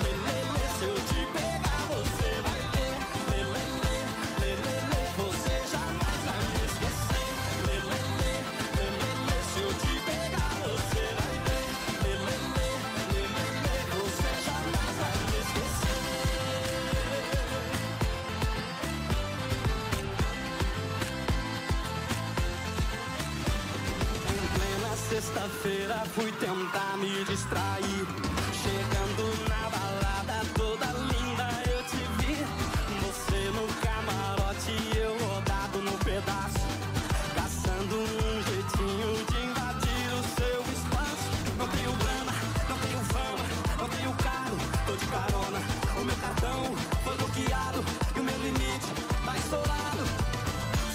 lelele. Se eu te pegar, você vai ver. Lelele, lelele, você jamais vai me esquecer. Lelele, lelele, se eu te pegar, você vai ver. Lelele, lelele, você jamais vai me esquecer. Em plena sexta-feira fui tentar me distrair. Chegando na balada toda linda eu te vi. Você no camarote e eu rodado no pedaço. Caçando um jeitinho de invadir o seu espaço. Não tenho grana, não tenho fama, não tenho carro, tô de carona. O meu cartão foi bloqueado e o meu limite tá estourado.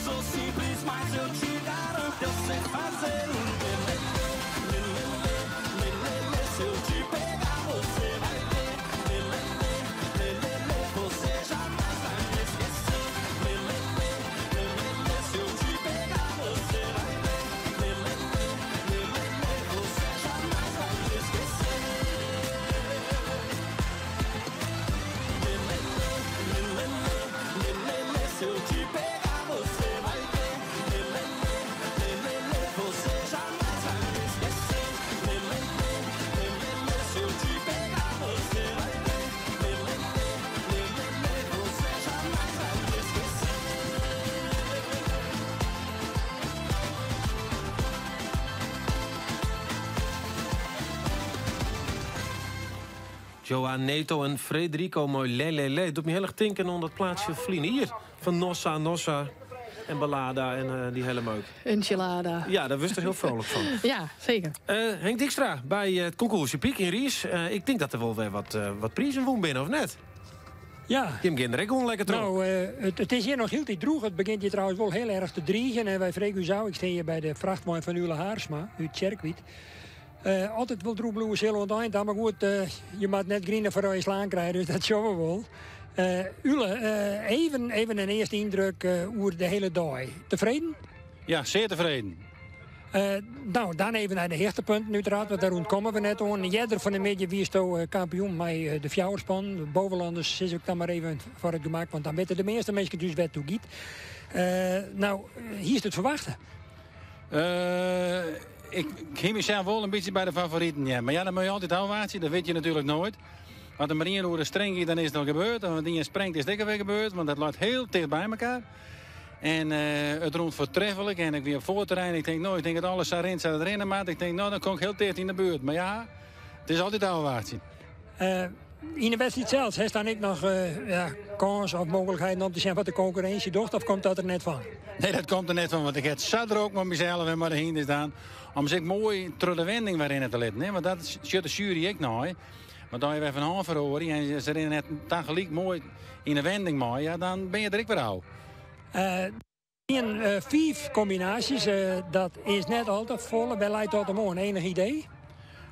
Sou simples, mas eu te garanto, eu sei fazer um lelele, lelele, lelele. Se eu te pegar, você vai ver. Lelele, lelele, você jamais vai me esquecer. Lelele, lelele, se eu te pegar, você vai ver. Lelele, lelele, você jamais vai me esquecer. Lelele, lelele, lelele, se eu te pegar, você vai ver. Lelele, lelele, você jamais vai me esquecer. Lelele, lelele, se eu te pegar, você vai ver. Lelele, lelele, você jamais vai me esquecer. Joa Neto en Frederico mei Lelele. Docht my hiel erch tinken oan dat plaatsje ferline jier. Fan Nossa, Nossa en Ballada en dy hiele meuk. Enchilada. Ja, dêr wurdst der hiel vrolijk fan. Ja, seker. Henk Dijkstra by it concours hippique yn Riis. Ik tink dat der wol wer wat prizen wûn binne, of net? Ja. Jim gean der ek gewoan lekker troch. Nou, it is hjir noch hieltyd drûch. It begjint hjir trouwens wol hiel erch te drigen. En wy freegje ús ôf, ik stean hjir by de frachtwein fan Ule Haarsma út Tsjerkwyt. Oft it wol drûch bliuwe sil oant ein ta, mar goed, je moatte net grine foar je slaan krije, dus dat sjogge we wol. Ule, even, even in earste yndruk oer de hiele dei. Tefreden? Ja, sear tefreden. Nou, dan even nei de hichtepunten uiteraard, want dêr ûntkomme we net oan. Earder fan 'e middei wiesto kampioen mei de fjouwerspan. De Bovenlanders sis ik dan mar even foar it gemak, want dan witte de measte minsken thús wêr't it oer giet. Nou, hiest it ferwachte? Ik hie mysels wol in bytsje by de favoriten heard. Mar ja, dan moatte je altyd ôfwachtsje, dat witte je natuerlik noait. As der mar ien oer de string giet, dan is it al gebeurd. En as ien springt, is it ek alwer gebeurd, want dat leit hiel ticht by mekoar. En it rûn foartreflik en ik wie op foarterrein. Ik tink, no, ik tink dat alles sa rint sa't it rinne moat. Ik tink, no, dan kom ik hiel ticht yn de buert. Mar ja, it is altyd ôfwachtsjen. Yn de wedstriid sels, hast dan ek noch ja, kâns of mooglikheden om te sjen wat de konkurrinsje docht, of komt dat der net fan? Nee, dat komt der net fan, want ik ha it sa drok mei mysels en mei de hynders dan. Om se ek moai troch de wending wer rinne te litten, hè? Want dat sjocht de sjuery ek nei. Want as je wer fan hân feroarje en se rinne net tagelyk moai yn de wending mei, ja, dan binne je der ek wer ôf. Ien, fiif kombinaasjes, dat is net al te folle. Wêr leit dat him oan? Enich idee?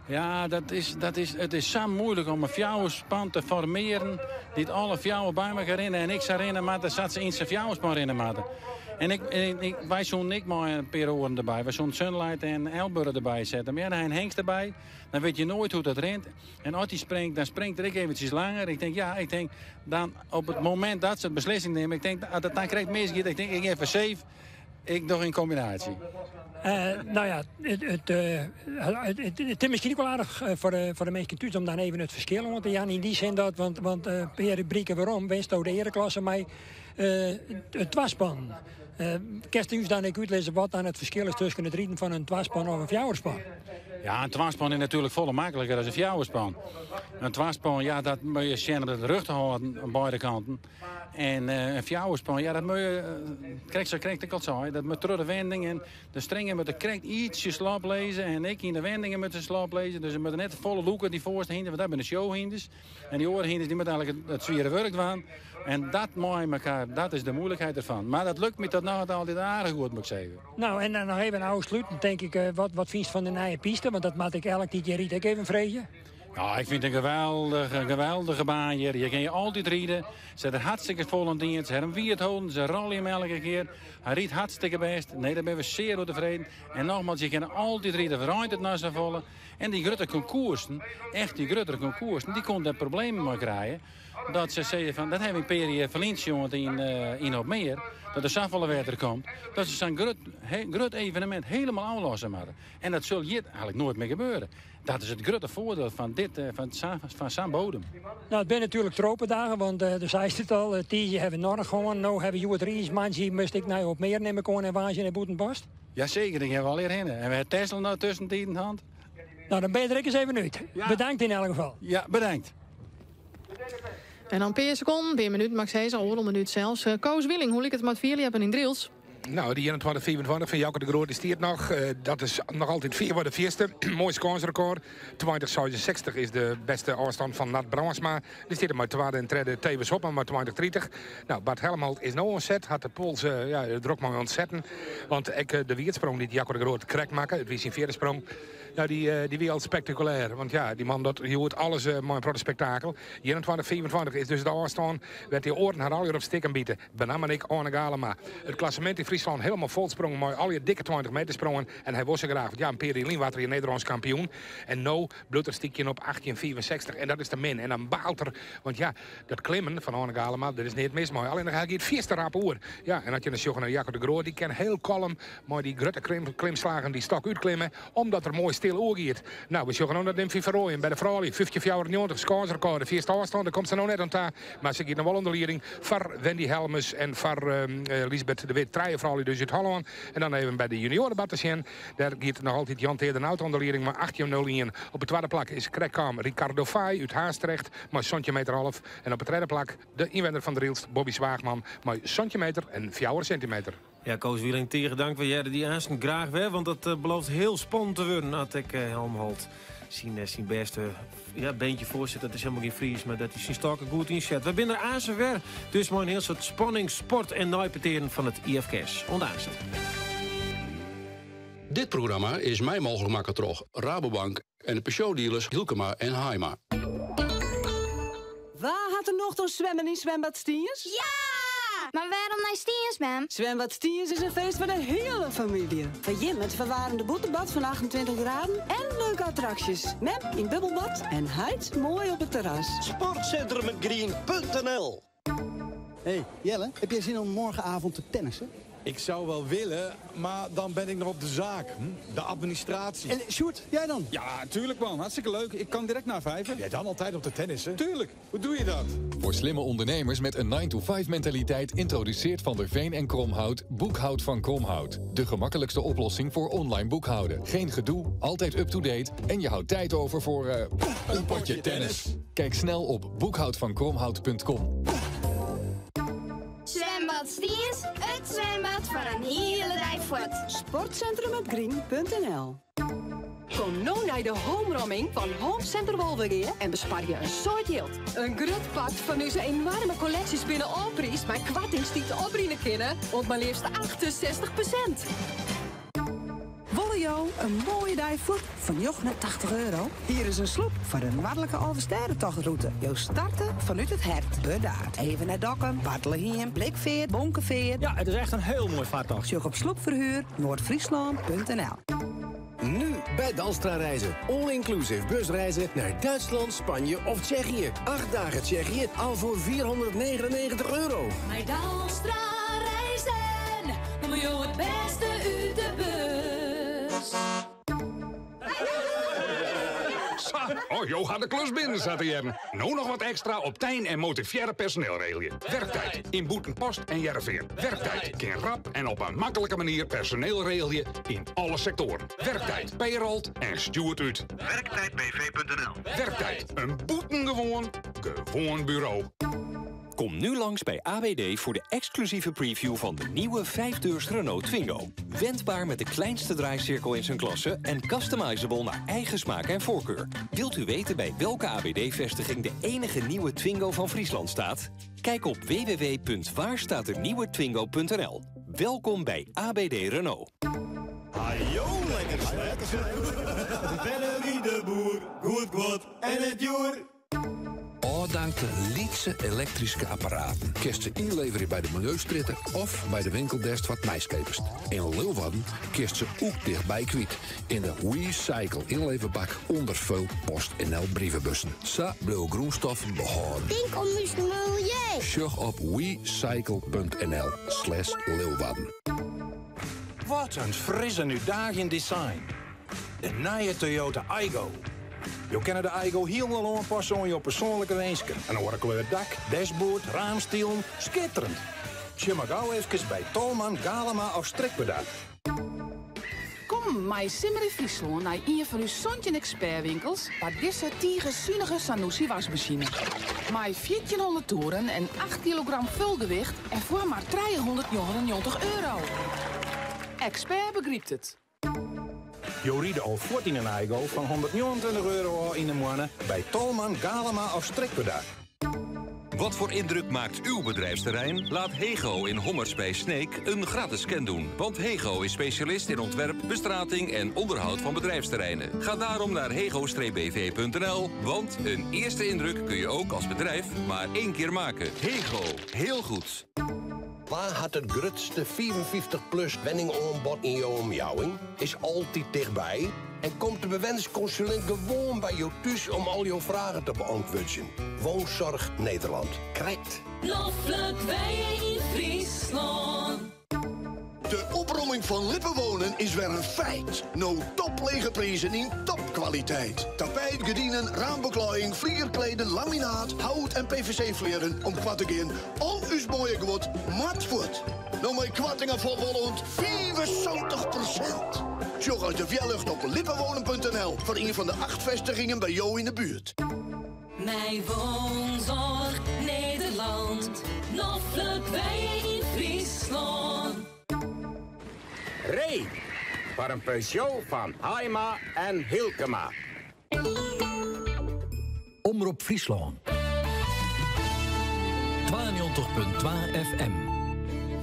Ja, dat is, dat is, it is sa moeilik om in fjouwerspan te formearjen dy't alle fjouwer by mekoar rinne en ek sa rinne moatte sa't se yn sa'n fjouwerspan rinne moatte. En ik, ik, wy soenen ek mei in pear oaren derby. Wy soenen Sunlight en Elburg derby sette. Mar ja, dan ha je in hengst derby. Dan wit je noait hoe't dat rint. En as dy springt, dan springt er ek eventsjes langer. Ik tink, ja, ik tink dan op it momint dat se de beslissing nimme, ik tink as it dan krekt misgiet, ik tink ik gean foar safe, ik doch in kombinaasje. Nou ja, it is miskien ek wol aardich foar de minsken thús om dan even it ferskil oan te jaan. Yn dy sin dat, want in pear rubriken werom winsto de eareklasse mei it twaspannen. Kinst ús dan ek útlizze wat dan it ferskil is tusken it riden fan in twaspan of in fjouwerspan? Ja, in twaspan is natuerlik folle makliker as in fjouwerspan. In twaspan, ja, dat moat je sjen om it rjocht te hâlden oan beide kanten. En in fjouwerspan, ja, dat moat je, krekt sa krekt ik al sei, dat moat troch de wending en de stringen moatte krekt ietsje slop lizze en ek yn de wendingen moatte se slop lizze. Dus se moatte net te folle lûke, dy foarste hynder, want dat binne de showhynders. En dy oare hynders dy moatte eigentlik it swiere wurk dwaan. En dat mei mekaar, dat is de moeilijkheid ervan. Mar dat lukt my tot no ta altyd aardich goed, moet ik zeggen. Nou, en dan noch even ôfslutend, tink ik, wat fynst fan de nije piste? Want dat moat ik elk dy't hjir rydt ek even freegje. Ja, ik fyn it in geweldige, geweldige baan hjir. Hjir kin je altyd ride. Se ha der hartstikke folle oan dien. Se ha him wiet holden, se rolje him elke kear. Hy rydt hartstikke bêst. Nee, dêr binne we sear oer tefreden. En nogmaals, je kinne altyd ride. Reint it noch safolle. En dy grutte konkoersen, echt dy gruttere konkoersen, dy koene dêr problemen mei krije. Dat se sizze fan, dat ha we in pear jier ferlyn sjoen yn Opmeer, dat der safolle wetter komt, dat se sa'n grut, grut evenemint helemaal ôflosse moatte. En dat sil hjir eigentlik noait mear gebeure. Dat is it grutte foardiel fan dit, fan sa'n bodem. Nou, it binne natuerlik tropendagen, want do seist it al, tiisdei ha we noch hân, no ha we hjoed race, moandei moatst ek nei Opmeer nim ik oan en woansdei nei Bûtenpost. Jaseker, dêr gean we allegear hinne. En we ha Texel noch tuskentiden hân. Nou, dan bin je der ek ris even út. Bedankt yn elk gefal. Ja, bedankt. En dan pear sekonden, pear minuten, mag ik sizze, oardel minút sels. Koos Wieling, hoe liket it mei it fierljeppen yn Drylts? Nou, dy 21-25 fan Jouke de Groot dy stiet noch. Dat is noch altyd fierwei de fierste. Moai skânsrekôr. 20-66 is de bêste ôfstân fan Nat Brandsma. Dy stiet der mei twadde en tredde Thewis Hobma mei 20-30. Nou, Bart Helmholt is no oan set. Hat de pols ja, drok mei oantsetten. Want ek de wierdsprong dy't Jacco de Groot krekt makke, it wie syn fjirde sprong, nou, dy wie al spektakulêr. Want ja, dy man docht hjoed alles mei in protte spektakel. 21-25 is dus de ôfstân wêr't dy oaren har allegear op stikken bite. Benammen ek Oane Galema. It klassemint yn Fryslân helemaal folsprongen mei allegear dikke 20 meter sprongen. En hy wol sa graach, want ja, in pear jier lyn waard er hjir Nederlânsk kampioen. En no bliuwt er stykjen op 18,65 en dat is te min. En dan baalt er, want ja, dat klimmen fan Oane Galema, dêr is neat mis mei. Allinnich hy giet fierste rap oer. Ja, en as je dan sjogge nei Jacco de Groot, dy kin hiel kalm mei dy grutte klimslagen dy stok útklimme, omdat er moai stil oergiet. Nou, we sjogge no nei Dymphie van Rooijen by de froulju. 15,94, skânsrekôr, de fierste ôfstân, dêr komt se no net oan ta. Mar se giet noch wol oan de lieding foar Wendy Helmes en foar Liesbeth de Wit. Trije froulju dus út Hollân. En dan even by de junioarebad te sjen. Dêr giet noch altyd Jan Teade Nauta oan de lieding mei 18,01. Op it twadde plak is krekt kaam Ricardo Faaij út Haastrecht mei santjin meter alve. En op it tredde plak de ynwenner fan Drylts, Bobby Zwaagman, mei santjin meter en fjouwer sintimeter. Ja, Koos Wieling, tige dank. We hearre dy aansten graach wer, want dat belooft hiel spannend te wurden as ek Helmholt syn bêste ja, beentje foarset. Dat is helemaal gjin Fries, mar dat hy syn stokken goed ynset. We binne der aansten wer, dus mei in hiel soad spanning, sport en neipetearen fan it IFKS. Oant aanst. Dit programma is mei mooglik makke troch Rabobank en de Peugeot-dealers Hylkema en Haima. Wa hat der nocht oan swimmen yn Swembad Stiens? Ja! Mar wêrom nei Stiens, mem? Swembad Stiens is in feest foar de hiele famylje. Foar jim it ferwaarmde bûtenbad fan 28 graden en leuke attraksjes. Mem yn bubbelbad en heit moai op it terras. Sportcentrumetgrien.nl Hey Jelle, heb jij zin om morgenavond te tennissen? Ik zou wel willen, maar dan ben ik nog op de zaak. De administratie. En Sjoerd, jij dan? Ja, tuurlijk man. Hartstikke leuk. Ik kan direct na vijven. Jij dan altijd op de tennissen? Tuurlijk. Hoe doe je dat? Voor slimme ondernemers met een 9-to-5 mentaliteit introduceert Van der Veen en Kromhout Boekhoud van Kromhout. De gemakkelijkste oplossing voor online boekhouden. Geen gedoe, altijd up-to-date en je houdt tijd over voor een potje tennis. Kijk snel op boekhoudvankromhout.com. Zwembad Stiens, it swimbad foar in hiele dei fuort. Sportcentrumetgrien.nl Kom no nei de homromming fan Home Center Wolvegea en besparje in soad jild. In grut part fan ús enoarme kolleksjes binne ôfpriisd mei koartings dy't oprinne kinne oant mar leafst 68%. Wolle jo in moaie dei fuort foar 89 euro? Hier is in sloep foar de Noardlike Alvestêdetochtrûte. Jo starte fanút it hert, Burdaard. Even nei Dokkum, Bartlehiem, Blikfeart, Bonkefeart. Ja, it is echt in hiel moai fartocht. Sjoch op sloepverhuur noordfriesland.nl. Nu bij Dalstra Reizen. All-inclusive busreizen naar Duitsland, Spanje of Tsjechië. 8 dagen Tsjechië al voor 499 euro. Mei Dalstra Reizen, komme jo it bêste út de bus. Sa, Oh, jo ha de klus binnen, sa te hearren. No noch wat ekstra op tyn en motivearre personeel regelje. Werktijd yn Bûtenpost en Hearrenfean. Werktijd kin rap en op in maklike manier personeel regelje yn alle sektoaren. Werktijd payrolt en stjoert út. Werktijdbv.nl Werktijd, in bûtengewoan, gewoan buro. Kom nu langs bij AWD voor de exclusieve preview van de nieuwe 5-deurs Renault Twingo. Wendbaar met de kleinste draaicirkel in zijn klasse en customizable naar eigen smaak en voorkeur. Wilt u weten bij welke AWD-vestiging de enige nieuwe Twingo van Friesland staat? Kijk op www.waarstaatdenieuwetwingo.nl. Welkom bij ABD Renault. Hajo, lekker Bennelie de boer, goed goed en het joer. Ôfdankte lytse elektryske apparaten kinst se ynleverje by de miljeustrjitte of by de winkel dêr'tst wat nijs keapest. Yn Leeuwarden kinst se ek tichtby kwyt yn de WeCycle ynleverbak ûnder folle PostNL brievebussen. Sa bliuwe grûnstoffen behâlden. Tink om ús miljeu. Sjoch op wecycle.nl/leeuwarden. Wat in fris en útdaagjend design. De nije Toyota Aygo. Jo kinne de Aygo hielendal oanpasse oan jo persoanlike winsken. In oare kleur dak, dashboard, raamstilen. Skitterjend. Sjoch mar gau efkes by Tolman, Galema of Strikwerda. Kom mei Simmer yn Fryslân nei ien fan ús 17 ekspertwinkels foar dizze tige sunige Zanussi wasmasine. Mei 1400 toeren en 8 kilogram fulgewicht en foar mar 399 euro. Expert begrypt it. Jo ride al fuort yn in Aygo fan 129 euro ôf yn 'e moanne by Tolman, Galema of Strikwerda. Wat voor indruk maakt uw bedrijfsterrein? Laat Hego in Hommerts bij Sneek een gratis scan doen. Want Hego is specialist in ontwerp, bestrating en onderhoud van bedrijfsterreinen. Ga daarom naar hego-bv.nl, want een eerste indruk kun je ook als bedrijf maar één keer maken. Hego, heel goed. Wa hat it grutste 55-plus wenningoanbod yn jo omjouwing? Is altyd tichtby en komt de bewennerskonsulint gewoan by jo thús om al jo fragen te beäntwurdzjen. Woonzorg Nederland. Krekt. Noflik wenje yn Fryslân. De opromming fan Lippenwonen is wer in feit. No toplege prizen yn topkwaliteit. Tapijt, gerdinen, raambeklaaiïng, flierkleden, laminaat, hout en PVC-flierren om koart te gean. Al ús moaie guod moat fuort. No mei koartingen fan wol oant 75%. Sjoch as de wjerlucht op lippenwonen.nl foar ien fan de acht festigingen by jo yn de buert. Mei Woonzorg Nederland. Noflik wenje yn Fryslân. Ree foar in Peugeot fan Haima en Hylkema. Omrop Fryslân. 92.2 FM.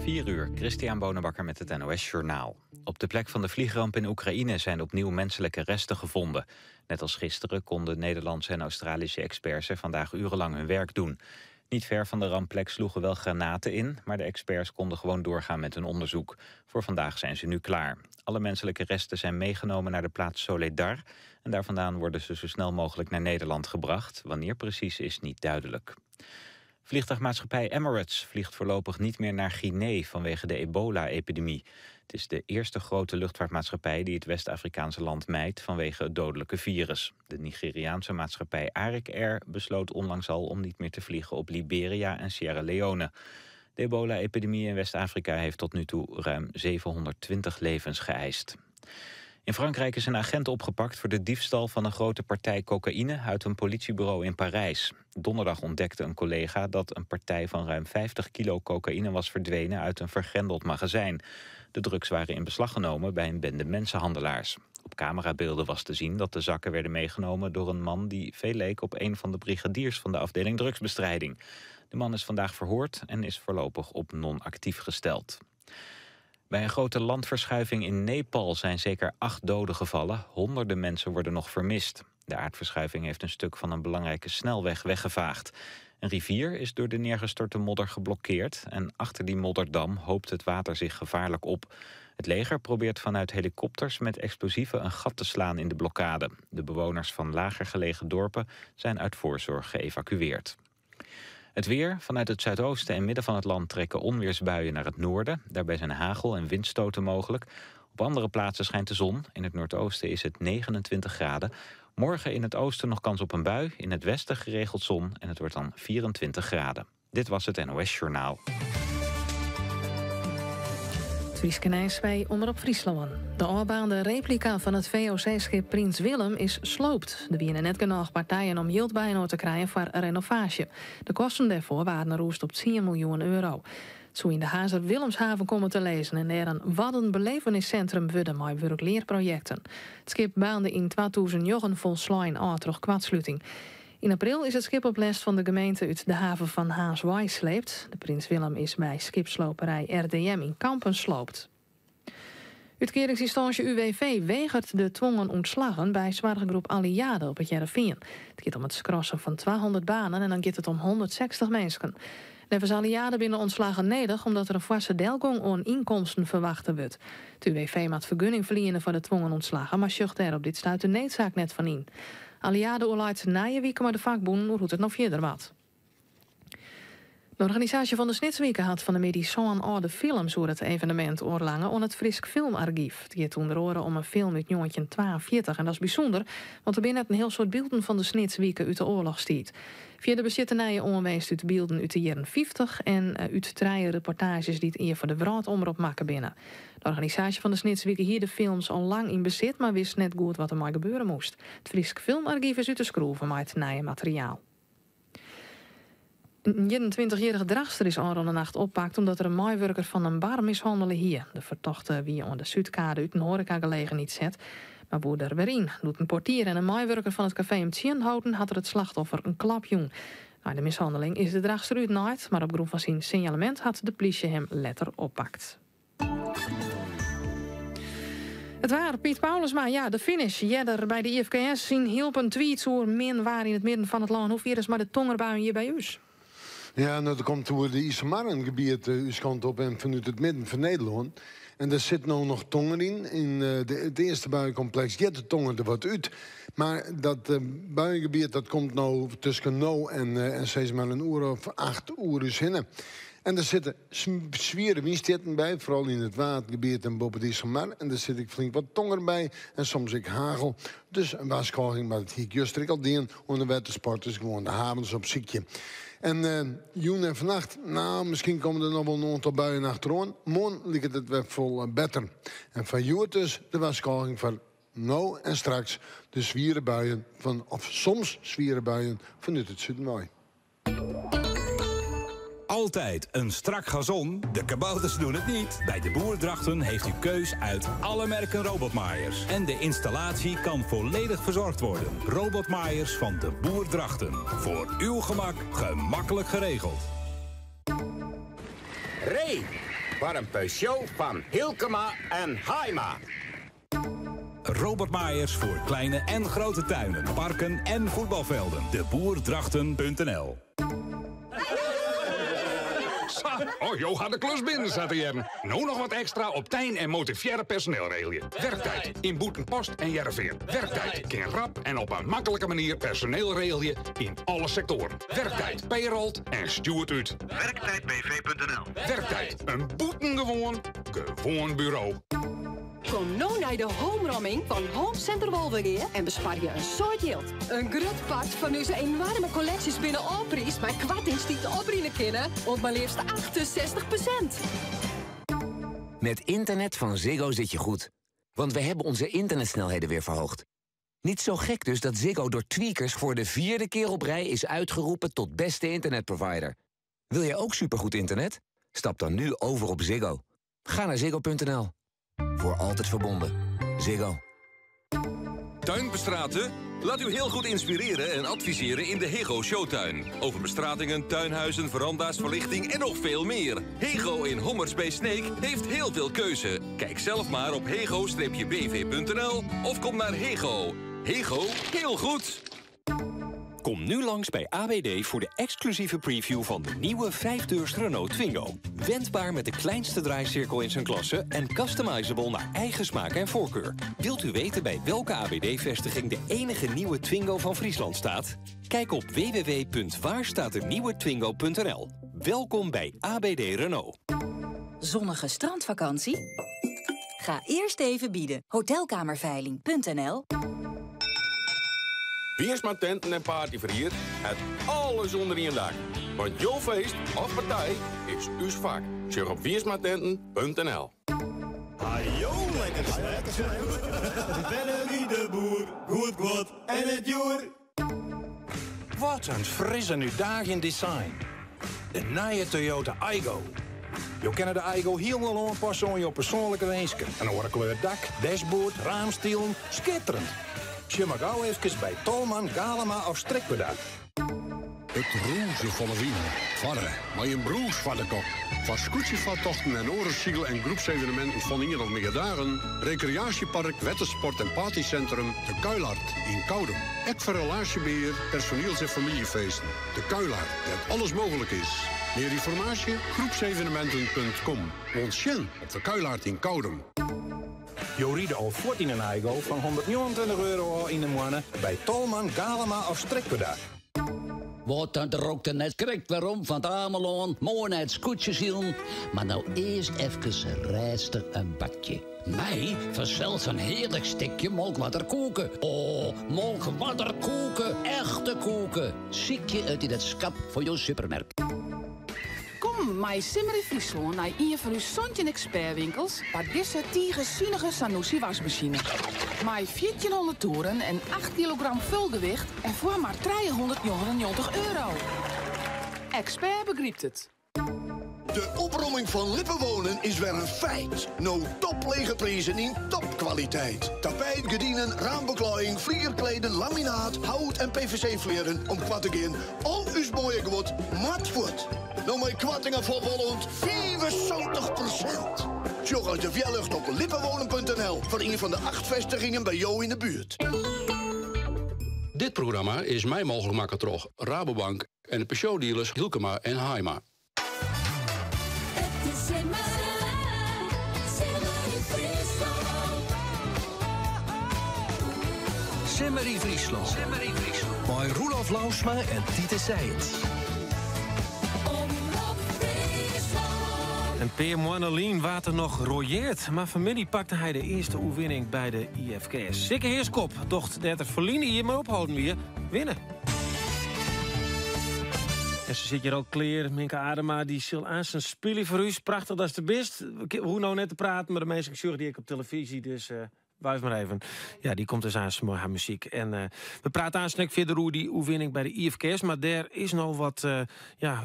4 uur, Christian Bonenbakker met het NOS Journaal. Op de plek van de vliegramp in Oekraïne zijn opnieuw menselijke resten gevonden. Net als gisteren konden Nederlandse en Australische experts er vandaag urenlang hun werk doen. Niet ver van de rampplek sloegen wel granaten in, maar de experts konden gewoon doorgaan met hun onderzoek. Voor vandaag zijn ze nu klaar. Alle menselijke resten zijn meegenomen naar de plaats Soledar en daar vandaan worden ze zo snel mogelijk naar Nederland gebracht. Wanneer precies is niet duidelijk. Vliegtuigmaatschappij Emirates vliegt voorlopig niet meer naar Guinea vanwege de ebola-epidemie. Het is de eerste grote luchtvaartmaatschappij die het West-Afrikaanse land mijdt vanwege het dodelijke virus. De Nigeriaanse maatschappij Arik Air besloot onlangs al om niet meer te vliegen op Liberia en Sierra Leone. De ebola-epidemie in West-Afrika heeft tot nu toe ruim 720 levens geëist. In Frankrijk is een agent opgepakt voor de diefstal van een grote partij cocaïne uit een politiebureau in Parijs. Donderdag ontdekte een collega dat een partij van ruim 50 kilo cocaïne was verdwenen uit een vergrendeld magazijn. De drugs waren in beslag genomen bij een bende mensenhandelaars. Op camerabeelden was te zien dat de zakken werden meegenomen door een man die veel leek op een van de brigadiers van de afdeling drugsbestrijding. De man is vandaag verhoord en is voorlopig op non-actief gesteld. Bij een grote landverschuiving in Nepal zijn zeker acht doden gevallen. Honderden mensen worden nog vermist. De aardverschuiving heeft een stuk van een belangrijke snelweg weggevaagd. Een rivier is door de neergestorte modder geblokkeerd... en achter die modderdam hoopt het water zich gevaarlijk op. Het leger probeert vanuit helikopters met explosieven een gat te slaan in de blokkade. De bewoners van lager gelegen dorpen zijn uit voorzorg geëvacueerd. Het weer. Vanuit het zuidoosten en midden van het land trekken onweersbuien naar het noorden. Daarbij zijn hagel en windstoten mogelijk. Op andere plaatsen schijnt de zon. In het noordoosten is het 29 graden. Morgen in het oosten nog kans op een bui, in het westen geregeld zon en het wordt dan 24 graden. Dit was het NOS Journaal. Fryske nijs by Omrop Fryslân. De ôfbaarnde replika fan it VOC-skip Prins Willem is sloopt. Der wiene net genôch partijen om jild byinoar te krijen foar renovaasje. De kosten dêrfoar waarden rûsd op 10 miljoen euro. It soe yn de Harnzer Willemshaven komme te lizzen en dêr in Waddenbelevennissintrum wurde mei wurklearprojekten. It skip baarnde yn 2009 folslein ôf troch koartsluting. Yn april is it skip op lêst fan de gemeente út de haven fan Harns wei sleept. De Prins Willem is by skipsloperij RDM yn Kampen sloopt. Utkearingsynstânsje UWV wegeret de twongen ûntslaggen by soarchgroep Alliade op It Hearrenfean. It giet om it skrassen fan 200 banen en dan giet it om 160 minsken. Neffens Alliade binne ûntslaggen nedich omdat der in foarse delgong oan ynkomsten ferwachte wurdt. It UWV moat fergunning ferliene foar de twongen ûntslaggen, mar sjocht dêr op dit stuit de needsaak net fan yn. Alliade oerleit nije wike mei de fakbûnen oer hoe't it no fierder moat. De organisaasje fan de Snitswike hat fan 'e middei sân âlde films oer it evenemint oerlange oan it Frysk Filmargyf. It giet ûnder oare om in film út 1942 en dat is bysûnder, want der binne net in hiel soad bylden fan de Snitswike út de oarlochstiid. Fierder bestiet de nije oanwinst út bylden út de jierren 50 en út trije reportaazjes dy't ea foar de Wrâldomrop makke binne. De organisaasje fan de Snitswike hie de films al lang yn besit, mar wist net goed wat der mei gebeure moast. It Frysk Filmargyf is út de skroeven mei it nije materiaal. In 21-jierrige Drachtster is ôfrûne nacht oppakt omdat er in meiwurker fan in bar mishannele hie. De fertochte wie oan de Súdkade út in hoarekagelegenheid set, mar woe der wer yn. Doe't in portier en in meiwurker fan it kafee him tsjinholden, hat er it slachtoffer in klap jûn. Nei de mishanneling is de Drachtster útnaaid, mar op grûn fan syn sinjalemint hat de plysje him letter oppakt. It waar, Piet Paulusma, ja, de finish. Earder by de IFKS yn Hylpen tweets oer min waar yn it midden fan it lân. Hoe fier is mei de tongerbuien hjir by ús? Ja, no, der komt oer de Iselmar in gebiet ús kant op en fanút it midden fan Nederlân. En der sit no noch tonger yn. Yn it earste buienkompleks giet de tonger der wat út. Mar dat buiengebiet dat komt no tusken no en sis mar in oere of acht oer ús hinne. En der sitte swiere wynstjitten by, foaral yn it Waadgebiet en boppe de Iselmar. En der sit ek flink wat tonger by en soms ek hagel. Dus in warskôging, mar dat hie ik juster ek al dien oan de wettersporters, gewoan de havens opsykje. En jûn en fannacht, nou, miskien komme der noch wol in oantal buien achteroan. Moarn liket it wer folle better. En foar hjoed dus de warskôging foar no en straks de swiere buien fan, of soms swiere buien fanút it suden wei. Altijd een strak gazon. De kabouters doen het niet. Bij de Boer Drachten heeft u keus uit alle merken robotmaaiers. En de installatie kan volledig verzorgd worden. Robotmaaiers van de Boer Drachten. Voor uw gemak gemakkelijk geregeld. Ree foar in Peugeot fan Hylkema en Haima. Robotmaaiers voor kleine en grote tuinen, parken en voetbalvelden. De Boerdrachten.nl Sa, oh, jo ha de klus binnen, sa te hearren. No noch wat ekstra op tyn en motivearre personeel regelje. Werktijd yn Bûtenpost en Hearrenfean. Werktijd kin rap en op in maklike manier personeel regelje yn alle sektoaren. Werktijd payrollt en stjoert út. Werktijdbv.nl Werktijd, in bûtengewoan, gewoan buro. Kom no nei de homeromming fan Home Center Wolvegea en besparje in soad jild. In grut part fan ús enoarme kolleksjes binne ôfpriisd mei koartings dy't oprinne kinne oant mar leafst 68%. Met internet van Ziggo zit je goed. Want we hebben onze internetsnelheden weer verhoogd. Niet zo gek dus dat Ziggo door Tweakers voor de vierde keer op rij is uitgeroepen tot beste internetprovider. Wil jij ook supergoed internet? Stap dan nu over op Ziggo. Ga naar ziggo.nl. Voor altijd verbonden. Ziggo. Tuinbestraten? Laat u heel goed inspireren en adviseren in de Hego Showtuin. Over bestratingen, tuinhuizen, veranda's, verlichting en nog veel meer. Hego in Hommers bij Sneek heeft heel veel keuze. Kijk zelf maar op hego-bv.nl of kom naar Hego. Hego, heel goed! Kom nu langs bij AWD voor de exclusieve preview van de nieuwe 5-deurs Renault Twingo. Wendbaar met de kleinste draaicirkel in zijn klasse en customizable naar eigen smaak en voorkeur. Wilt u weten bij welke AWD-vestiging de enige nieuwe Twingo van Friesland staat? Kijk op www.waarstaatdenieuwetwingo.nl. Welkom bij ABD Renault. Zonnige strandvakantie? Ga eerst even bieden. Hotelkamerveiling.nl Wiersma Tenten en Partyferhier hat alles ûnder ien dak. Want jo feest of partij is ús fak. Sjoch op wiersmatenten.nl. Hajo, lekker snack. Bennerie de Boer, goed guod en net djoer. Wat in frisse útdaging design. De nije Toyota Aygo. Jo kinne de Aygo hielendal oanpasse oan jo persoanlike winsken. In oare kleur dak, dashboard, raamstilen, skitterend. Sjoch mar gau efkes by Tolman, Galema of Strikwerda. It rûzen fan 'e wyn, farre mei in brûs foar de kop. Foar skûtsjefartochten en oare syl- en groepseveneminten fan ien of mear dagen, rekreaasjepark, wettersport en partysintrum De Kuilart yn Koudum. Ek foar relaasjebehear, personiels- en famyljefeesten. De Kuilart, dêr't alles mooglik is. Mear ynformaasje? Groepsevenementen.com. Oant sjen op De Kuilart yn Koudum. Jo ride al fuort yn in Aygo fan 129 euro ôf yn 'e moanne by Tolman, Galema of Strikwerda. Wat dan drokte net krekt werom fan it Amelân, moai nei it skûtsjesilen, mar no earst efkes rêstich in bakje. Mei fansels in hearlik stikje molkwarderkoeke. O, molkwarderkoeke, echte koeke! Sykje it yn it skap fan jo supermerk. Kom mei Simmer yn Fryslân nei ien fan ús 17 ekspertwinkels foar dizze tige sunige Sanusi wasmasine. Mei 1400 toeren en 8 kilogram fulgewicht en foar mar 399 euro. Expert begrypt it. De opromming fan Lippenwonen is wer in feit. No toplege prizen yn topkwaliteit. Tapijt, gerdinen, raambeklaaiïng, flierkleden, laminaat, hout en PVC-flierren om koart te gean. Al ús moaie guod moat fuort. No mei koartingen fan wol oant 75%. Sjoch as de wjerlucht op lippenwonen.nl foar ien fan de acht festigingen by jo yn de buert. Dit programma is mei mooglik makke troch Rabobank en de Peugeot-dealers Hylkema en Haaima. It is simmer, simmer yn Fryslân. Simmer yn Fryslân. Simmer yn Fryslân. Mei Roelof Lousma en Titus Sijens. Omrop Fryslân. In pear moanne lyn waard er noch royeard, mar fanmiddei pakte hy de earste oerwinning by de IFKS. Sikke Heerschop docht dêr't er ferline jier mei opholden wie, winne. En se sit hjir al klear, Minke Adema, dy sil aansen spylje foar ús. Prachtich datst der bist. We hoege no net te praten, mar de minsken sjogge dy ek op telefyzje, dus uh, wuif mar even. Ja, dy komt dus aansen mei har muzyk. En uh, we prate aansen ek fierder oer dy oerwinning by de IFKS, mar dêr is no wat uh, ja,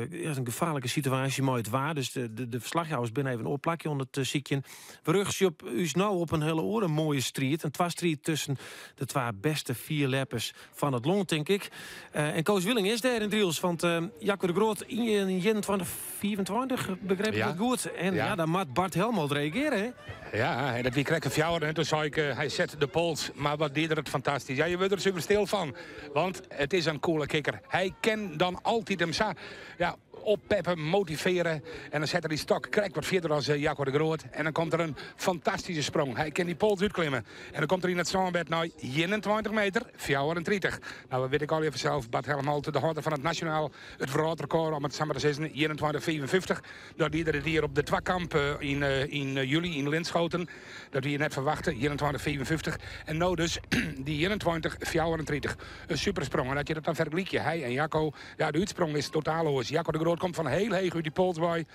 in gefaarlike situaasje mei it waar. Dus de, de, de ferslachjouwers binne even oar plakje oan it sykjen. We rjochtsje op ús no op in hiele oare moaie striid. In twastriid tusken de twa bêste fierljeppers fan it lân, tink ik. Eh, en Koos Wieling is dêr yn Drylts, want uh, Jacco de Groot yn 21, 25, begryp ik ja. dat goed? En ja, ja dan moat Bart Helmholt reagearje, hè? Ja, en dat wie krekt in fjouwer en toen sei ik, uh, hy set de pols, mar wat die er it fantastysk. Ja, je wurde der super stil fan, want it is in coole kikker. Hy kin dan altyd him sa ja, oppeppe, motivearje. En dan set er dy stok krekt wat fierder as eh, Jacco de Groot. En dan komt der in fantastyske sprong. Hy kin dy pols útklimme. En dan komt er yn it sânbed nei 21 meter 34. Nou, we witte ek allegear fansels, Bart Helmholt, de hâlder fan it nasjonaal it wrâldrekôr, om it sa mar te sizzen, 21,55. Dat die er dit jier op de twakamp eh, yn, eh, yn july yn Linschoten. Dat wie net ferwachte, 21,55. En no dus dy 21,34. In supersprong. En as je dat dan fergelykje, hy en Jacco, Ja, de útsprong is totaal oars. Jacco de Groot komt fan hiel heech út dy pols wei.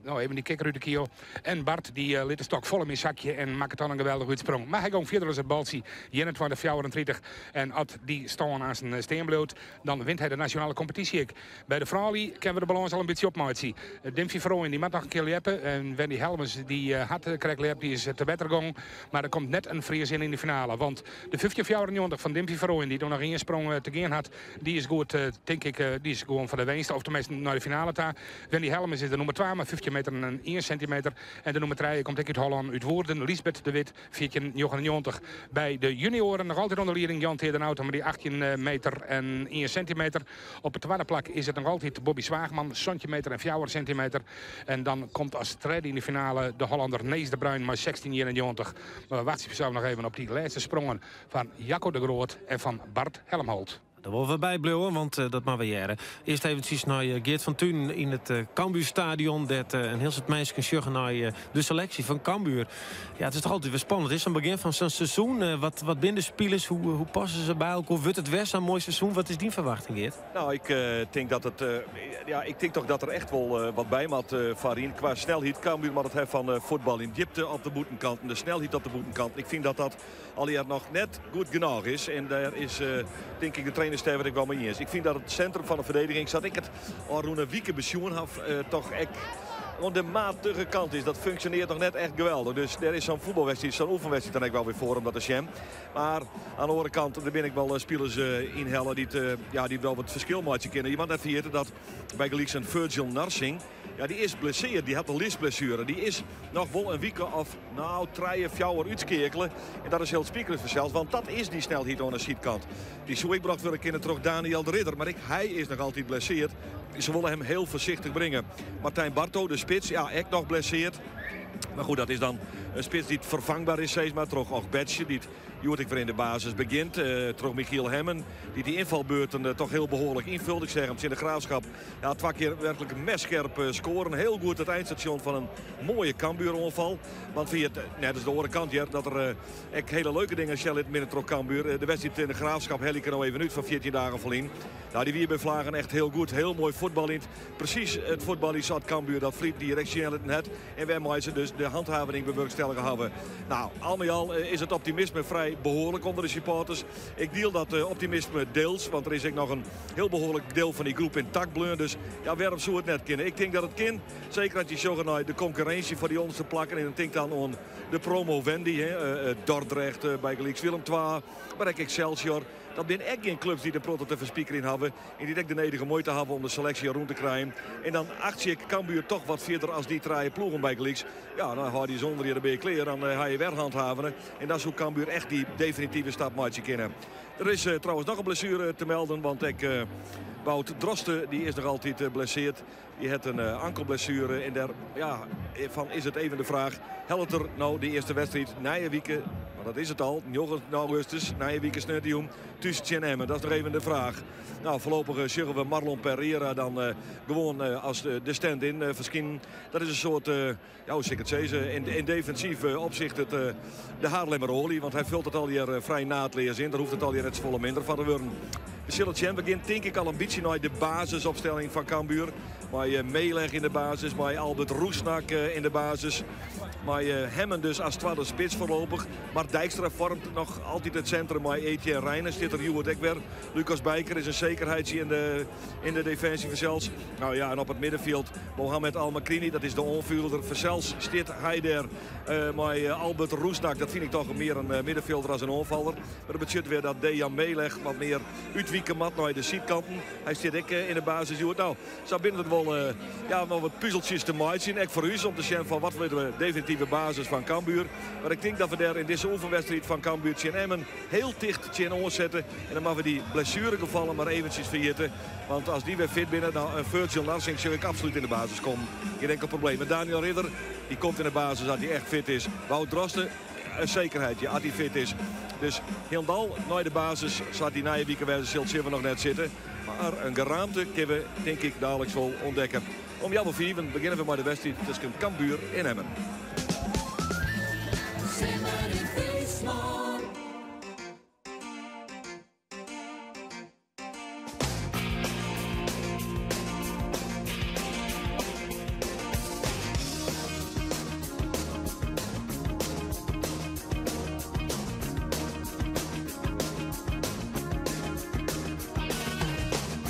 No, even dy kikker út de kiel. En Bart dy eh, lit de stok folle mear sakje en makket dan in geweldige útsprong. Mar hy gong fierder as it baltsje, 21-34. En as dy stân aansen eh, stean bliuwt, dan wint hy de nasjonale kompetysje ek. By de froulju kinne we de balâns al in bytsje opmeitsje. Eh, Dimphy Verrooyen dy moat noch in kear ljeppe. En Wendy Helmers dy hat krekt ljept, dy is te wetter gong. Mar der komt net in Friezinne yn de finale. Want de 15-94 fan Dimphy Verrooyen, dy't no noch ien sprong te gean hat, Dy is goed, tink ik, dy is gewoan foar de winst. Of teminsten nei de finale ta. Wendy Helmers is de nûmer twa mei 15 meter en ien sintimeter. En de nûmer trije komt ek út Hollân, út Woerden, Liesbeth de Wit, 14,99. By de junioaren noch altyd oan de lieding Jan Teade Nauta mei dy 18 meter en ien sintimeter. Op it twadde plak is it noch altyd Bobby Zwaagman, 17 meter en fjouwer sintimeter. En dan komt as tredde yn de finale de Hollander Nees de Bruin mei 16,91. Mar we wachtsje fansels noch even op dy lêste sprongen fan Jacco de Groot en fan Bart Helmholt. Daar wollen we bij blijven, want dat moatte we hearre. Earst eventsjes nei Geert van Tuinen yn it Cambuurstadion. Dêr't in hiel soad minsken sjogge nei de seleksje fan Cambuur. Ja, it is dochs altyd wer spannend. It is oan it begjin fan sa'n seizoen. Wat binne de spilers? Hoe passe se by elkoar? Wurdt it wer sa'n moai seizoen? Wat is dyn ferwachting, Geert? Nou, ik tink dat it, ja, ik tink dochs dat der echt wol wat by moat foaryn. Kwa snelheid, Cambuur moat it hawwe fan fuotbal yn djipte op de bûtenkanten. De snelheid op de bûtenkanten. Ik fyn dat dat allegear noch net goed genôch is. En dêr is tink ik de trainerstêf it ek wol mei iens. Ik fyn dat it sintrum fan de ferdediging, sa't ik it ôfrûne wike besjoen haw, toch ek oan de matige kant is. Dat funksjonearret noch net echt geweldich. Dus dêr is sa'n fuotbalwedstriid, sa'n oefenwedstriid dan ek wol wer foar om dat te sjen. Mar oan de oare kant, der binne ek wol spilers ynhelle dy't ja, dy't wol wat ferskil meitsje kinne. Je moatte net ferjitte dat bygelyks in Virgil Narsingh, ja, dy is blessearre. Dy hat in lysblessuere. Dy is noch wol in wike of nou, trije, fjouwer útskeakele. En dat is hiel spitich fansels, want dat is dy snelheid oan de sydkant. Dy soe ek brocht wurde kinne troch Daniel de Ridder, mar ek hy is noch altyd blessearre. Se wolle him hiel foarsichtich bringe. Martijn Barto, de spits, ja, ek noch blessearre. Mar goed, dat is dan in spits dy't ferfangber is, sis mar, troch Ogbeche, dy't hjoed ek wer yn de basis begjint. Troch Michiel Hemmen, dy't dy ynfalbeurten toch hiel behoarlik ynfult. Ik seach him tsjin de Graafschap, ja, twa kear werklik messkerp skoaren. Hiel goed it einstasjon fan in moaie Cambuur-oanfal. Want ferjit net as de oare kant hear, dat der ek hiele leuke dingen sjen litten binne troch Cambuur. De wedstriid tsjin de Graafschap helje ik der no even út fan 14 dagen ferlyn. Nou, dy wie by vlagen echt hiel goed. Hiel moai fuotbaljend. Presys it fuotbaljen sa't Cambuur dat ferline jier ek sjen litten hat. En wêrmei se dus de hanthavening bewurkstellige hawwe. Nou, al mei al is it optimisme frij behoarlik ûnder de supporters. Ik diel dat optimisme diels, want der is ek noch in hiel behoarlik diel fan dy groep yntakt bleaun. Dus ja, wêrom soe it net kinne? Ik tink dat it kin. Seker as je sjogge nei de konkurrinsje foar dy ûnderste plakken. En dan tink dan oan de promovendi, hè, Dordrecht, bygelyks Willem II, mar ek Excelsior. Dat binne ek gjin klups dy't in protte te ferspikerjen hawwe en dy't ek de nedige muoite hawwe om de seleksje rûn te krijen. En dan achtsje ik Cambuur toch wat fierder as dy trije ploegen bygelyks. Ja, dan hâld je sûnder hjir, dan binne je klear. Dan ha je wer hanthavene. En dan soe Cambuur echt dy definitive stap meitsje kinne. Der is trouwens noch in blessuere te melden, want ek Wout Droste dy is noch altyd blessearre. Dy hat in ankelblessuere en dêr ja, fan is it even de fraach, hellet er no de earste wedstriid nije wike, want dat is it al, 9 augustus, nije wike sneontejûn, thús tsjin Emmen. Dat is noch even de fraach. Nou, foarlopich sjogge we Marlon Pereira dan gewoan as de stand-in ferskinen. Dat is in soart, ja, hoe sil ik it sizze, yn defensyf opsicht it, de Haarlemmer Olie, want hy fult it allegear frij naadleas yn. Dêr hoecht it allegear net safolle minder fan te wurden. We sille sjen. We gean tink ik al in bytsje nei de basisopstelling fan Cambuur. Mei Meleg yn de basis, mei Albert Rusnák yn de basis. Mei Hemmen dus as twadde spits foarlopich. Mart Dijkstra foarmet noch altyd it sintrum mei Etienne Reijnen. Stiet der hjoed ek wer. Lucas Bijker is in sekerheidsje yn de definsje fansels. Nou ja, en op it middenfjild Mohamed Al-Makrini, dat is de oanfierder. Fansels stiet hy dêr mei Albert Rusnák. Dat fyn ik toch mear in middenfjilder as in oanfaller. Mar dat betsjut wer dat Dejan Meleg wat mear útwike moat nei de sydkanten. Hy stiet ek yn de basis hjoed. Nou, sa binne der wol ja, noch wat puzeltsjes te meitsjen. Ek foar ús om te sjen fan wat wurdt de definitive basis fan Cambuur. Mar ik tink dat we dêr yn dizze oefenwedstriid fan Cambuur tsjin Emmen hiel ticht tsjinoan sitte. En dan moatte we dy blessueregefallen mar eventsjes ferjitte. Want as dy wer fit binne, dan in Virgil Narsingh sjoch ik absolút yn de basis kommen. Gjin inkel probleem. En Daniel Ridder, dy komt yn de basis as hy echt fit is. Wout Droste, in sekerheidje as hy fit is. Dus hielendal nei de basis, sa't dy nije wike wêze sil, sjogge we noch net sitten. Mar in geraamte kinne we, tink ik, daliks wol ûntdekke. Om healwei fiven begjinne we mei de wedstriid tusken Cambuur en Emmen. Simmer yn Fryslân.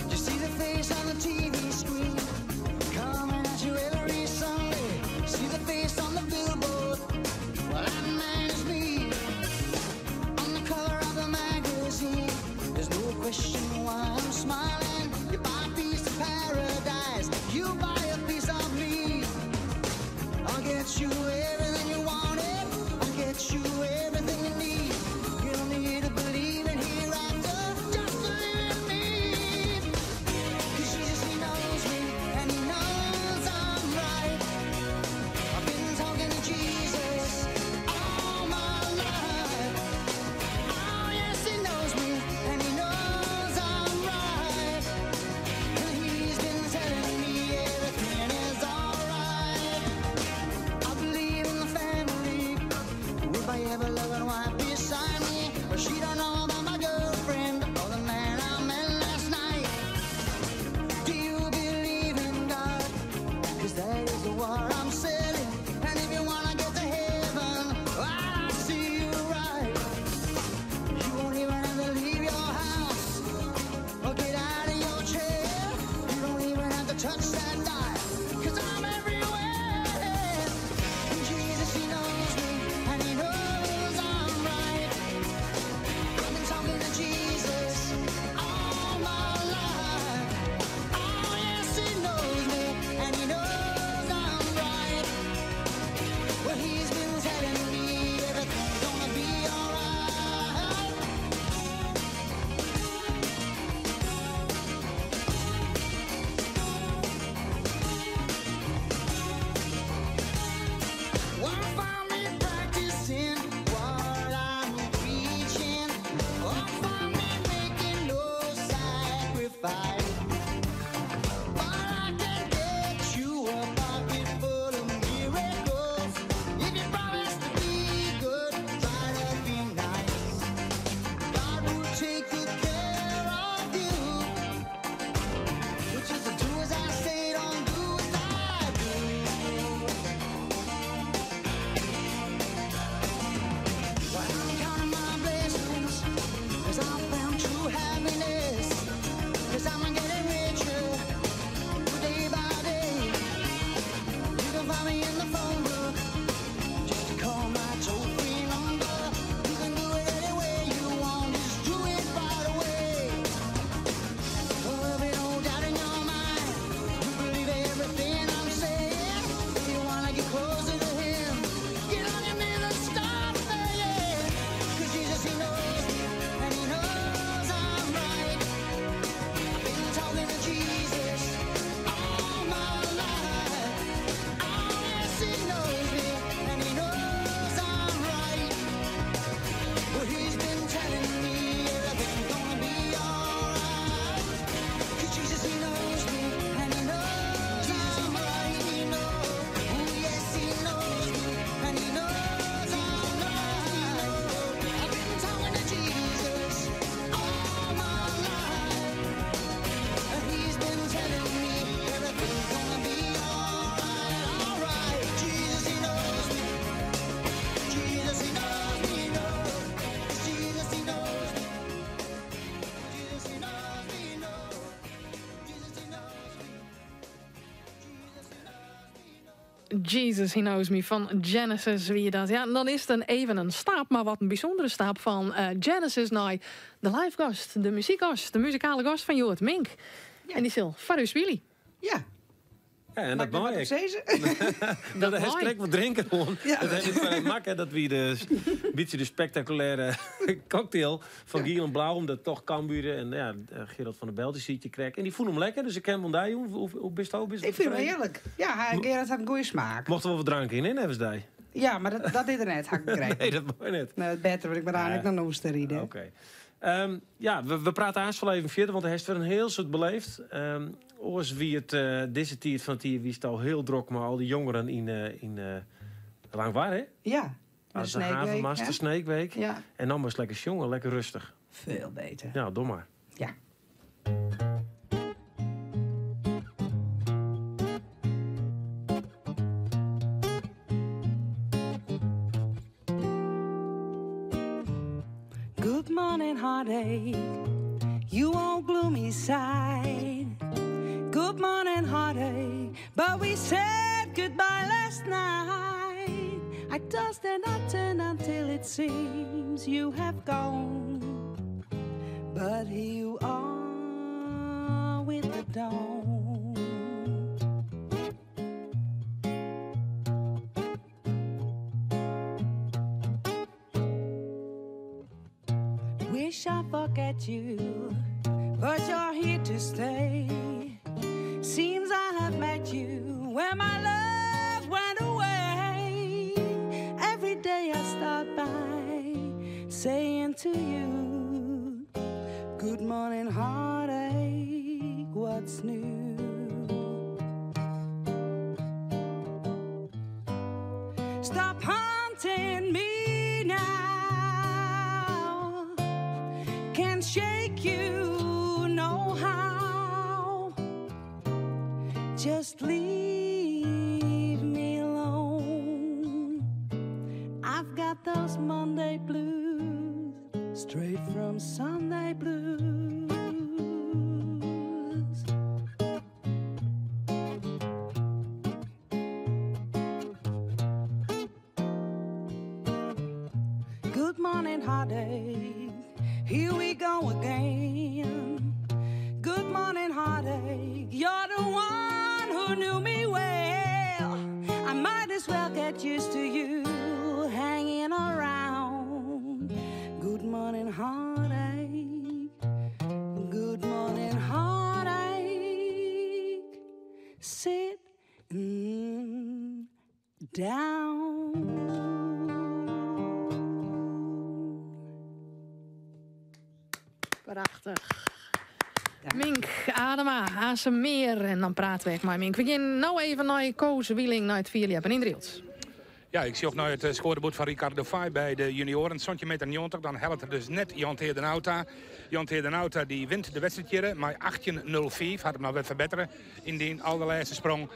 You see the face on the TV screen coming at you every Sunday. See the face on the touch that dial. 'Cause I'm everywhere. And Jesus, he knows me, and he knows I'm right. I've been talking to Jesus all my life. Oh, yes, he knows me, and he knows I'm right. Well, he's been telling me everything's gonna be alright. Won't find me practicing what I'm preaching. Won't find me making no sacrifice. But I can get you a pocket full of miracles. If you promise to be good, try to be nice. God will take good care of you. But just do as I say, don't do as I do. Well, I'm counting my blessings, 'cause I found true happiness. 'Cause I'm getting richer day by day. You can find me in the phone book. Just call my toll-free number. You can do it any way you want, just do it right away. Well, there'll be no doubt in your mind. You believe everything I'm saying. If you wanna get closer to Him, get on your knees and start praying. 'Cause Jesus, He knows me, and He knows I'm right. I've been talking to Jesus all my life. Oh, yes, He knows me, and He knows I'm right. Well, He's been telling me everything's gonna be alright. 'Cause Jesus, He knows me, and He knows I'm right. He knows, oh yes, He knows me, and He knows I'm right. I've been talking to Jesus all my life, and He's been telling me everything's gonna be alright, alright. Jesus, He knows me. Jesus, He knows me. He knows. Jesus, He knows me. Jesus, He knows me. He knows. Jesus, He knows me. Jesus, He Knows Me fan Genesis, wie dat. Ja, en dan is it in even in stap, mar wat in bysûndere stap fan Genesis nei de live gast, de muzykgast, de muzikale gast fan hjoed, Mink. En dy sil foar ús spylje. Ja. Ja, en dat Mag mei ik ik. wat sizze? Dat mei. is krekt wat drinken gewoon. Ja. Dat ha ik foar makke, dat wie de bytsje de spektakulêre cocktail fan giel en blau, omdat toch Cambuur en ja, Gerald van der Belt dy siet hjir krekt. En dy fûn him lekker, dus ik ha him oan dy jûn. Hoe bist Bist Ik fyn him tefreden? hearlik. Ja, Gerard hat in goede smaak. Mocht der wol wat drank yn, hè, neffens dy? Ja, mar dat is der net, ha ik begrepen. Nee, dat mei net. Nee, better, want ik bin eigentlik nei hûs te riden. Oké. Ja, we prate aanst wol even fierder, want do hast wer in hiel soad beleefd. Oars wie it dizze tiid fan it jier wie it al hiel drok mei al dy jongeren yn Langwar, hè? Ja. Als de Sneekweek, havenmaster hè? Sneekweek. Ja. En dan moast lekker sjonge, lekker rêstich. Veel beter. Ja, doch mar. Ja. Good morning, heartache. You old gloomy side. Good morning, heartache. But we said goodbye last night. I tossed and I turned until it seems you have gone. But here you are with the dawn. Wish I forget you, but you're here to stay. Seems I have met you when my love went away. Every day I start by saying to you, Good morning, heartache, what's new? Stop haunting me now. Can't shake you no how. Just leave me alone. I've got those Monday blues straight from Sunday blues. Good morning, heartache. Here we go again. Good morning, heartache. You're the one who knew me well. I might as well get used to you hanging around. Good morning, heartache. Good morning, heartache. Sit down. Prachtich. Mink Adema, Azemeer. En dan praten we mei Mink. We gean no even nei Koos Wieling, nei it fierljeppen yn Drylts. Ja, ik sjoch nei it skoareboerd fan Ricardo Fay by de junioaren. 17 meter 90, dan hellet er dus net Jan Teer den Auta. Jan Teer den Auta die wint de wedstriid hjir mei 18.05. Hat him noch wer ferbettere yn dy alderlêste sprong.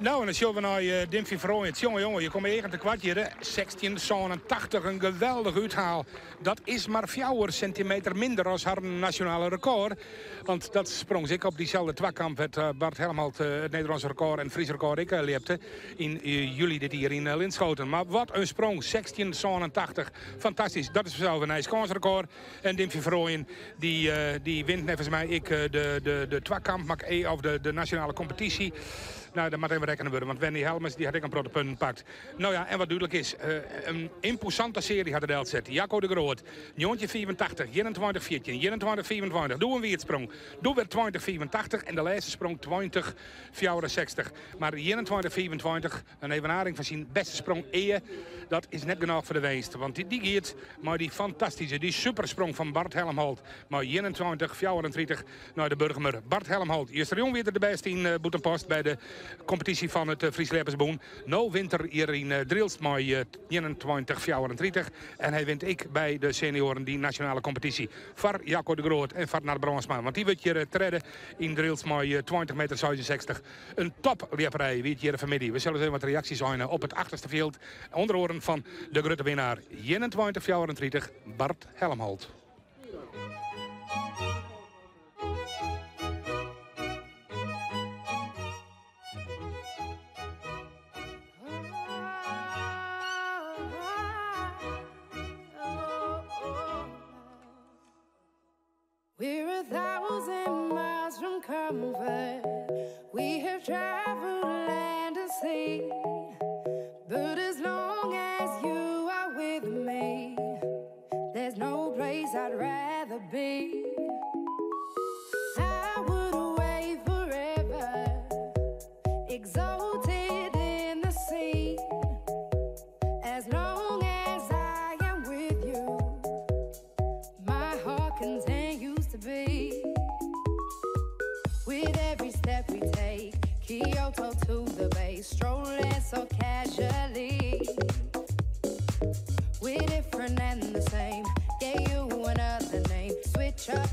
No, en dan sjogge we nei Dimphy Verrooyen. Jonge, jonge, je komme eagen tekoart hjir. 16,87, in geweldich úthaal. Dat is mar 4 sintimeter minder as har nasjonale rekôr. Want dat sprong se ek op dyselde twakamp wêr't eh, Bart Helmholt eh, it Nederlânske rekôr en Frysk rekôr ek eh, ljepte yn july dit jier yn Linschoten. Mar wat in sprong, 16,87. Fantastysk, dat is fansels in nij skânsrekôr. En Dimphy Verrooyen dy, dy wint neffens my ek de, de, de twakamp, mar of de, de nasjonale kompetysje. No, dat moat even rekkene wurde, want Wendy Helmers dy hat ek in protte punten pakt. No ja, en wat dúdlik is, in ymposante searje hat er delset. Jacco de Groot, 1985, 21 14, 21 25, doe in wiedsprong, doe wer 20 85 en de lêste sprong 20 64. Mar 21 25, in evenaring fan syn bêste sprong ea, dat is net genôch foar de winst. Want dy giet mei dy fantastyske, dy supersprong fan Bart Helmholt mei 21 34 nei de Burgumer. Bart Helmholt, justerjûn wie er de bêste yn Bûtenpost by de kompetysje fan it Frysk Ljeppersbûn. No wint er hjir yn Drylts mei 21 34 en hy wint ek by de senioaren dy nasjonale kompetysje foar Jacco de Groot en foar Nard Brandsma. Want dy wurdt hjir tredde yn Drylts mei 20 meter 66. In topljepperij wie it hjir fanmiddei. We sille ris even wat reaksjes eine op it achterste fjild. Ûnder oaren fan de grutte winnaar 21 34 Bart Helmholt. We're a thousand miles from comfort. We have traveled land and sea. But as long as you are with me, there's no place I'd rather be. I would away forever, exalted in the sea. As long as I am with you, my heart continues to be. With every step we take, Kyoto to the bay, strolling so casually. We're different and the same. Gave you another name. Switch up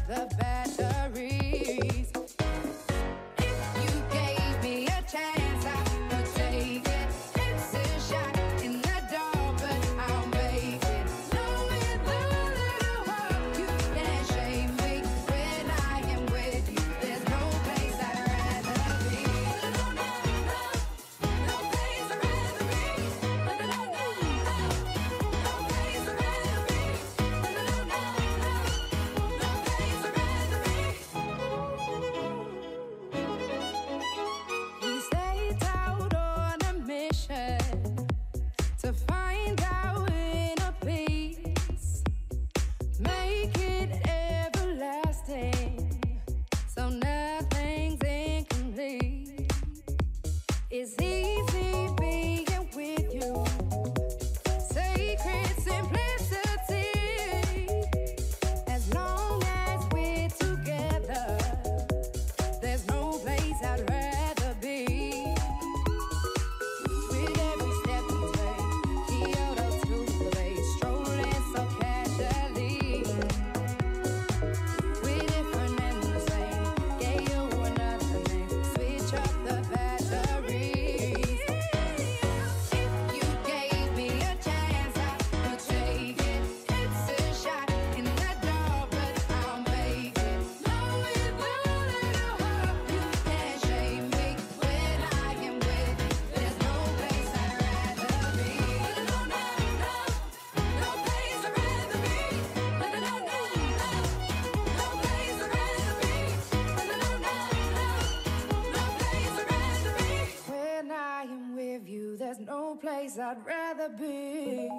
There's no place I'd rather be.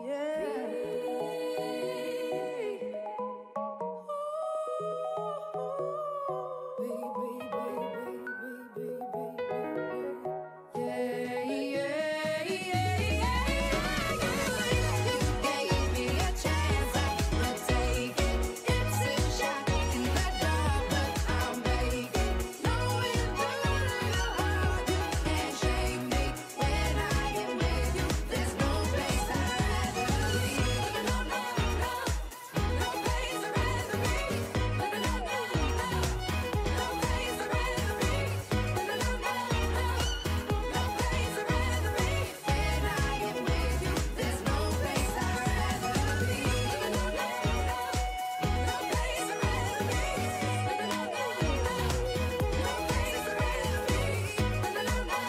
Yeah. Yeah, yeah, yeah, yeah. You gave me a chance, I will take it. It's a shot in the dark, but I'll make it. Knowing the little heart, you can't shake me when I am with you. There's no place I'd rather be. No, no, no, no place I'd rather be. No, no, no, no place I'd rather be. No, no, no, no place I'd rather be. When I am with you, there's no place I'd rather be. No, no, no, no place I'd rather be. No, no, no, no place I'd rather be. No, no, no, no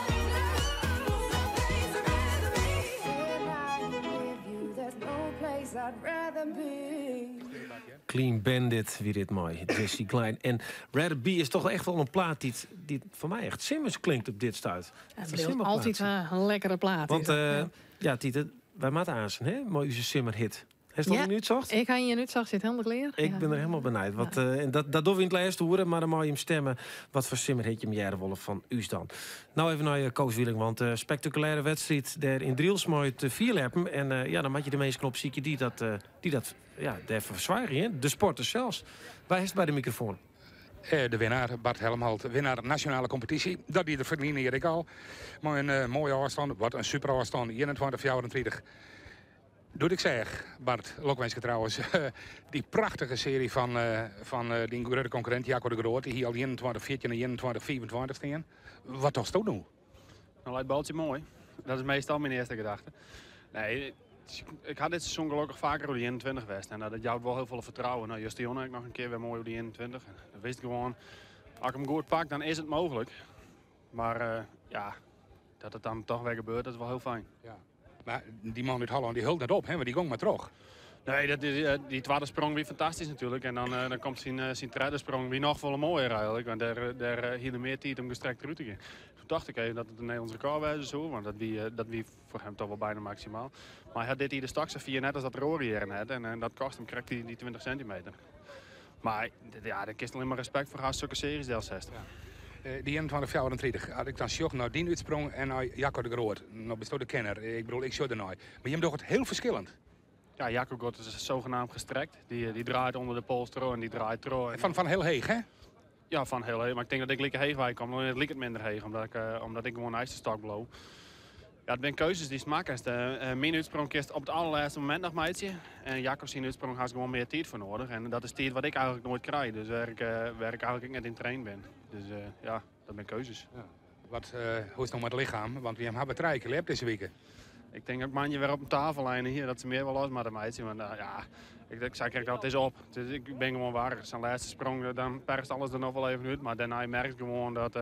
place I'd rather be. When I am with you, there's no place I'd rather be. Clean Bandit, wie dit moai. Jessi Klein. En Rather Be is toch echt wel een plaat die voor mij echt simmers klinkt op dit stuit. Het is een blijft simmerplaat. altijd een lekkere plaat. Want is het, ja, ja Tiete, wij moeten aanzien, hè? Mooi onze simmerhit. Heb je het al nu zocht? Ik ga je nu zag zit helemaal klaar. Ik Ja. ben er helemaal benijd. Wat, en dat doen we in het laatste horen, maar dan mag je hem stemmen. Wat voor simmerhit je hem jaren wollen van u dan. Nou even naar je Koos Wieling, want spectaculaire wedstrijd daar in Driels mooi te vierleppen. En ja, dan moet je de meeste knop zieke die dat ja, daar verzwijgen, hè? De sporters zelfs. Wij is bij de microfoon. De winnaar, Bart Helmholt, winnaar nationale competitie. Dat die er verdiende ik al. Maar een mooie afstand, wat een super afstand, 21, 34. Doet ik zeg, Bart, lokwenske trouwens, die prachtige serie van die grote concurrent Jaco de Groot, die hier al 21, 14 en 21, 24 staan. Wat toch stoot nu? Nou, lijkt baltje mooi. Dat is meestal mijn eerste gedachte. Nee, ik had dit seizoen gelukkig vaker op die 21 geweest. En dat jouwt wel heel veel vertrouwen. Nou, Justion heb ik nog een keer weer mooi op die 21. En dat wist ik gewoon, als ik hem goed pak, dan is het mogelijk. Maar ja, dat het dan toch weer gebeurt, dat is wel heel fijn. Ja. Maar die man uit Holland die hult net op, hè, want die ging maar terug. Nee, die tweede sprong weer fantastisch natuurlijk. En dan komt zijn derde sprong weer nog veel mooier eigenlijk. Want daar hield meer tijd om gestrekt eruit te gaan. Toen dacht ik even dat het een Nederlands record was, zo, want dat wie voor hem toch wel bijna maximaal. Maar hij had dit hier de straks vier net als dat Rory hier net. En dat kost hem correct die 20 centimeter. Maar ja, dan kist alleen maar respect voor haar zulke series deel 60. Ja. Die 21, 34, had ik dan sjog naar die uitsprong en naar Jacco de Groot. Nou best de kenner, ik bedoel, ik sjog er nooit. Maar je hebt toch het heel verschillend. Ja, Jacco Groot is zogenaamd gestrekt. Die draait onder de polster en die draait tro. En Van heel heeg, hè? Ja, van heel heeg. Maar ik denk dat ik lekker heeg bij kom. Dan het liep het minder heeg, omdat ik gewoon ijzerstok blow. Ja, het zijn keuzes die smaken. Mijn uitsprong kist op het allerlaatste moment nog meidje. En Jacco zijn uitsprong had gewoon meer tijd voor nodig. En dat is tijd wat ik eigenlijk nooit krijg. Dus waar ik eigenlijk net in train ben. Dus ja, dat zijn keuzes. Ja. Hoe is het nog met het lichaam? Want we hebben drie keer deze week. Ik denk dat mandje weer op een tafel lijnen hier, dat ze meer wel los maar meidje. Want ja, ik zei dat het is op. Dus ik ben gewoon waar. Zijn laatste sprong, dan perst alles er nog wel even uit. Maar daarna merk ik gewoon dat